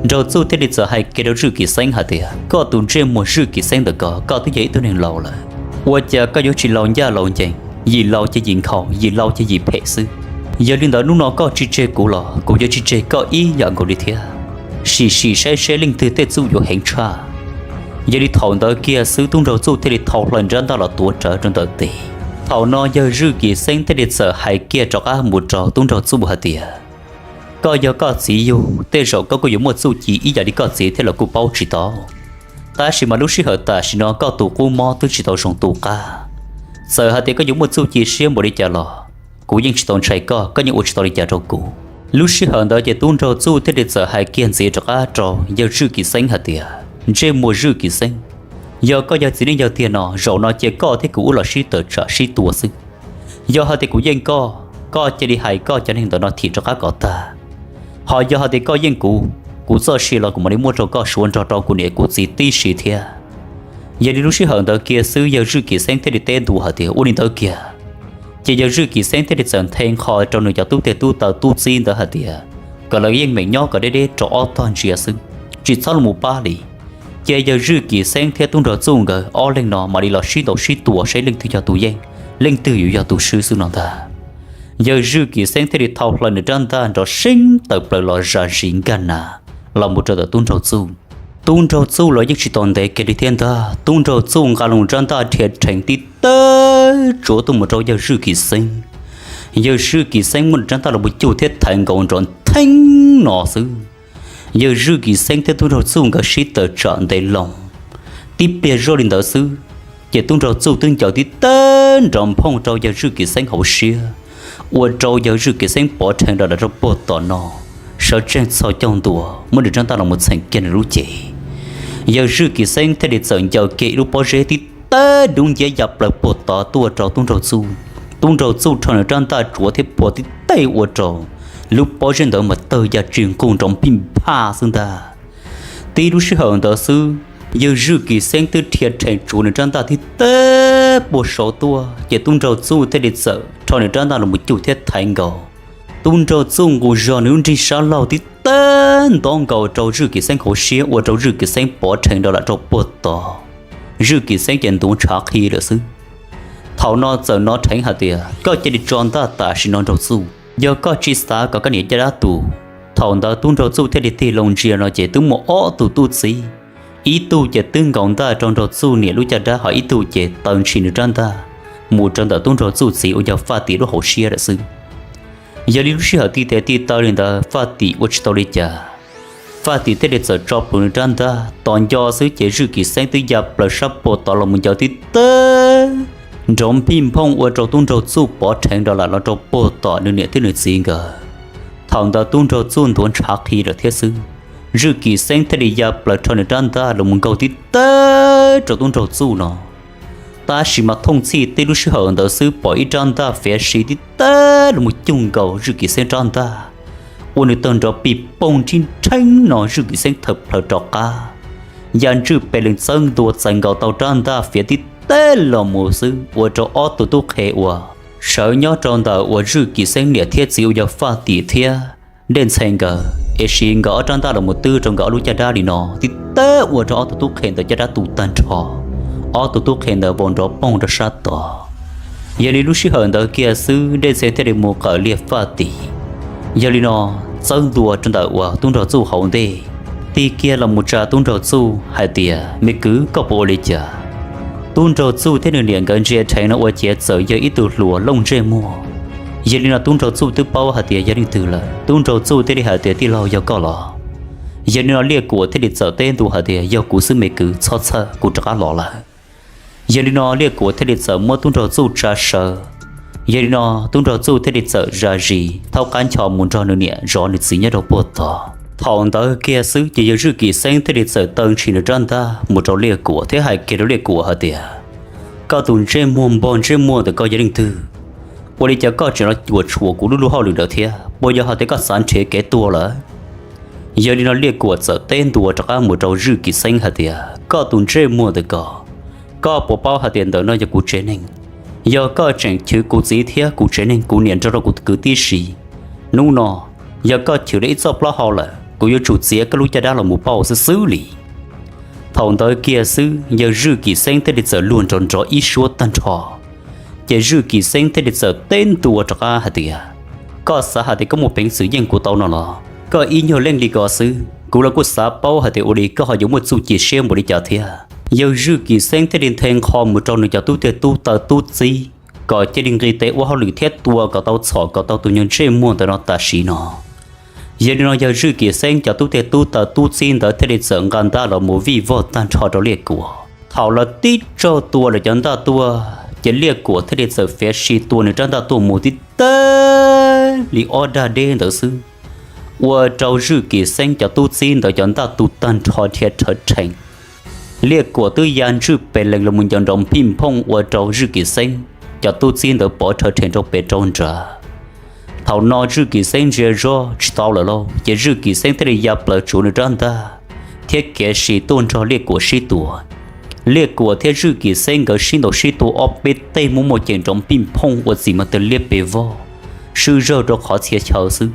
Nraug Txuj thiaj li txawm hais kiag rau Zwj Kim Xeeb hais tias, Koj tus ntsej muag Zwj Kim Xeeb ntawm ko, koj twb yog ib tug neeg laus lawm, ua cas koj yuav tsis laus ncaj laus ncees, yim laus ces yim nkhaus, yim laus ces yim phem xwb. Yog li ntawd hnub no koj tsis tseg kuv los kuv yuav tsis tseg koj ib yam nkaus li thiab. Sim sim saib seb leej twg tej txuj yuav heev tshaj. Yog li thaum ntawd kiag xwb tub nraug Txuj thiaj li thau hlawv nws rab ntaj los tuav rawv rau ntawm tes. Thaum no yawg Zwj Kim Xeeb thiaj li txawm hais kiag rov qab mus rau tub nraug Txuj hais tias, Koj yog koj txiv yug, tej zaum koj kuj yuav muaj txuj ci ib yam li koj txiv thiab los kuj paub tsis tau. Tab sis mas lub sij hawm tam sim no koj tus qub mob twb tsis tau zoo tu qab. Txawm hais tias koj yuav muaj txuj ci siab npaum li cas los kuv yeej tsis tau ntshai koj, koj yeej ua tsis tau li cas rau kuv. Lub sij hawm ntawd ces tub nraug Txuj thiaj li txawm hais kiag ntxiv rov qab rau yawg Zwj Kim Xeeb hais tias, Ntsej muag Zwj Kim Xeeb, yog koj yog txiv neej yog tiag no, zaum no cia koj thiab kuv wb los sib tawm tsam sib tua xwb. Yog hais tias kuv yeej koj, koj cia li hais koj cov neeg ntawm no thim rov qab kom tag. Ho yog hais tias koj yeej kuv, kuv txoj sia los kuv mam li muab rau koj suav nrog rau kuv niam kuv txiv tib si thiab. Yog li lub sij hawm ntawd kiag xwb yawg Zwj Kim Xeeb thiaj li teb ntua hais tias, Ua li ntawd kiag. Ces yawg Zwj Kim Xeeb thiaj li txawm nthe nqho rau nws cov tub teg tub taw tub txib ntawd hais tias, Kom lawv yeej meem nyob kom deb deb rau ob tog ntsia xwb, tsis txhob los pab li. Ces yawg Zwj Kim Xeeb thiab tub nraug Txuj nkawd ob leeg no mam li los sib ntaus sib tua saib leej twg yog tus yeej, leej twg yuav yog tus swb xwb no ntag. Yawg Zwj Kim Xeeb thiaj li thau hlawv nws rab ntaj nrov seeb tawm plaws los zam zis nkag nas los mus rau ntawm tub nraug Txuj. Tub nraug Txuj los yeej tsis tau ntev kiag li thiab ntag, tub nraug Txuj nqa los rab ntaj dhia rhees tib tawb tsuav tuaj mus rau yawg Zwj Kim Xeeb. Yawg Zwj Kim Xeeb muab nws rab ntaj los mus cug thiab thaiv nkaus nrov ntheeb no xwb. Yawg Zwj Kim Xeeb thiab tub nraug Txuj nkawd sib tawm tsam ntev loo, tib pliag zoj li ntawd xwb, ces tub nraug Txuj twb ncaws tib tawb nrov nphooj rau yawg Zwj Kim Xeeb hauv siab, ua rau yawg Zwj Kim Xeeb pov rhees rau lawm rau puag tom no, sawv tsees txhos caug ntua muab nws rab ntaj los mus txheem kiag nws lub cev. Yawg Zwj Kim Xeeb thiaj li txawm ncaws kiag ib lub pob zeb tib tawb dub nciab ya plaws puag tod tuaj rau tub nraug Txuj. Tub nraug Txuj rho nws rab ntaj tsuav thiab phua tib teg ua rau lub pob zeb ntawd mas tawg ya tsis nqug nrov npij nphaj xwb ntag. Tib lub sij hawm ntawd xwb, yawg Zwj Kim Xeeb twb dhia rhees tsuav nws rab ntaj tib teg puag saud tuaj, ces tub nraug Txuj thiaj li txawm rho nws rab ntaj los mus cug thiab thaiv nkaus. Tub nraug Txuj nqus zog nws lub nrig sab laug tib teg ntaus nkaus rau Zwj Kim Xeeb hauv siab ua rau Zwj Kim Xeeb pov rhees rau lawm rau puag tod. Zwj Kim Xeeb ces ntuav ntshav qhi lawm xwb. Thaum no txawm hnov dheev hais tias, Koj cia li tso ntaj tam sim no nraug Txuj, yog koj tsis xav kom koj niam caj dab tu. Thaum ntawd tub nraug Txuj thiaj li tig loo ntsia no ces twb muaj ob tug tub txib, ib tug ces twb nkaus ntaj rau nraug Txuj niam lub caj dab, ho ib tug ces taw ntshis nws rab ntaj mus rau ntawm tub nraug Txuj txiv uas yog Faj Tim lub hauv siab lawm xwb. Yog li lub sij hawm tib tes tib taw li ntawd Faj Tim ua tsis tau li cas. Faj Tim thiaj li txawm tso plhuav nws rab ntaj tos nco xwb ces Zwj Kim Xeeb twb ya plaws sab puag tod los mus ncaws tib teg nrov npij nphooj ua rau tub nraug Txuj pov rhees rau lawm los rau puag tom nws niam thiab nws txiv nkawd. Thaum ntawd tub nraug Txuj ntuav ntshav qhi lawm thiab xwb, Zwj Kim Xeeb thiaj li ya plaws rho nws rab ntaj los mus nkaug tib teg rau tub nraug Txuj no. Tab sis mas thooj txhij tib lub sij hawm ntawd xwb pom ib rab ntaj fiav si tib teg los mus cug nkaus Zwj Kim Xeeb rab ntaj, ua nws tawg nrov pij poog nrhib nrheeb no Zwj Kim Xeeb thawm plhaws rov qab, ya ntswj pes lees txawb ntua txais nkaus tau rab ntaj fiav tib teg los mus xwb ua rau ob tug tub qhe uas sawv nyob rau ntawm uas Zwj Kim Xeeb niam thiab txiv uas yog Faj Tim thiab Dej Ntxhee nkawd es siv nkawd ob rab ntaj los mus twb rau nkawd ob lub caj dab li no tib teg ua rau ob tug tub qhe ntawd caj dab tu tag nrho. ob tug tub qhe ntawd vau nrov poog rau sab tod. Yog li lub sij hawm ntawd kiag xwb Dej Txhee thiaj li mus qawm Liaj Faj Tim. Yog li no, txawb ntua rau ntawm uas tub nraug Txuj hauv ntej, tig kiag los mus tsa tub nraug Txuj hais tias, Me kwv, koj puas ua li cas? Tub nraug Txuj thiab nws niam nkawd ntsia dheev no ua ciav txawm yog ib tug hluas looj ntsej muag. Yog li no tub nraug Txuj twb paub hais tias yog leej twg lawm, tub nraug Txuj thiaj li hais tias, Tij laug, yog koj los? Yog li no Liaj Kuam thiaj li txawm teb ntua hais tias, Yog kuv xwb me kwv, txhob txhawj, kuv rov qab los lawm. Yog li no Liaj Kuam thiaj li txawm muab tub nraug Txuj tsa sawv. Yog li no tub nraug Txuj thiaj li txawm zam zis thaub qab ncho mus nrog nws niam zov nws txiv nyob rau puag tod. Thaum ntawd kiag xwb ces yawg Zwj Kim Xeeb thiaj li txawm taw ntshis nws rab ntaj mus rau Liaj Kuam thiab hais kiag rau Liaj Kuam hais tias, Koj tus ntsej muag npog ntsej muag ntawm koj yog leej twg? Ua li cas koj tseem los cuam tshuam kuv lub luag hauj lwm ntawd thiab? Puas yog hais tias koj xav nrhiav kev tuag lawm? Yog li no Liaj Kuam txawm teb ntua rov qab mus rau Zwj Kim Xeeb hais tias, Koj tus ntsej muag ntawm ko, koj puas paub hais tias ntawm no yog kuv tsev neeg? Yog koj tseem chwv kuv txiv thiab kuv tsev neeg kuv niam nrog rau kuv kwv tib si, hnub no yog koj chwv li ib txoj plaub hau lawm, kuv yuav tsum txiav koj lub caj dab los mus pauj xwb xwb li. Thaum ntawd kiag xwb yawg Zwj Kim Xeeb thiaj li txawm luag nrov nrov ib suab tag nrho. Ces Zwj Kim Xeeb thiaj li txawm teb ntua rov qab hais tias, Koj xav hais tias koj muaj peev xwm yeej kuv tau no los? Koj ib nyuag leej li ko xwb kuv los kuj xav paub hais tias ua li koj ho yuav muaj txuj ci siab npaum li cas thiab. Yawg Zwj Kim Xeeb thiaj li nthe nqho mus rau nws cov tub teg tub taw tub txib kom cia li nqis tes ua hauj lwm thiab tua kom tau txhom kom tau tus nyuag ntsej muag ntawm no tam sim no. Yog li no yawg Zwj Kim Xeeb cov tub teg tub taw tub txib ntawd thiaj li txawm nqa ntaj los mus vij vog tag nrho rau Liaj Kuam. Thaum lawv tib tsaug tua lawv cov ntaj tuaj ces Liaj Kuam thiaj li txawm fiav si tua nws rab ntaj tuaj mus tib teg li ob dag deb ntawd xwb, ua rau Zwj Kim Xeeb cov tub txib ntawd cov ntaj tu tag nrho dhia rhawv rhees. Liaj Kuam twb ya ntswj pes lees los mus ncaws nrov nphij nphooj ua rau Zwj Kim Xeeb cov tub txib ntawd pov rhawv rhees rau pem rau nrad. Thaum no Zwj Kim Xeeb ntsia zog tsis tau lawm lauj, ces Zwj Kim Xeeb thiaj li ya plaws tsuav nws rab ntaj thiab khiav si tuaj nrog Liaj Kuam sib tua. Liaj Kuam thiab Zwj Kim Xeeb nkawd sib ntaus sib tua ob peb teg muaj muaj ceem nrov nphij nphooj ua txiv mas tawg liab pes vog, swb zawg rau qhov txhia chaw xwb.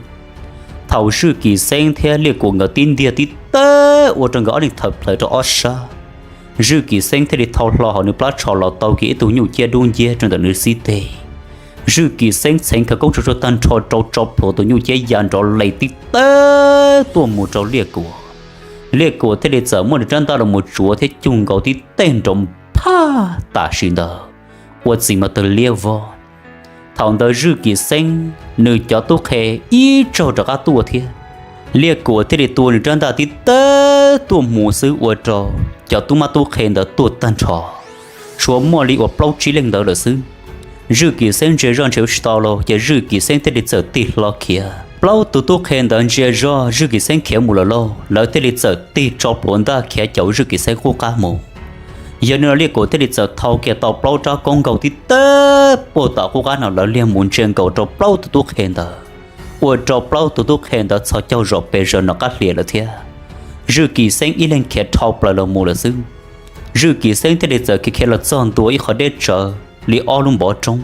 Thaum Zwj Kim Xeeb thiab Liaj Kuam nkawd tib ntiag tib teg ua rau nkawd ob leeg thawm plawv rau ob sab, Zwj Kim Xeeb thiaj li thau hlo hauv nws plab tsho los tau kiag ib tug nyuj ciab dub nciab rau ntawm nws xib teg. Zwj Kim Xeeb txheev khawv koob tsuag tsuag tag nrho rau tso plhuav tus nyuj ciab ya nrov les tib teg tuaj mus rau Liaj Kuam. Liaj Kuam thiaj li txawm muab nws rab ntaj los mus tsuav thiab cug nkaus tib teg nrov phaj tam sim ntawd ua txiv mas tawg liab vog. Thaum ntawd Zwj Kim Xeeb nws cov tub qhe ib tsaug rov qab tuaj thiab. Liaj Kuam thiaj li tua nws rab ntaj tib teg tuaj mus xwb ua rau cov tub mab tub qhe ntawd tuaj tag nrho, tshuav muaj li uas plaub tsib leej ntawd lawm xwb. Zwj Kim Xeeb ntsia zoj ntshe ua tsis tau lauj, ces Zwj Kim Xeeb thiaj li txawm tig hlo khiav. Plaub tus tub qhe ntawd ntsia zoj Zwj Kim Xeeb khiav mus lawm lauj, lawv thiaj li txawm tig tso plhuav ntaj khiav caum Zwj Kim Xeeb qub qab mus. Yog li no Liaj Kuam thiaj li txawm thau kiag tau plaub rab koob nkaus tib teg puag tom qub qab no lawv liag mus ntsia nkaus rau plaub tus tub qhe ntawd, ua rau plaub tus tub qhe ntawd txhos caug zom pes zaws Nom Qab Hlias lawm thiab. Zwj Kim Xeeb ib leeg khiav dhau plaws los mus lawm xwb. Zwj Kim Xeeb thiaj li txawm khiav khiav los txog ntua ib qho deb tsawv li ob lub npov roob.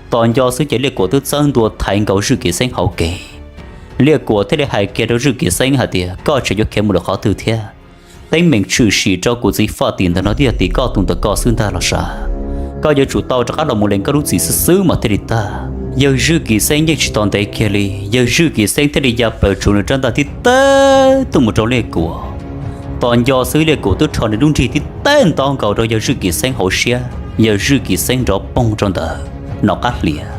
Tos nco xwb ces Liaj Kuam twb txawb ntua thaiv nkaus Zwj Kim Xeeb hauv kev. Liaj Kuam thiaj li hais kiag rau Zwj Kim Xeeb hais tias, Koj tseem yuav khiav mus lawm qhov twg thiab? Teeb meem tshwm sim rau kuv txiv Faj Tim ntawm no twb yog tim koj tus ntawm ko xwb ntag los sav. Koj yuav tsum tau rov qab los mus lees koj lub txim xwb xwb mas thiaj li tag. Yawg Zwj Kim Xeeb yeej tsis tos ntev kiag li, yawg Zwj Kim Xeeb thiaj li ya plaws tsuav nws rab ntaj tib teg tuaj mus rau Liaj Kuam. Tos nco xwb Liaj Kuam twb rho nws lub nrig tib teg ntaub nkaus rau yawg Zwj Kim Xeeb hauv siab, yawg Zwj Kim Xeeb nrov poog rau ntawm Nom Qab Hlias.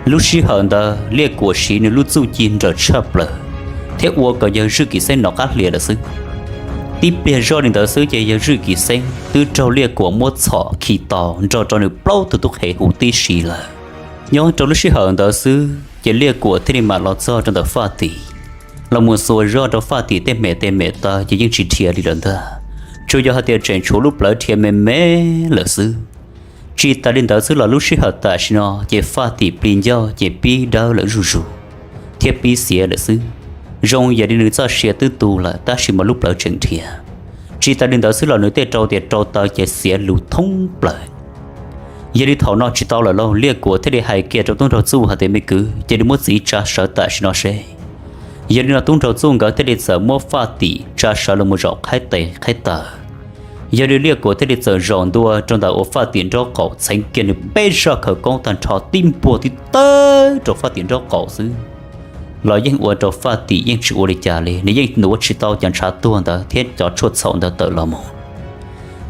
Lub sij hawm ntawd Liaj Kuam siv nws lub txuj ci nrawm tshaj plaws thiab ua kom yawg Zwj Kim Xeeb Nom Qab Hlias lawm xwb. Tib pliag zoj li ntawd xwb ces yawg Zwj Kim Xeeb twb raug Liaj Kuam muab txhom khi tau nrog rau nws plaub tug tub qhe huv tib si lawm. Nyob rau lub sij hawm ntawd xwb ces Liaj Kuam thiaj li mam los txog rau ntawm Faj Tim, los mus xuas zog rau Faj Tim tej mem tej mem taw ces yeej tsis dhia li lawm ntag, tsuas yog hais tias tseem tshuav lub plawv dhia me me lawm xwb. Tsis tas li ntawd xwb los lub sij hawm tam sim no ces Faj Tim plig ncauj ces pib dawb lawm zuj zus thiab pib xiav lawm xwb. Zoo yam li nws txoj sia twb tu lawm tab sis mas lub plawv tseem dhia. Tsis tas li ntawd xwb los nws tej rau tias rau taw ces xiav lus thoob plaws. Yog li thaum no tsis tau lawm lauj, Liaj Kuam thiaj li hais kiag rau tub nraug Txuj hais tias, Me kwv, cia li muab txiv tsa sawv tam sim no seb. Yog li no tub nraug Txuj nkawd thiaj li txawm muab Faj Tim tsa sawv los mus zaum qhaib tes qhaib taw. Yog li Liaj Kuam thiaj li txawm zaum ntua rau ntawm uas Faj Tim nraub qaum txheev kiag nws peb zaj khawv koob tag nrho tib npuaj tib tawb rau Faj Tim nraub qaum xwb los yeej ua rau Faj Tim yeej tsis ua li cas li, nws yeej nuav tsis tau cov ntshav tuag ntawd thiab cov tshuaj txhaum ntawd tawm los mus.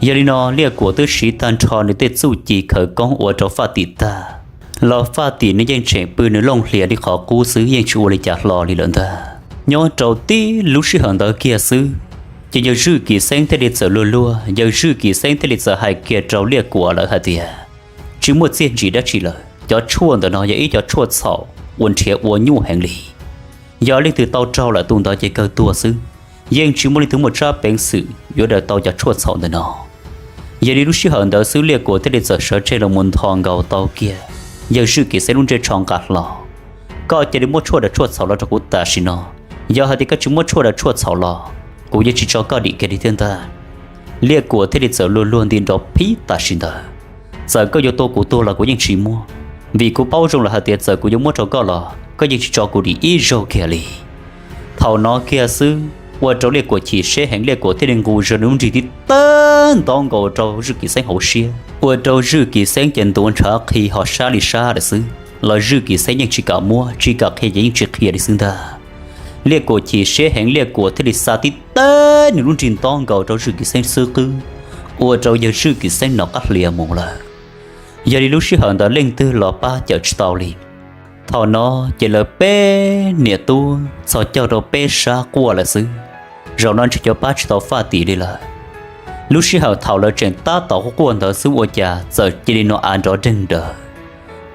Yog li no Liaj Kuam twb siv tag nrho nws tej txuj ci khawv koob ua rau Faj Tim tag los Faj Tim nws yeej tseem pw nws looj hlias li qhov qub xwb yeej tsis ua li cas hlo li lawm ntag. Nyob rau tib lub sij hawm ntawd kiag xwb, ces yawg Zwj Kim Xeeb thiaj li txawm luag luag, yawg Zwj Kim Xeeb thiaj li txawm hais kiag rau Liaj Kuam lawv hais tias, tsis muaj txiaj ntsim dab tsi lawm, cov tshuaj ntawm no yog ib cov tshuaj txhaum uas nrhiav ua nyuaj heev li. Yog leej twg tau raug lawm tus ntawd ces kawg tuag xwb, yeej tsis muaj leej twg muaj tsab peev xwm yuav daws tau cov tshuaj txhaum ntawm no. Yog li lub sij hawm ntawd xwb Liaj Kuam thiaj li txawm sawv tseg los mus nthos nkaus tau kiag yawg Zwj Kim Xeeb lub ntsej tsho nqa hlo. Koj cia li muab tshuaj daws tshuaj txhaum los rau kuv tam sim no. Yog hais tias koj tsis muab tshuaj daws tshuaj txhaum los, kuv yuav tsis tso koj dim kiag li thiab ntag. Liaj Kuam thiaj li txawm luag luag nti nrov phib tam sim ntawd. Txawm koj yuav tua kuv tuag los kuv yeej tsis muab, vim kuv paub zoo lawm hais tias txawm kuv yuav muab rau koj los koj yeej tsis tso kuv dim ib zaug kiag li. Thaum no kiag xwb ua rau Liaj Kuam chim siab heev, Liaj Kuam thiaj li nqus zog nws lub nrig tib tawb nto nkaus rau Zwj Kim Xeeb hauv siab, ua rau Zwj Kim Xeeb ces ntuav ntshav qhi ho sab li sab lawm xwb los Zwj Kim Xeeb yeej tsis kam muab, tsis kam qhia ces yeej tsis qhia li xwb ntag. Liaj Kuam chim siab heev, Liaj Kuam thiaj li xa tib tawb nws lub nrig nto nkaus rau Zwj Kim Xeeb xub qwb, ua rau yawg Zwj Kim Xeeb nov qab hlias mus lawm. Yog li lub sij hawm ntawd leej twg los pab cawm tsis tau li. Thaum no ces lawv peb niam tub txhos caug rau peb sab quaj lawm xwb, zaum no ntshe yuav pab tsis tau Faj Tim li lawm. Lub sij hawm thaum lawv tseem tab tom quaj quaj ntawd xwb ua cas txawm cia li nov av nrov deeg daws,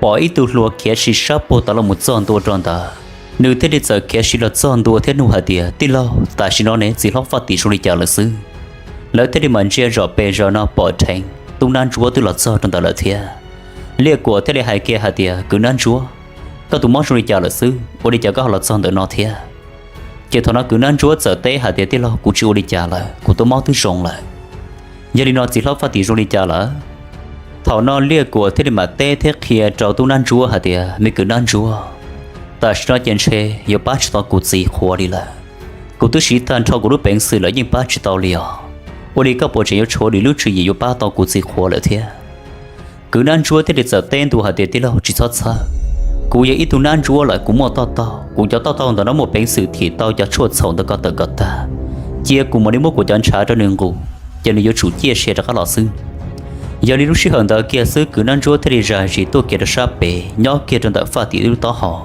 pom ib tug hluas khiav si sab puag tod los mus txog ntua rau ntawd. Nws thiaj li txawm khiav si los txog ntua thiab nug hais tias, tij laug, tam sim no ne txiv hlob Faj Tim zoo li cas lawm xwb? Lawv thiaj li mam ntsia zom pes zaum no pom dheev tub Nab Ntsuab twb los txog rau ntawd lawm thiab. Liaj Kuam thiaj li hais kiag hais tias, kwv Nab Ntsuab, koj tus mob zoo li cas lawm xwb, ua li cas koj ho los txog ntawm no thiab? Ces thaum no kwv Nab Ntsuab txawm teb hais tias, tij laug, kuv tsis ua li cas lawm, kuv tus mob twb zoo lawm. Yog li no txiv hlob Faj Tim zoo li cas lawm? Thaum no Liaj Kuam thiaj li mam teb thiab qhia rau tub Nab Ntsuab hais tias, me kwv Nab Ntsuab, tam sim no ces ntshe yuav pab tsis tau kuv txiv qhuav li lawm. Kuv twb siv tag nrho kuv lub peev xwm lawm yeej pab tsis tau li os. Ua li koj puas tseem yuav tshuav lwm lub tswv yim yuav pab tau kuv txiv qhuav lawm thiab? Kwv Nab Ntsuab thiaj li txawm teb ntua hais tias, tij laug, tsis txhob txhawj, kuv yog ib tug Nab Ntsuab lawm, kuv muaj toj taug, kuv cov toj taug ntawm no muaj peev xwm thim tau cov tshuaj txhaum ntawd kom tawm kom tag. Cia kuv mam li muab kuv cov ntshav rau nws nqus, ces nws yuav tsum ciaj sia rov qab los xwb. Yog li lub sij hawm ntawd kiag xwb kwv Nab Ntsuab thiaj li zam zis tuaj kiag rau sab pem nyob kiag rau ntawm Faj Tim lub taub hau.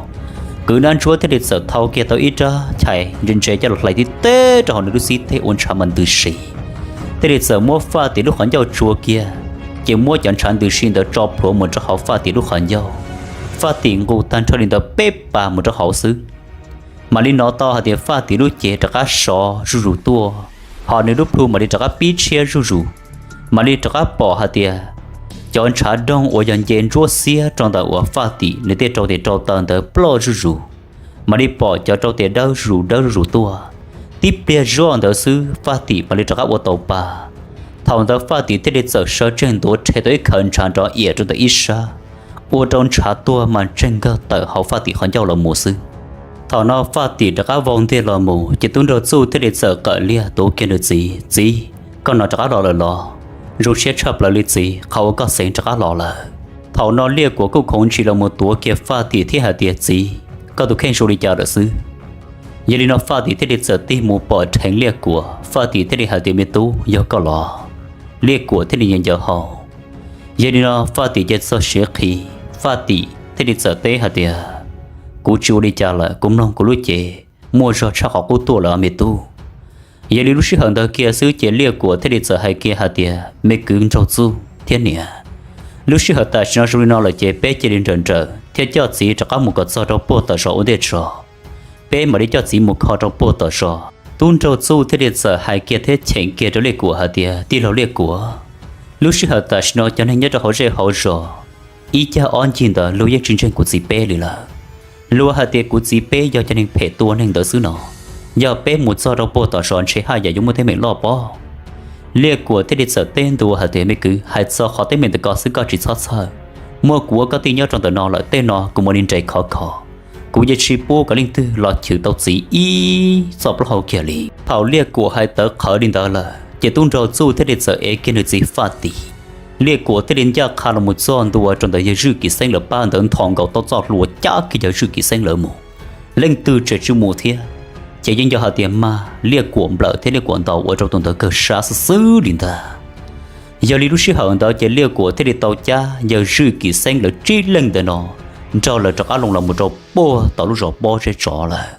Kwv Nab Ntsuab thiaj li txawm thau kiag tau ib rab chais ntse ntse coj los hlais tib teb rau hauv nws lub xib teg ua ntshav mas ntws si, thiaj li txawm muab Faj Tim lub qhov ncauj tsua kiag, ces muab cov ntshav ntws si ntawd tso plhuav mus rau hauv Faj Tim lub qhov ncauj. Faj Tim nqus tag nrho li ntawd peb pas mus rau hauv xwb, mam li hnov tau hais tias Faj Tim lub cev rov qab sov zuj zus tuaj, hos nws lub plhu mam li rov qab pib tshiab zuj zus. Mam li rov qab pom hais tias cov ntshav doog uas yog nce ntsuab xiab rau ntawm uas Faj Tim nws tej rau tes rau taw ntawd ploj zuj zus, mam li pom cov rau tes dawb zuj zus dawb zuj zus tuaj. Tib pliag zoj ntawd xwb Faj Tim mam li rov qab ua tau pa. Thaum ntawd Faj Tim thiaj li txawm sawv tsees ntuav rhe tau ib khawv ntshav nrov iam rau ntawm ib sab, ua rau ntshav tuag mas tsees nkawg tawm hauv Faj Tim qhov ncauj los mus xwb. Thaum no Faj Tim rov qab vau ntiag los mus ces tub nraug Txuj thiaj li txawm qawm liag tuav kiag nws txiv, txiv, koj no rov qab los lawm los? Zoo siab tshaj plaws li txiv, qhov uas koj xeev rov qab los lawm. Thaum no Liaj Kuam kuj khoov ntshis los mus tuav kiag Faj Tim thiab hais tias, txiv, koj tus kheej zoo li cas lawm xwb? Yog li no Faj Tim thiaj li txawm tig mus pom dheev Liaj Kuam, Faj Tim thiaj li hais tias, me tub, yog koj los? Liaj Kuam thiaj li ncaws ncaws hau. Yog li no Faj Tim ces txog siav qhi, Faj Tim thiaj li txawm teb hais tias, kuv tsis ua li cas lawm, kuv mloog kuv lub cev muaj zog tshaj qhov qub tuaj lawm me tub. Yog li lub sij hawm ntawd kiag xwb ces Liaj Kuam thiaj li txawm hais kiag hais tias, me kwv nraug Txuj thiab niam, lub sij hawm tam sim no zoo li no lawm ces peb cia li nrawm nrawm thiab coj txiv rov qab mus kom txog rau puag tom zos ua ntej tso. Peb mam li coj txiv mus kho rau puag tom zos. Tub nraug Txuj thiaj li txawm hais kiag thiab cheem kiag rau Liaj Kuam hais tias, tij laug Liaj Kuam, lub sij hawm tam sim no cov neeg nyob rau hauv zej hauv zos, ib cag ob ncig ntawd luag yeej tsis ntseeg kuv txiv peb li lawm. Luag hais tias kuv txiv peb yog cov neeg phem tua neeg ntawd xwb no. Yog peb mus txog rau puag tom zos ntshe haj yam yuav muaj teeb meem loj pob. Liaj Kuam thiaj li txawm teb ntua hais tias, me kwv, hais txog qhov teeb meem ntawm ko xwb koj tsis txhob txhawj. Muaj kuv ua koj tij nyob rau ntawm no lawm, tej no kuv mam li nres khov kho. Kuv yeej tsis pub kom leej twg los chwv tau txiv ib txoj plaub hau kiag li. Thaum Liaj Kuam hais tawv qhawv li ntawd lawm, Ces tub nraug Txuj thiaj li txawm ev kiag nws txiv Faj Tim, Liaj Kuam thiaj li ncaj qha los mus txog ntua rau ntawm yawg Zwj Kim Xeeb lawv pab ntawd, nthos nkaus tau txoj hlua cab kiag yawg Zwj Kim Xeeb lawv mus. Leej twg tseem tsis mus thiab, ces yeej yog hais tias mag Liaj Kuam nplawm thiab Liaj Kuam ntaus ua rau tus ntawd kawg sab xwb xwb li ntag. Yog li lub sij hawm ntawd ces Liaj Kuam thiaj li tau cab yawg Zwj Kim Xeeb lawv tsib leeg ntawm no nrog lawv rov qab loo los mus rau puag tom lub zos Pob Zeb Tsov lawm.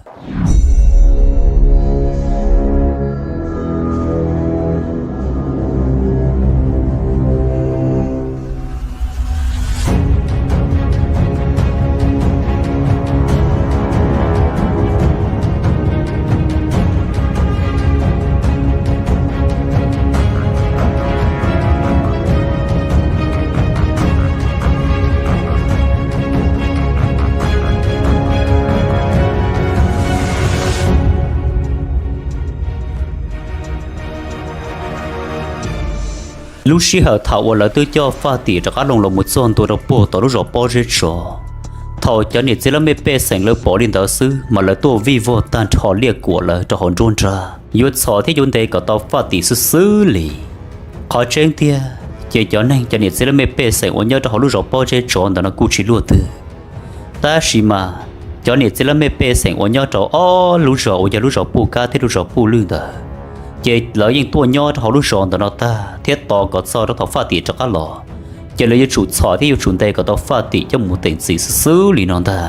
Lub sij hawm thaum uas lawv twb coj Faj Tim rov qab loo los mus txog ntua rau puag tom lub zos Pob Zeb Tsov, thaum cov niam txiv laj mej pej xeem lawv pom li ntawd xwb mas lawv tuaj vij vog tag nrho Liaj Kuam lawv rau hauv nruab nrab, yuav txhom thiab yuav ntes kom tau Faj Tim xwb xwb li. Qhov tseeb tiag ces cov neeg cov niam txiv laj mej pej xeem uas nyob rau hauv lub zos Pob Zeb Tsov ntawd no kuj tsis luaj twg. Tab sis mas cov niam txiv laj mej pej xeem uas nyob rau ob lub zos uas yog lub zos Puj Kab thiab lub zos Puj Lwj ntawd, ces lawv yeej tuaj nyob rau hauv lub zos ntawm no tag thiab tos kom txog rau thaum Faj Tim rov qab los, ces lawv yuav tsum txhom thiab yuav tsum ntes kom tau Faj Tim coj mus teem txim xwb xwb li no ntag.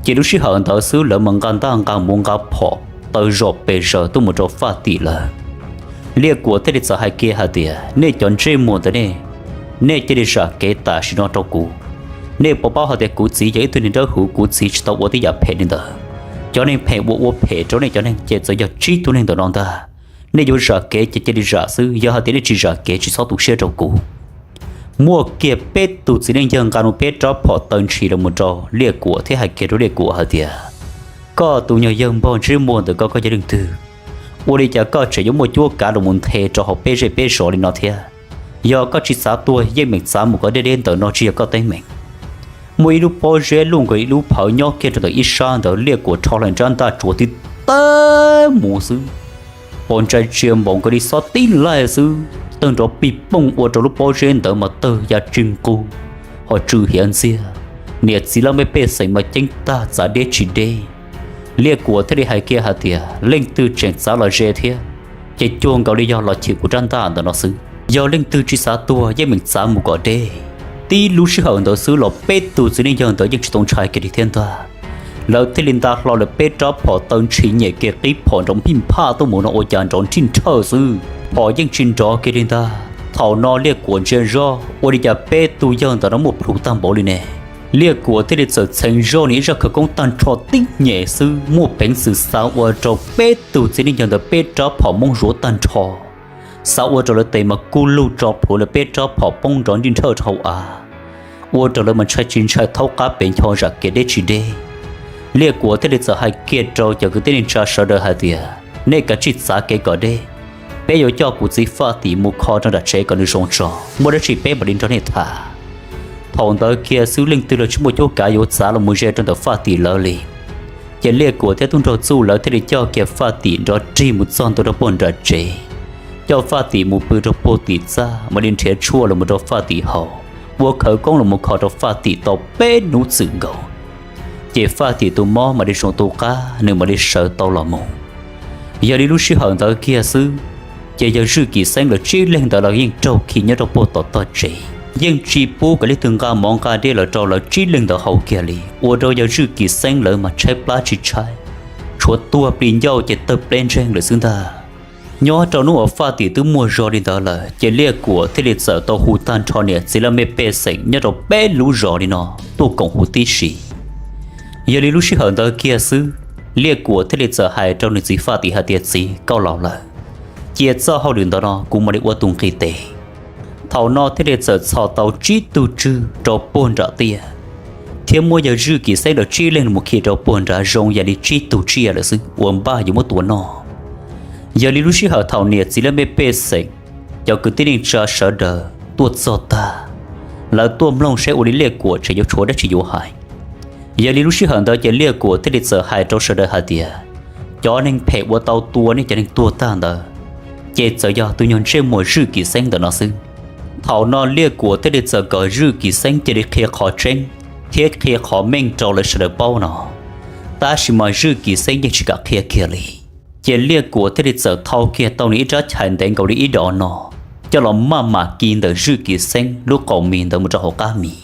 Ces lub sij hawm ntawd xwb lawv mas nqa ntaj nqa muv nqa phom taw zom pes zaws tuaj mus rau Faj Tim lawv. Liaj Kuam thiaj li txawm hais kiag hais tias, nej cov ntsej muag ntawm nej, nej cia li zam kev tam sim no rau kuv. Nej puas paub hais tias kuv txiv yog ib tug neeg dawb huv, kuv txiv tsis tau ua tej yam phem li ntawd. Cov neeg phem uas ua phem rau nej cov neeg ces txawm yog tsib tug neeg ntawm no ntag. Nej yuav zam kev ces cia li zam xwb, yog hais tias nej tsis zam kev tsis txhob tu siab rau kuv. Muaj kiag peb tug txiv neej yawg nqa nws peb rab phom taw ntshis los mus rau Liaj Kuam thiab hais kiag rau Liaj Kuam hais tias, koj tus nyuag yawg npog ntsej muag ntawm koj, koj yog leej twg? Ua li cas koj tseem yuav muaj cuab kav los mus nthe rau hauv peb zej peb zos li no thiab? Yog koj tsis xav tuag yeej meem txav mus kom deb deb, ntawm no tsis yog koj teeb meem. Muaj ib lub pob zeb luj nkaus ib lub phawv nyob kiag rau ntawm ib sab ntawd, Liaj Kuam rho hlo nws rab ntaj tsuav tib tawb mus xwb, pos ntsa ntsia npaum nkaus li xob tib laig xwb, tawg nrov pij pooj ua rau lub pob zeb ntawd mas tawg ya tsw nqug, ho tsw hiav ntxiag. Niam txiv laj mej pej xeem mas ceeb tag txav deb tsis deb. Liaj Kuam thiaj li hais kiag hais tias, leej twg tseem txav los ze thiab, ces cuag nkaus li yog los chwm kuv rab ntaj ntawm no xwb. Yog leej twg tsis xav tuag yeej meem txav mus kom deb. Tib lub sij hawm ntawd xwb los peb tug txiv neej yawg ntawd yeej tsis tau ntshai kiag li thiab ntag. Lawv thiaj li nta hlo lawv peb rab phom taw ntshis nyem kiag qib phom nrov phij phaj tuaj mus no ua cas nrov nrhij nrhawj xwb, phom yeej tsis nrov kiag li ntag. Thaum no Liaj Kuam ntsia zoj ua li cas peb tug yawg ntawm no muaj plhus tag npaum li ne. Liaj Kuam thiaj li txawm txheev zoj nws ib zaj khawv koob tag nrho tib nyem xwb muaj peev xwm xav ua rau peb tug txiv neej yawg ntawd peb rab phom moob zuav tag nrho, xav ua rau lawv tes mas kuj lug tso plhuav lawv peb rab phom poob nrov nrij nrhawj rau hauv av, ua rau lawv mas ntshai tsis ntshai thaub qab pes ncho zam kev deb tsis deb. Liaj Kuam thiaj li txawm hais kiag rau cov kwv tij neej tsa sawv daws hais tias, nej kav tsij txav kev kom deb, peb yuav coj kuv txiv Faj Tim mus kho rau nram tsev kom nws zoo tso, muaj dab tsi peb mam li nrog nej tham. Thaum ntawd kiag xwb leej twg los tsis muaj cuab kav yuav txav los mus ze rau ntawm Faj Tim lawv li. Ces Liaj Kuam thiab tub nraug Txuj lawv thiaj li coj kiag Faj Tim nrov rig mus txog ntua rau puag nram tsev, coj Faj Tim mus pw rau puag tim txaj, mam li nrhiav tshuaj los mus rau Faj Tim haus, ua khawv koob los mus kho rau Faj Tim tau peb hnub txwm nkaus, ces Faj Tim tus mob mam li zoo tu qab, nws mam li sawv tau los mus. Yog li lub sij hawm ntawd kiag xwb, ces yawg Zwj Kim Xeeb lawv tsib leeg ntawd los yeej raug khi nyob rau puag tom tog tsev, yeej tsis pub kom leej twg nqa mov nqa dej los rau lawv tsib leeg ntawd haus kiag li, ua rau yawg Zwj Kim Xeeb lawv mas tshaib plab tsis tshaib, tshuav tuag plis ncauj ces tawg pleb ntseeg lawm xwb ntag. Nyob rau hnub uas Faj Tim twb muaj zog li ntawd lawm, ces Liaj Kuam thiaj li txawm tau hu tag nrho niam txiv laj mej pej xeem nyob rau peb lub zos li no tuaj koom hu tib si. Yog li lub sij hawm ntawd kiag xwb, Liaj Kuam thiaj li txawm hais rau nws txiv Faj Tim hais tias, txiv, koj laus lawm, cia txoj hauj lwm ntawd no kuv mam li ua tus nqis tes. Thaum no thiaj li txawm txhos tau tsib tug tswg rau puag nram tiaj, thiab muab yawg Zwj Kim Xeeb lawv tsib leeg mus khi rau puag nrad zoo yam li tsib tug tsiaj lawm xwb uas npaj yuav muab tua noj. Yog li lub sij hawm thaum niam txiv laj mej pej xeem, cov kwv tij neej tsa sawv daws tuaj txog tag, lawv tuaj mloog saib ua li Liaj Kuam tseem yuav tshuav dab tsi yuav hais. Yog li lub sij hawm ntawd ces Liaj Kuam thiaj li txawm hais rau sawv daws hais tias, cov neeg phem uas tau tua nej cov neeg tuag tag ntawd, ces txawm yog tus nyuag ntsej muag Zwj Kim Xeeb ntawm no xwb. Thaum no Liaj Kuam thiaj li txawm kom Zwj Kim Xeeb cia li qhia qhov tseeb thiab qhia qhov meej rau lawv sawv daws paub no, tab sis mas Zwj Kim Xeeb yeej tsis kam qhia kiag li. Ces Liaj Kuam thiaj li txawm thau kiag tau nws ib rab chais ntev nkaus li ib dos no coj los maj mam kis ntawm Zwj Kim Xeeb lub qaum mis ntawd mus rau hauv qab mis,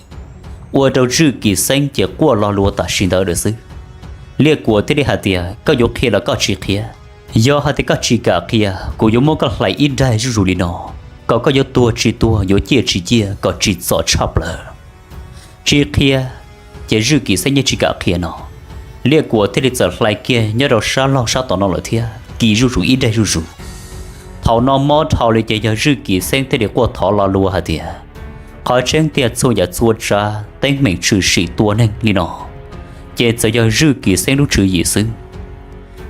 ua rau Zwj Kim Xeeb ces quaj lo lus tam sim ntawd lawm xwb. Liaj Kuam thiaj li hais tias, koj yuav qhia los koj tsis qhia? Yog hais tias koj tsis kam qhia, kuv yuav muab koj hlais ib daig zuj zus li no, kom koj yuav tuag tsis tuag, yuav ciaj tsis ciaj, kom tsim txom tshaj plaws. Tsis qhia, ces Zwj Kim Xeeb yeej tsis kam qhia no. Liaj Kuam thiaj li txawm hlais kiag nyob rau sab laug sab tom no lawm thiab kis zuj zus ib daig zuj zus. Thaum no mob dhau li ces yog Zwj Kim Xeeb thiaj li quaj thov lo lus hais tias, qhov tseeb tiag txhua yam txhua tsav teeb meem tshwm sim tua neeg li no, ces txawm yog Zwj Kim Xeeb lub tswv yim xwb.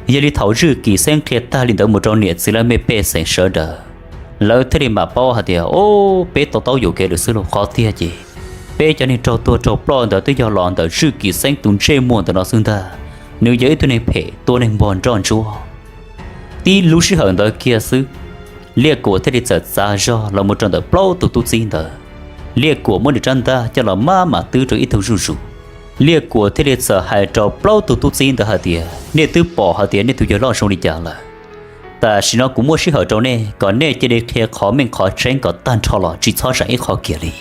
Yog li thaum Zwj Kim Xeeb qhia tag li ntawd mus rau niam txiv laj mej pej xeem sawv daws, lawv thiaj li mam paub hais tias, o, peb to taub yuam kev lawm xwb lauj. Qhov tiag ces peb cov neeg raug tuag raug ploj ntawd twb yog los ntawm Zwj Kim Xeeb tus ntsej muag ntawm no xwb ntag. Nws yog ib tug neeg phem tua neeg npog nroj ntsuab. Tib lub sij hawm ntawd kiag xwb, Liaj Kuam thiaj li txawm txav zog los mus rau ntawm plaub tug tub txib ntawd. Liaj Kuam muab nws rab ntaj coj los maj mam twb rau ib tug zuj zus. Liaj Kuam thiaj li txawm hais rau plaub tug tub txib ntawd hais tias, nej twb pom hais tias nej tus yawg loj zoo li cas lawm. Tam sim no kuv muab sij hawm rau nej kom nej cia li qhia qhov meej qhov tseeb kom tag nrho los tsis txhob zam ib qho kiag li.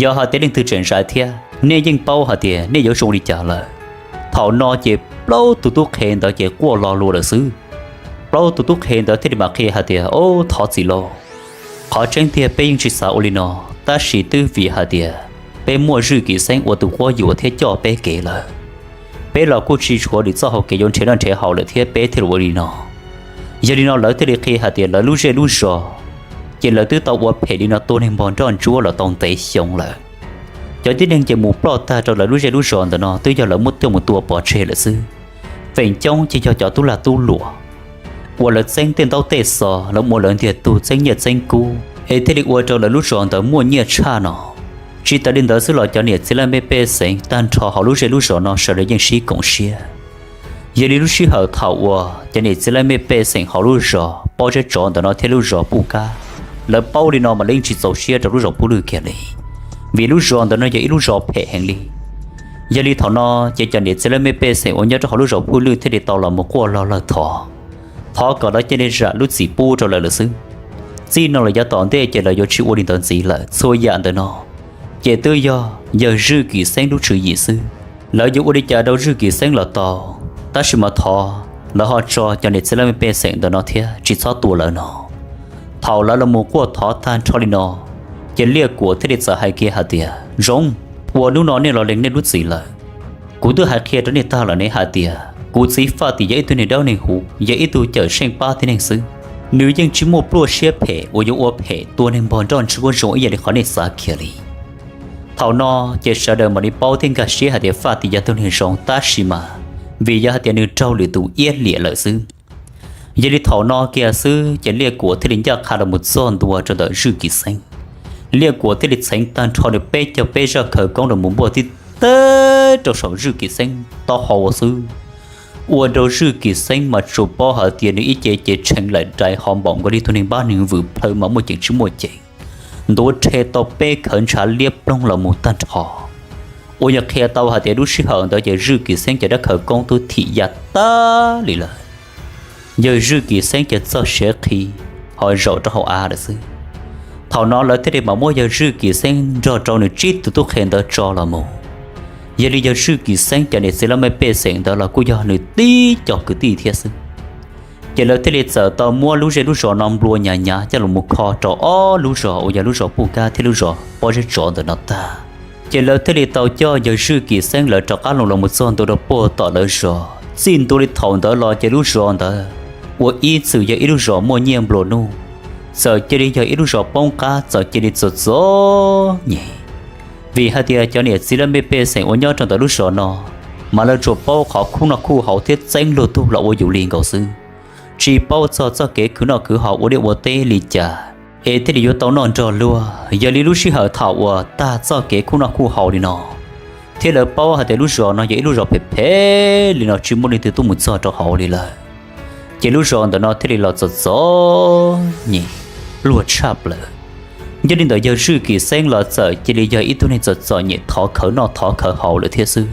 Yog hais tias leej twg tseem zam thiab, nej yeej paub hais tias nej yuav zoo li cas lawm. Thaum no ces plaub tus tub qhe ntawd ces quaj lo lus lawm xwb. Plaub tus tub qhe ntawd thiaj li mam qhia hais tias, o, thov txim lauj. Qhov tseeb tiag peb yeej tsis xav ua li no, tab sis twb vim hais tias peb muaj Zwj Kim Xeeb ua tus quab yuam thiab coj peb kev lawm. Peb los kuj tsis tshuav lwm txoj hau kev yuav nrhiav noj nrhiav haus lawm thiab peb thiaj li ua li no. Yog li no lawv thiaj li qhia hais tias lawv lub zej lub zos ces lawv twb tau ua phem li no tua neeg npog nroj ntsuab los tau ntev xyoo lawm. Cov tib neeg ces mus ploj tag rau lawv lub zej lub zos ntawm no twb yog lawv muab coj mus tua pov tseg lawm xwb. Feem coob ces yog cov tub lag tub luam uas lawv txeeb tej ntaub tej xov, lawv muab lawv ntiag tug txeeb nyiaj txeeb kub es thiaj li ua rau lawv lub zos ntawd muaj nyiaj tshaj no. Tsis tas li ntawd xwb los cov niam txiv laj mej pej xeem tag nrho hauv lub zej lub zos no sawv daws yeej sib koom siab. Yog li lub sij hawm thaum uas cov niam txiv laj mej pej xeem hauv lub zos Pob Zeb Tsov ntawm no thiab lub zos Puj Kab, lawv paub li no mas lawv yeej tsis txaus siab rau lub zos Puj Lwj kiag li, vim lub zos ntawm no yog ib lub zos phem heev li. Yog li thaum no ces cov niam txiv laj mej pej xeem uas nyob rau hauv lub zos Puj Lwj thiaj li tau los mus quaj log lawg thov, thov kom lawv cia li zam lub txim pub rau lawv lawm xwb. Txij no los yav tom ntej ces lawv yuav tsis ua li ntawd ntxiv lawm. Txhua yam ntawm no ces twb yog yawg Zwj Kim Xeeb lub tswv yim xwb. Lawv yuav ua li cas rau Zwj Kim Xeeb los tau, tab sis mas thov lawv ho tso cov niam txiv laj mej pej xeem ntawm no thiab tsis txhob tua lawv no. Thaum lawv los mus quaj thov tag nrho li no, ces Liaj Kuam thiaj li txawm hais kiag hais tias, zoo, ua hnub no nej los lees nej lub txim lawm. Kuv twb hais qhia rau nej tag lawm ne hais tias kuv txiv Faj Tim yog ib tug neeg dawb neeg huv, yog ib tug cawm seej pab tib neeg xwb. Nws yeej tsis muaj pluaj siab phem uas yuav ua phem tua neeg npog nroj ntsuab zoo ib yam li qhov nej xav kiag li. Thaum no ces sawv daws mam li paub thiab nkag siab hais tias Faj Tim yog tug neeg zoo, tab sis mas vim yog hais tias nws raug lwm tus iab liam lawm xwb. Yog li thaum no kiag xwb ces Liaj Kuam thiaj li ncaj qha los mus txog ntua rau ntawm Zwj Kim Xeeb. Liaj Kuam thiaj li txheev tag nrho nws peb caug peb zaj khawv koob los mus npuaj tib teb rau saum Zwj Kim Xeeb taub hau xwb, ua rau Zwj Kim Xeeb mas tsuas paub hais tias nws ib ce ces tshee laim rais ho npaum nkaus li tug neeg npab neeg vwm plhaw mas muaj ceem tsis muaj ceem, ntuav rhe tau peb khawv ntshav liab ploog los mus tag nrho. Uas yog qhia tau hais tias lub sij hawm ntawd ces Zwj Kim Xeeb cov dab khawv koob twb thim ya tag li lawm. Yawg Zwj Kim Xeeb ces txoj siav qhi ho zaum rau hauv av lawm xwb. Thaum no lawv thiaj li mam muab yawg Zwj Kim Xeeb nrog rau nws tsib tus tub qhe ntawd tso los mus. Yog li yawg Zwj Kim Xeeb cov niam txiv laj mej pej xeem ntawd los kuj yog nws tib co kwv tij thiab xwb. Ces lawv thiaj li txawm tau muab lub zej lub zos no nplua nyav nyav coj los mus kho rau ob lub zos uas yog lub zos Puj Kab thiab lub zos Pob Zeb Tsov ntawm no tag. Ces lawv thiaj li tau coj yawg Zwj Kim Xeeb lawv rov qab los los mus txog ntua rau puag tom lawv zos. Txij ntua li thaum ntawd los ces lub zos ntawd ua ib txwm yog ib lub zos muaj nyiaj nplua nuj, txawm cia li yog ib lub zos poob qab, txawm cia li txom txom nyem. Vim hais tias cov niam txiv laj mej pej xeem uas nyob rau ntawm lub zos no mas lawv tsuas paub qhov khuj noj khuj haus thiab txeeb luag tug los ua yus li nkaus xwb, tsis paub txog txoj kev khwv noj khwv haus ua liaj ua teb li cas es thiaj li yuav tau noj nrog luag. Yog li lub sij hawm thaum uas tag txoj kev khuj noj khuj haus li no, thiab lawv paub hais tias lub zos no yog ib lub zos phem phem li no tsis muaj leej twg tuaj mus txog rau hauv li lawm, Ces lub zos ntawm no thiaj li los txom txom nyem luag tshaj plaws. Nyob li ntawm yawg Zwj Kim Xeeb los txawm cia li yog ib tug neeg txom txom nyem thov khawv noj thov khawv haus lawm thiab xwb.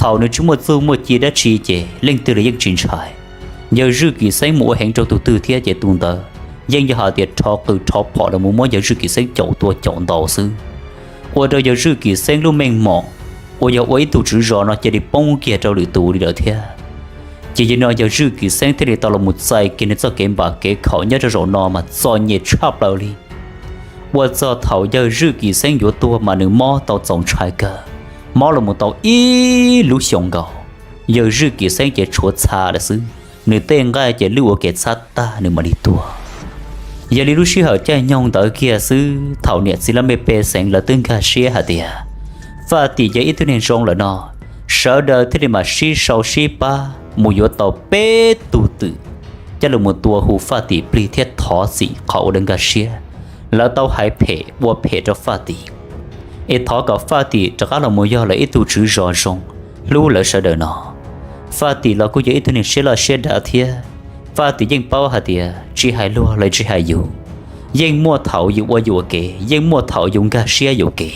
Thaum nws tsis muaj txuj muaj ci dab tsi ces leej twg los yeej tsis ntshai. Yawg Zwj Kim Xeeb mus ua heev rau tus twg thiab ces tus ntawd yeej yog hais tias rho qws rho phom los mus muab yawg Zwj Kim Xeeb caum tua caum ntaus xwb, ua rau yawg Zwj Kim Xeeb lub meej mom uas yog ua ib tug tswv zos no cia li poob kiag rau lwm tus li lawm thiab. Ces yog li no yawg Zwj Kim Xeeb thiaj li tau los mus txais kiag nws txoj kev npam kev khaum nyob rau zaum no mas txom nyem tshaj plaws li. Ua txog thaum yawg Zwj Kim Xeeb yuav tuag mas nws mob tau txaus ntshai kawg, mob los mus tau ib lub xyoos nkaus. Yawg Zwj Kim Xeeb ces tshuav txha lawm xwb, nws tej nqaij ces lwj ua kev txhab tag nws mam li tuag. Yog li lub sij hawm caij nyoog ntawd kiag xwb thaum niam txiv laj mej pej xeem lawv twb nkag siab hais tias Faj Tim yog ib tug neeg zoo lawm no, sawv daws thiaj li mam sib sau sib pab mus yuav tau peb tug twm coj los mus tua hu Faj Tim plig thiab thov txim qhov uas lawv nkag siab, lawv tau hais phem ua phem rau Faj Tim, es thov kom Faj Tim rov qab los mus yog lawv ib tug tswv zos zoo, hlub lawv sawv daws no. Faj Tim los kuj yog ib tug neeg siab loj siab dav thiab. Faj Tim yeej paub hais tias tsis hais luag los tsis hais yus, yeej muaj thaum yus ua yuam kev, yeej muaj thaum yus nkag siab yuam kev.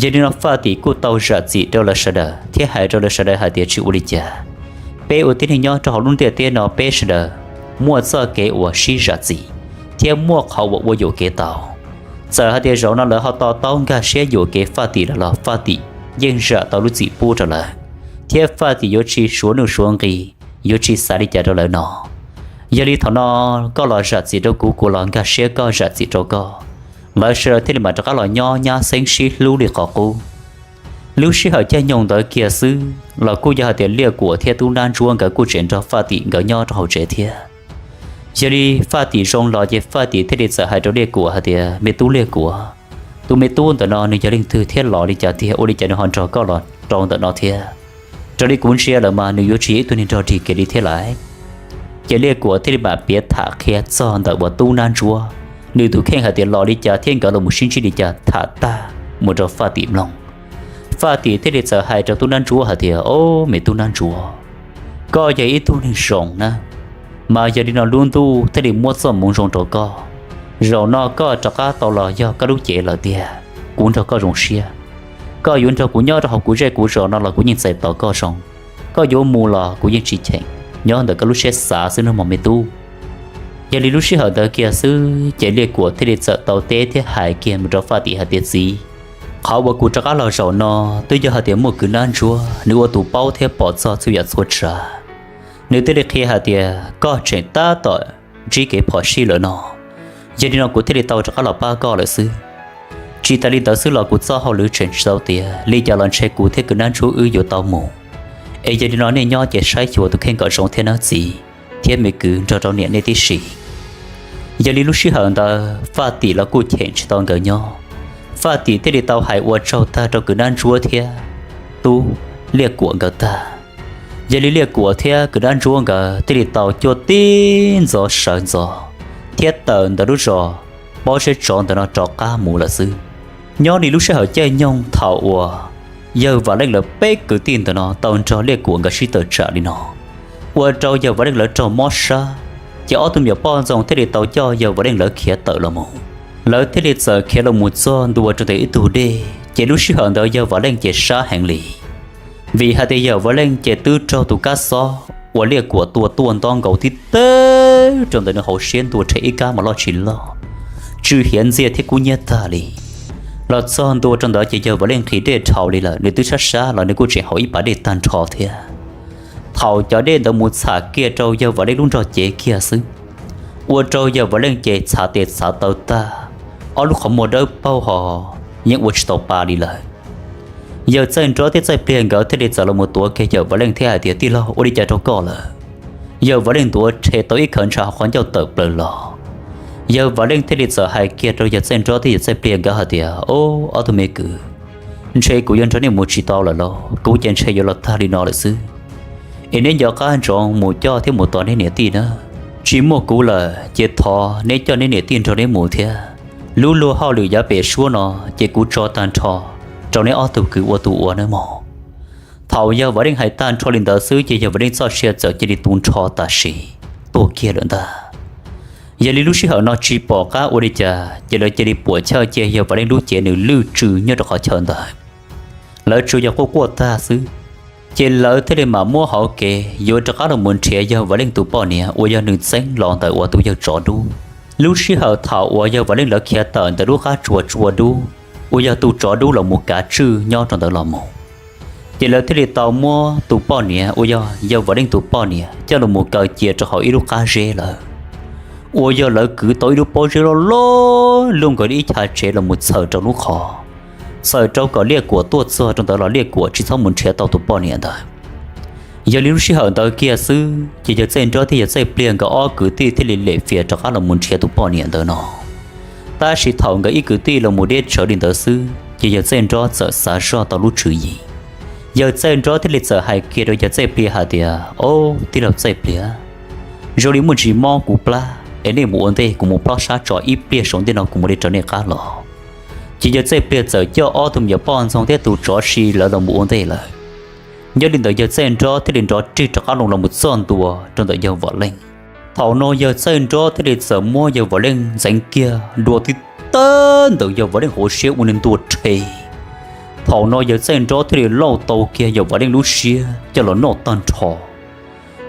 Yog li no Faj Tim kuj tau zam txim rau lawv sawv daws thiab hais rau lawv sawv daws hais tias tsis ua li cas. Peb ua tib neeg nyob rau hauv lub ntiaj teb no peb sawv daws muaj txoj kev uas sib zam txim thiab muaj qhov uas ua yuam kev tau. Txawm hais tias zaum no lawv ho to taub nkag siab yuam kev Faj Tim lawm los Faj Tim yeej zam tau lub txim pub rau lawv, thiab Faj Tim yuav tsis suav nuj suav nqi, yuav tsis xav li cas rau lawv no. Yog li thaum no koj los zam txim rau kuv, kuv los nkag siab koj zam txim rau koj. Lawv sawv daws thiaj li mam rov qab los nyob nyab xeeb sib hlub li qhov qub. Lub sij hawm caij nyoog ntawd kiag xwb los kuj yog hais tias Liaj Kuam thiab Tub Nab Ntsuab nkawd kuj tseem nrog Faj Tim nkawd nyob rau hauv tsev thiab. Yog li Faj Tim zoo los ces Faj Tim thiaj li txawm hais rau Liaj Kuam hais tias, Me tub Liaj Kuam, tus me tub ntawm no nws yog leej twg thiab los li cas tiag, ua li cas nws ho nrog koj los rau ntawm no thiab? Raws li kuv ntsia lawm mas nws yuav tsis yog ib tug neeg nrog dig kev li thiab lais. Ces Liaj Kuam thiaj li mam piav tham qhia txog ntawm uas Tub Nab Ntsuab, nws tus kheej hais tias los li cas thiab nkawd los mus sib ntsib li cas tham tag mus rau Faj Tim mloog. Faj Tim thiaj li txawm hais rau Tub Nab Ntsuab hais tias, Ob, me Tub Nab Ntsuab, koj yog ib tug neeg zoo na, mas yog li no lub ntuj thiaj li muab txoj hmoov zoo rau koj. Zaum no koj rov qab tau los yog koj lub cev lawm tiag, kuv nrog koj zoo siab. Koj yuav nrog kuv nyob rau hauv kuv zej kuv zos no los kuv yeej txais tos koj zoo. Koj yuav mus los kuv yeej tsis cheem, nyob ntawm koj lub siab xav xwb nawb mog me tub. Yog li lub sij hawm ntawd kiag xwb ces Liaj Kuam thiaj li txawm tau teb thiab hais kiag mus rau Faj Tim hais tias, Txiv, qhov uas kuv rov qab los zaum no twb yog hais tias muaj Kwv Nab Ntsuab nws ua tus paub thiab pom txog txhua yam txhua tsav. Nws thiaj li qhia hais tias koj tseem tab tom ntsib kev phom sij lawm no, yog li no kuv thiaj li tau rov qab los pab koj lawm xwb. Tsis tas li ntawd xwb los kuv txoj hauj lwm tseem tsis tau tiav, li cas los ntshe kuv thiab Kwv Nab Ntsuab wb yuav tau mus. Es yog li no nej nyob ces saib xyuas tus kheej kom zoo thiab nawb txiv thiab me kwv nrog rau niam nej tib si. Yog li lub sij hawm ntawd Faj Tim los kuj cheem tsis tau nkawd nyob. Faj Tim thiaj li tau hais ua tsaug tag rau Kwv Nab Ntsuab thiab Tub Liaj Kuam nkawd tag. Yog li Liaj Kuam thiab Kwv Nab Ntsuab nkawd thiaj li tau cuaj tib ntxov sawv ntxov thiab tawm ntawm lub zos Pob Zeb Tsov ntawm no rov qab mus lawm xwb. Nyob li lub sij hawm caij nyoog thaum uas yawg Vam Leej lawv peb kwv tij ntawm no tau nrog Liaj Kuam nkawd sib tawm tsam li no, ua rau yawg Vam Leej lawv raug mob sab, ces ob tug me nyuam poj ntxoog thiaj li tau coj yawg Vam Leej lawv khiav tawm los mus. Lawv thiaj li txawm khiav los mus txog ntua rau ntawm ib tug dej, ces lub sij hawm ntawd yawg Vam Leej ces sab heev li, vim hais tias yawg Vam Leej ces twb raug tus kab xob uas Liaj Kuam tua tuaj nto nkaus tib teg rau ntawm nws hauv siab ntua rhe ib kab mas loj tsis loj, tsw hiav ntxiag thiab kub hnyiab tag li. Los txog ntua rau ntawd ces yawg Vam Leej nqhis dej dhau li lawm, nws twb sab sab los nws kuj tseem haus ib pas dej tag nrho thiab. Thaum cov dej ntawd mus txham kiag rau yawg Vam Leej lub nrog cev kiag xwb, ua rau yawg Vam Leej ces txhav tes txhav taw tag, ob lub qhov muag dawb paug ho yeej ua tsis tau pa li lawm. Yawg Txaij Nrob thiab Txaij Pliag nkawd thiaj li txawm los mus tuav kiag yawg Vam Leej thiab hais tias, Tij laug, ua li cas rau koj lawm? Yawg Vam Leej ntuav rhe tau ib khawv ntshav hauv qhov ncauj tawm plaws los. Yawg Vam Leej thiaj li txawm hais kiag rau yawg Txaij Nrob thiab yawg Txaij Pliag nkawd hais tias, Ob, ob tug me kwv, ntshe kuv yuav nrog nej mus tsis tau lawm los, kuv ces ntshe yuav los tag li no lawm xwb. Es neb nco qab ntsoov mus coj thiab mus tos neb niam tij na. Tsis muaj kuv lawm ces thov neb coj neb niam tij nrog neb mus thiab. Lub luag hauj lwm yav pem suab no ces kuv tso tag nrho rau neb ob tug kwv ua tus ua nawb mog. Thaum yawg Vam Leej hais tag nrho li ntawd xwb ces yawg Vam Leej txoj sia txawm cia li tu nrho tam sim. tuag kiag lawm ntag. Yog li lub sij hawm no tsis pom qab ua li cas ces lawv cia li puam chawj cia yawg Vam Leej lub cev nws lwj tsw nyob rau qhov chaw ntawd. Lawv tsuas yog quaj quaj tag xwb, ces lawv thiaj li mam muab hauv kev yuav rov qab los mus nrhiav yawg Vam Leej tus poj niam uas yog nws txeeb los ntawm uas tus yawg tsov dub. Lub sij hawm thaum uas yawg Vam Leej lawv khiav tawm ntawm lub qab tsuas tsua dub uas yog tus tsov dub los mus kav tswj nyob rau ntawd los mus, ces lawv thiaj li tau muab tus poj niam uas yog yawg Vam Leej tus poj niam coj los mus kaw cia rau hauv ib lub qab zeb lawm, uas yog lawv kwv tau ib lub pob zeb loj loj luaj nkaus li ib chav tsev los mus txhawm rau lub qhov, txhawm rau kom Liaj Kuam tuaj txog rau ntawd los Liaj Kuam tsis txhob mus nrhiav tau tus poj niam ntawd. Yog li lub sij hawm ntawd kiag xwb ces yawg Txaij Nrob thiab yawg Txaij Pliag nkawd ob kwv tij thiaj li lem fias rov qab los mus nrhiav tus poj niam ntawd no. Tab sis thaum nkawd ib kwv tij los mus deb tsawv li ntawd xwb ces yawg Txaij Nrob txawm xav zoj tau lub tswv yim. Yawg Txaij Nrob thiaj li txawm hais kiag rau yawg Txaij Pliag hais tias, Au, tij laug Txaij Pliag, zoo li muaj ntsis mob kuv plab es nej mus ua ntej, kuv mus plob sab tso ib pliag saum ntej no kuv mam li raws nej qab los. Ces yawg Txaij Pliag txawm coj ob tug me nyuam poj ntxoog thiab tus tsov si lawv los mus ua ntej lawm. Nyob li ntawd yawg Txaij Nrob thiaj li nrov rwg rov qab loo los mus txog ntua rau ntawm yawg Vam Leej. Thaum no yawg Txaij Nrob thiaj li txawm muab yawg Vam Leej ntxeev kiag dua tib tawb ntawm yawg Vam Leej hauv siab ua nws ntuag rhe. Thaum no yawg Txaij Nrob thiaj li lauj tau kiag yawg Vam Leej lub siab coj los noj tag nrho.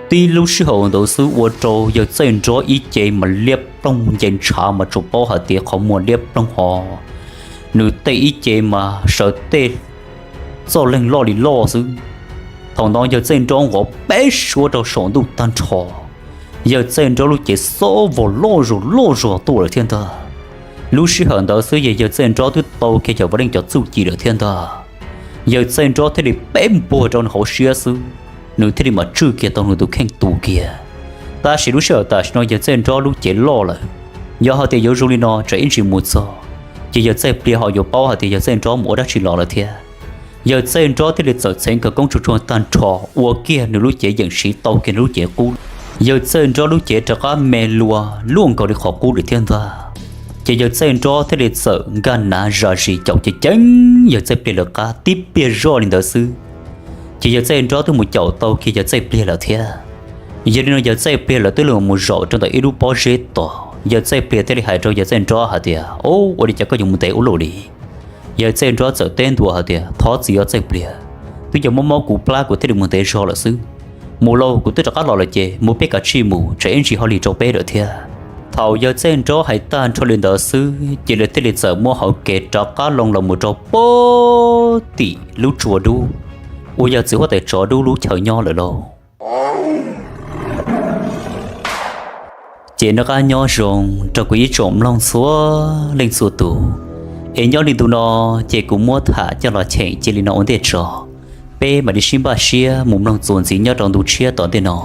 Tib lub sij hawm ntawd xwb ua rau yawg Txaij Nrob ib ce mas liab ploog nce ntshav mas tsuas paub hais tias qhov muag liab ploog ho. Nws tej ib ce mas sawv tej txoj leeg loj li loj xwb. Thaum no yawg Txaij Nrob nqov peb suab rau saum ntuj tag nrho. Yawg Txaij Nrob lub cev xob vog loj zog loj zog tuaj lawm thiab ntag. Lub sij hawm ntawd xwb yawg Txaij Nrob twb tau kiag yawg Vam Leej cov txuj ci lawm thiab ntag. Yawg Txaij Nrob thiaj li peb npuag rau nws hauv siab xwb, nws thiaj li mam tswj kiag tau nws tus kheej tu kiag. Tab sis lub sij hawm tam sim no yawg Txaij Nrob lub cev loj lawm, yog hais tias yuav zoo li no tsam ib ntsis mus txog, ces yawg Txaij Pliag ho yuav paub hais tias yawg Txaij Nrob mus ua dab tsi los lawm thiab. Yawg Txaij Nrob thiaj li txawm txheev khawv koob tsuag tsuag tag nrho, ua kiag nws lub cev yeem siv tau kiag nws lub cev qub. Yawg Txaij Nrob lub cev rov qab me lua luaj nkaus li qhov qub lawm thiab ntag. Ces yawg Txaij Nrob thiaj li txawm nkag nav zam zis caum ceev ceev yawg Txaij Pliag lawv qab tib pliag zoj li ntawd xwb, ces yawg Txaij Nrob twb mus caum tau kiag yawg Txaij Pliag lawm thiab. Yog li no yawg Txaij Pliag lawv twb los mus zaum rau ntawm ib lub pob zeb tos, yawg Txaij Pliag thiaj li hais rau yawg Txaij Nrob hais tias, Ub, ua li cas koj yuav mus ntev ua luaj li? Yawg Txaij Nrob txawm teb ntua hais tias, Thov txim os Txaij Pliag, twb yog mob mob kuv plab kuv thiaj li mus ntev zog lawm xwb. Mus lauj, kuv twb rov qab los lawm ces mus peb kav tsij mus, tsam ib ntsis ho lig rau peb lawm thiab. Thaum yawg Txaij Nrob hais tag nrho li ntawd xwb ces lawv thiaj li txawm muab hauv kev rov qab loo los mus rau pem tim lub tsua dub uas yog txiv huab tais tsov dub lub chaw nyob lawm lauj. Ces noj qab nyob zoo rau kuv ib tsoom mloog txhua leej txhua tus, es nyob li ntu no ces kuv muab tham coj los cheem cia li no ua ntej tso. Peb mam li sib npaj siab mus mloog txuas ntxiv nyob rau ntu tshiab tom ntej no,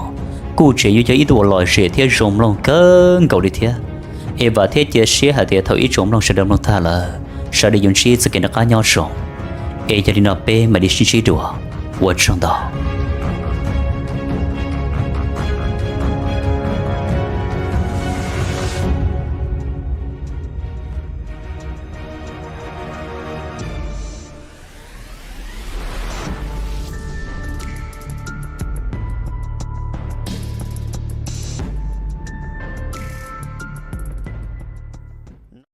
kuj tseem yuav yog ib ntu uas lom zem thiab zoo mloog kawg nkaus li thiab. Es vam thiab cia siab hais tias thaum ib tsoom mloog sawv daws mloog tag lawm, sawv daws yuav ntsib txoj kev noj qab nyob zoo. Es yog li no peb mam li sib ntsib dua, ua tsaug ntau.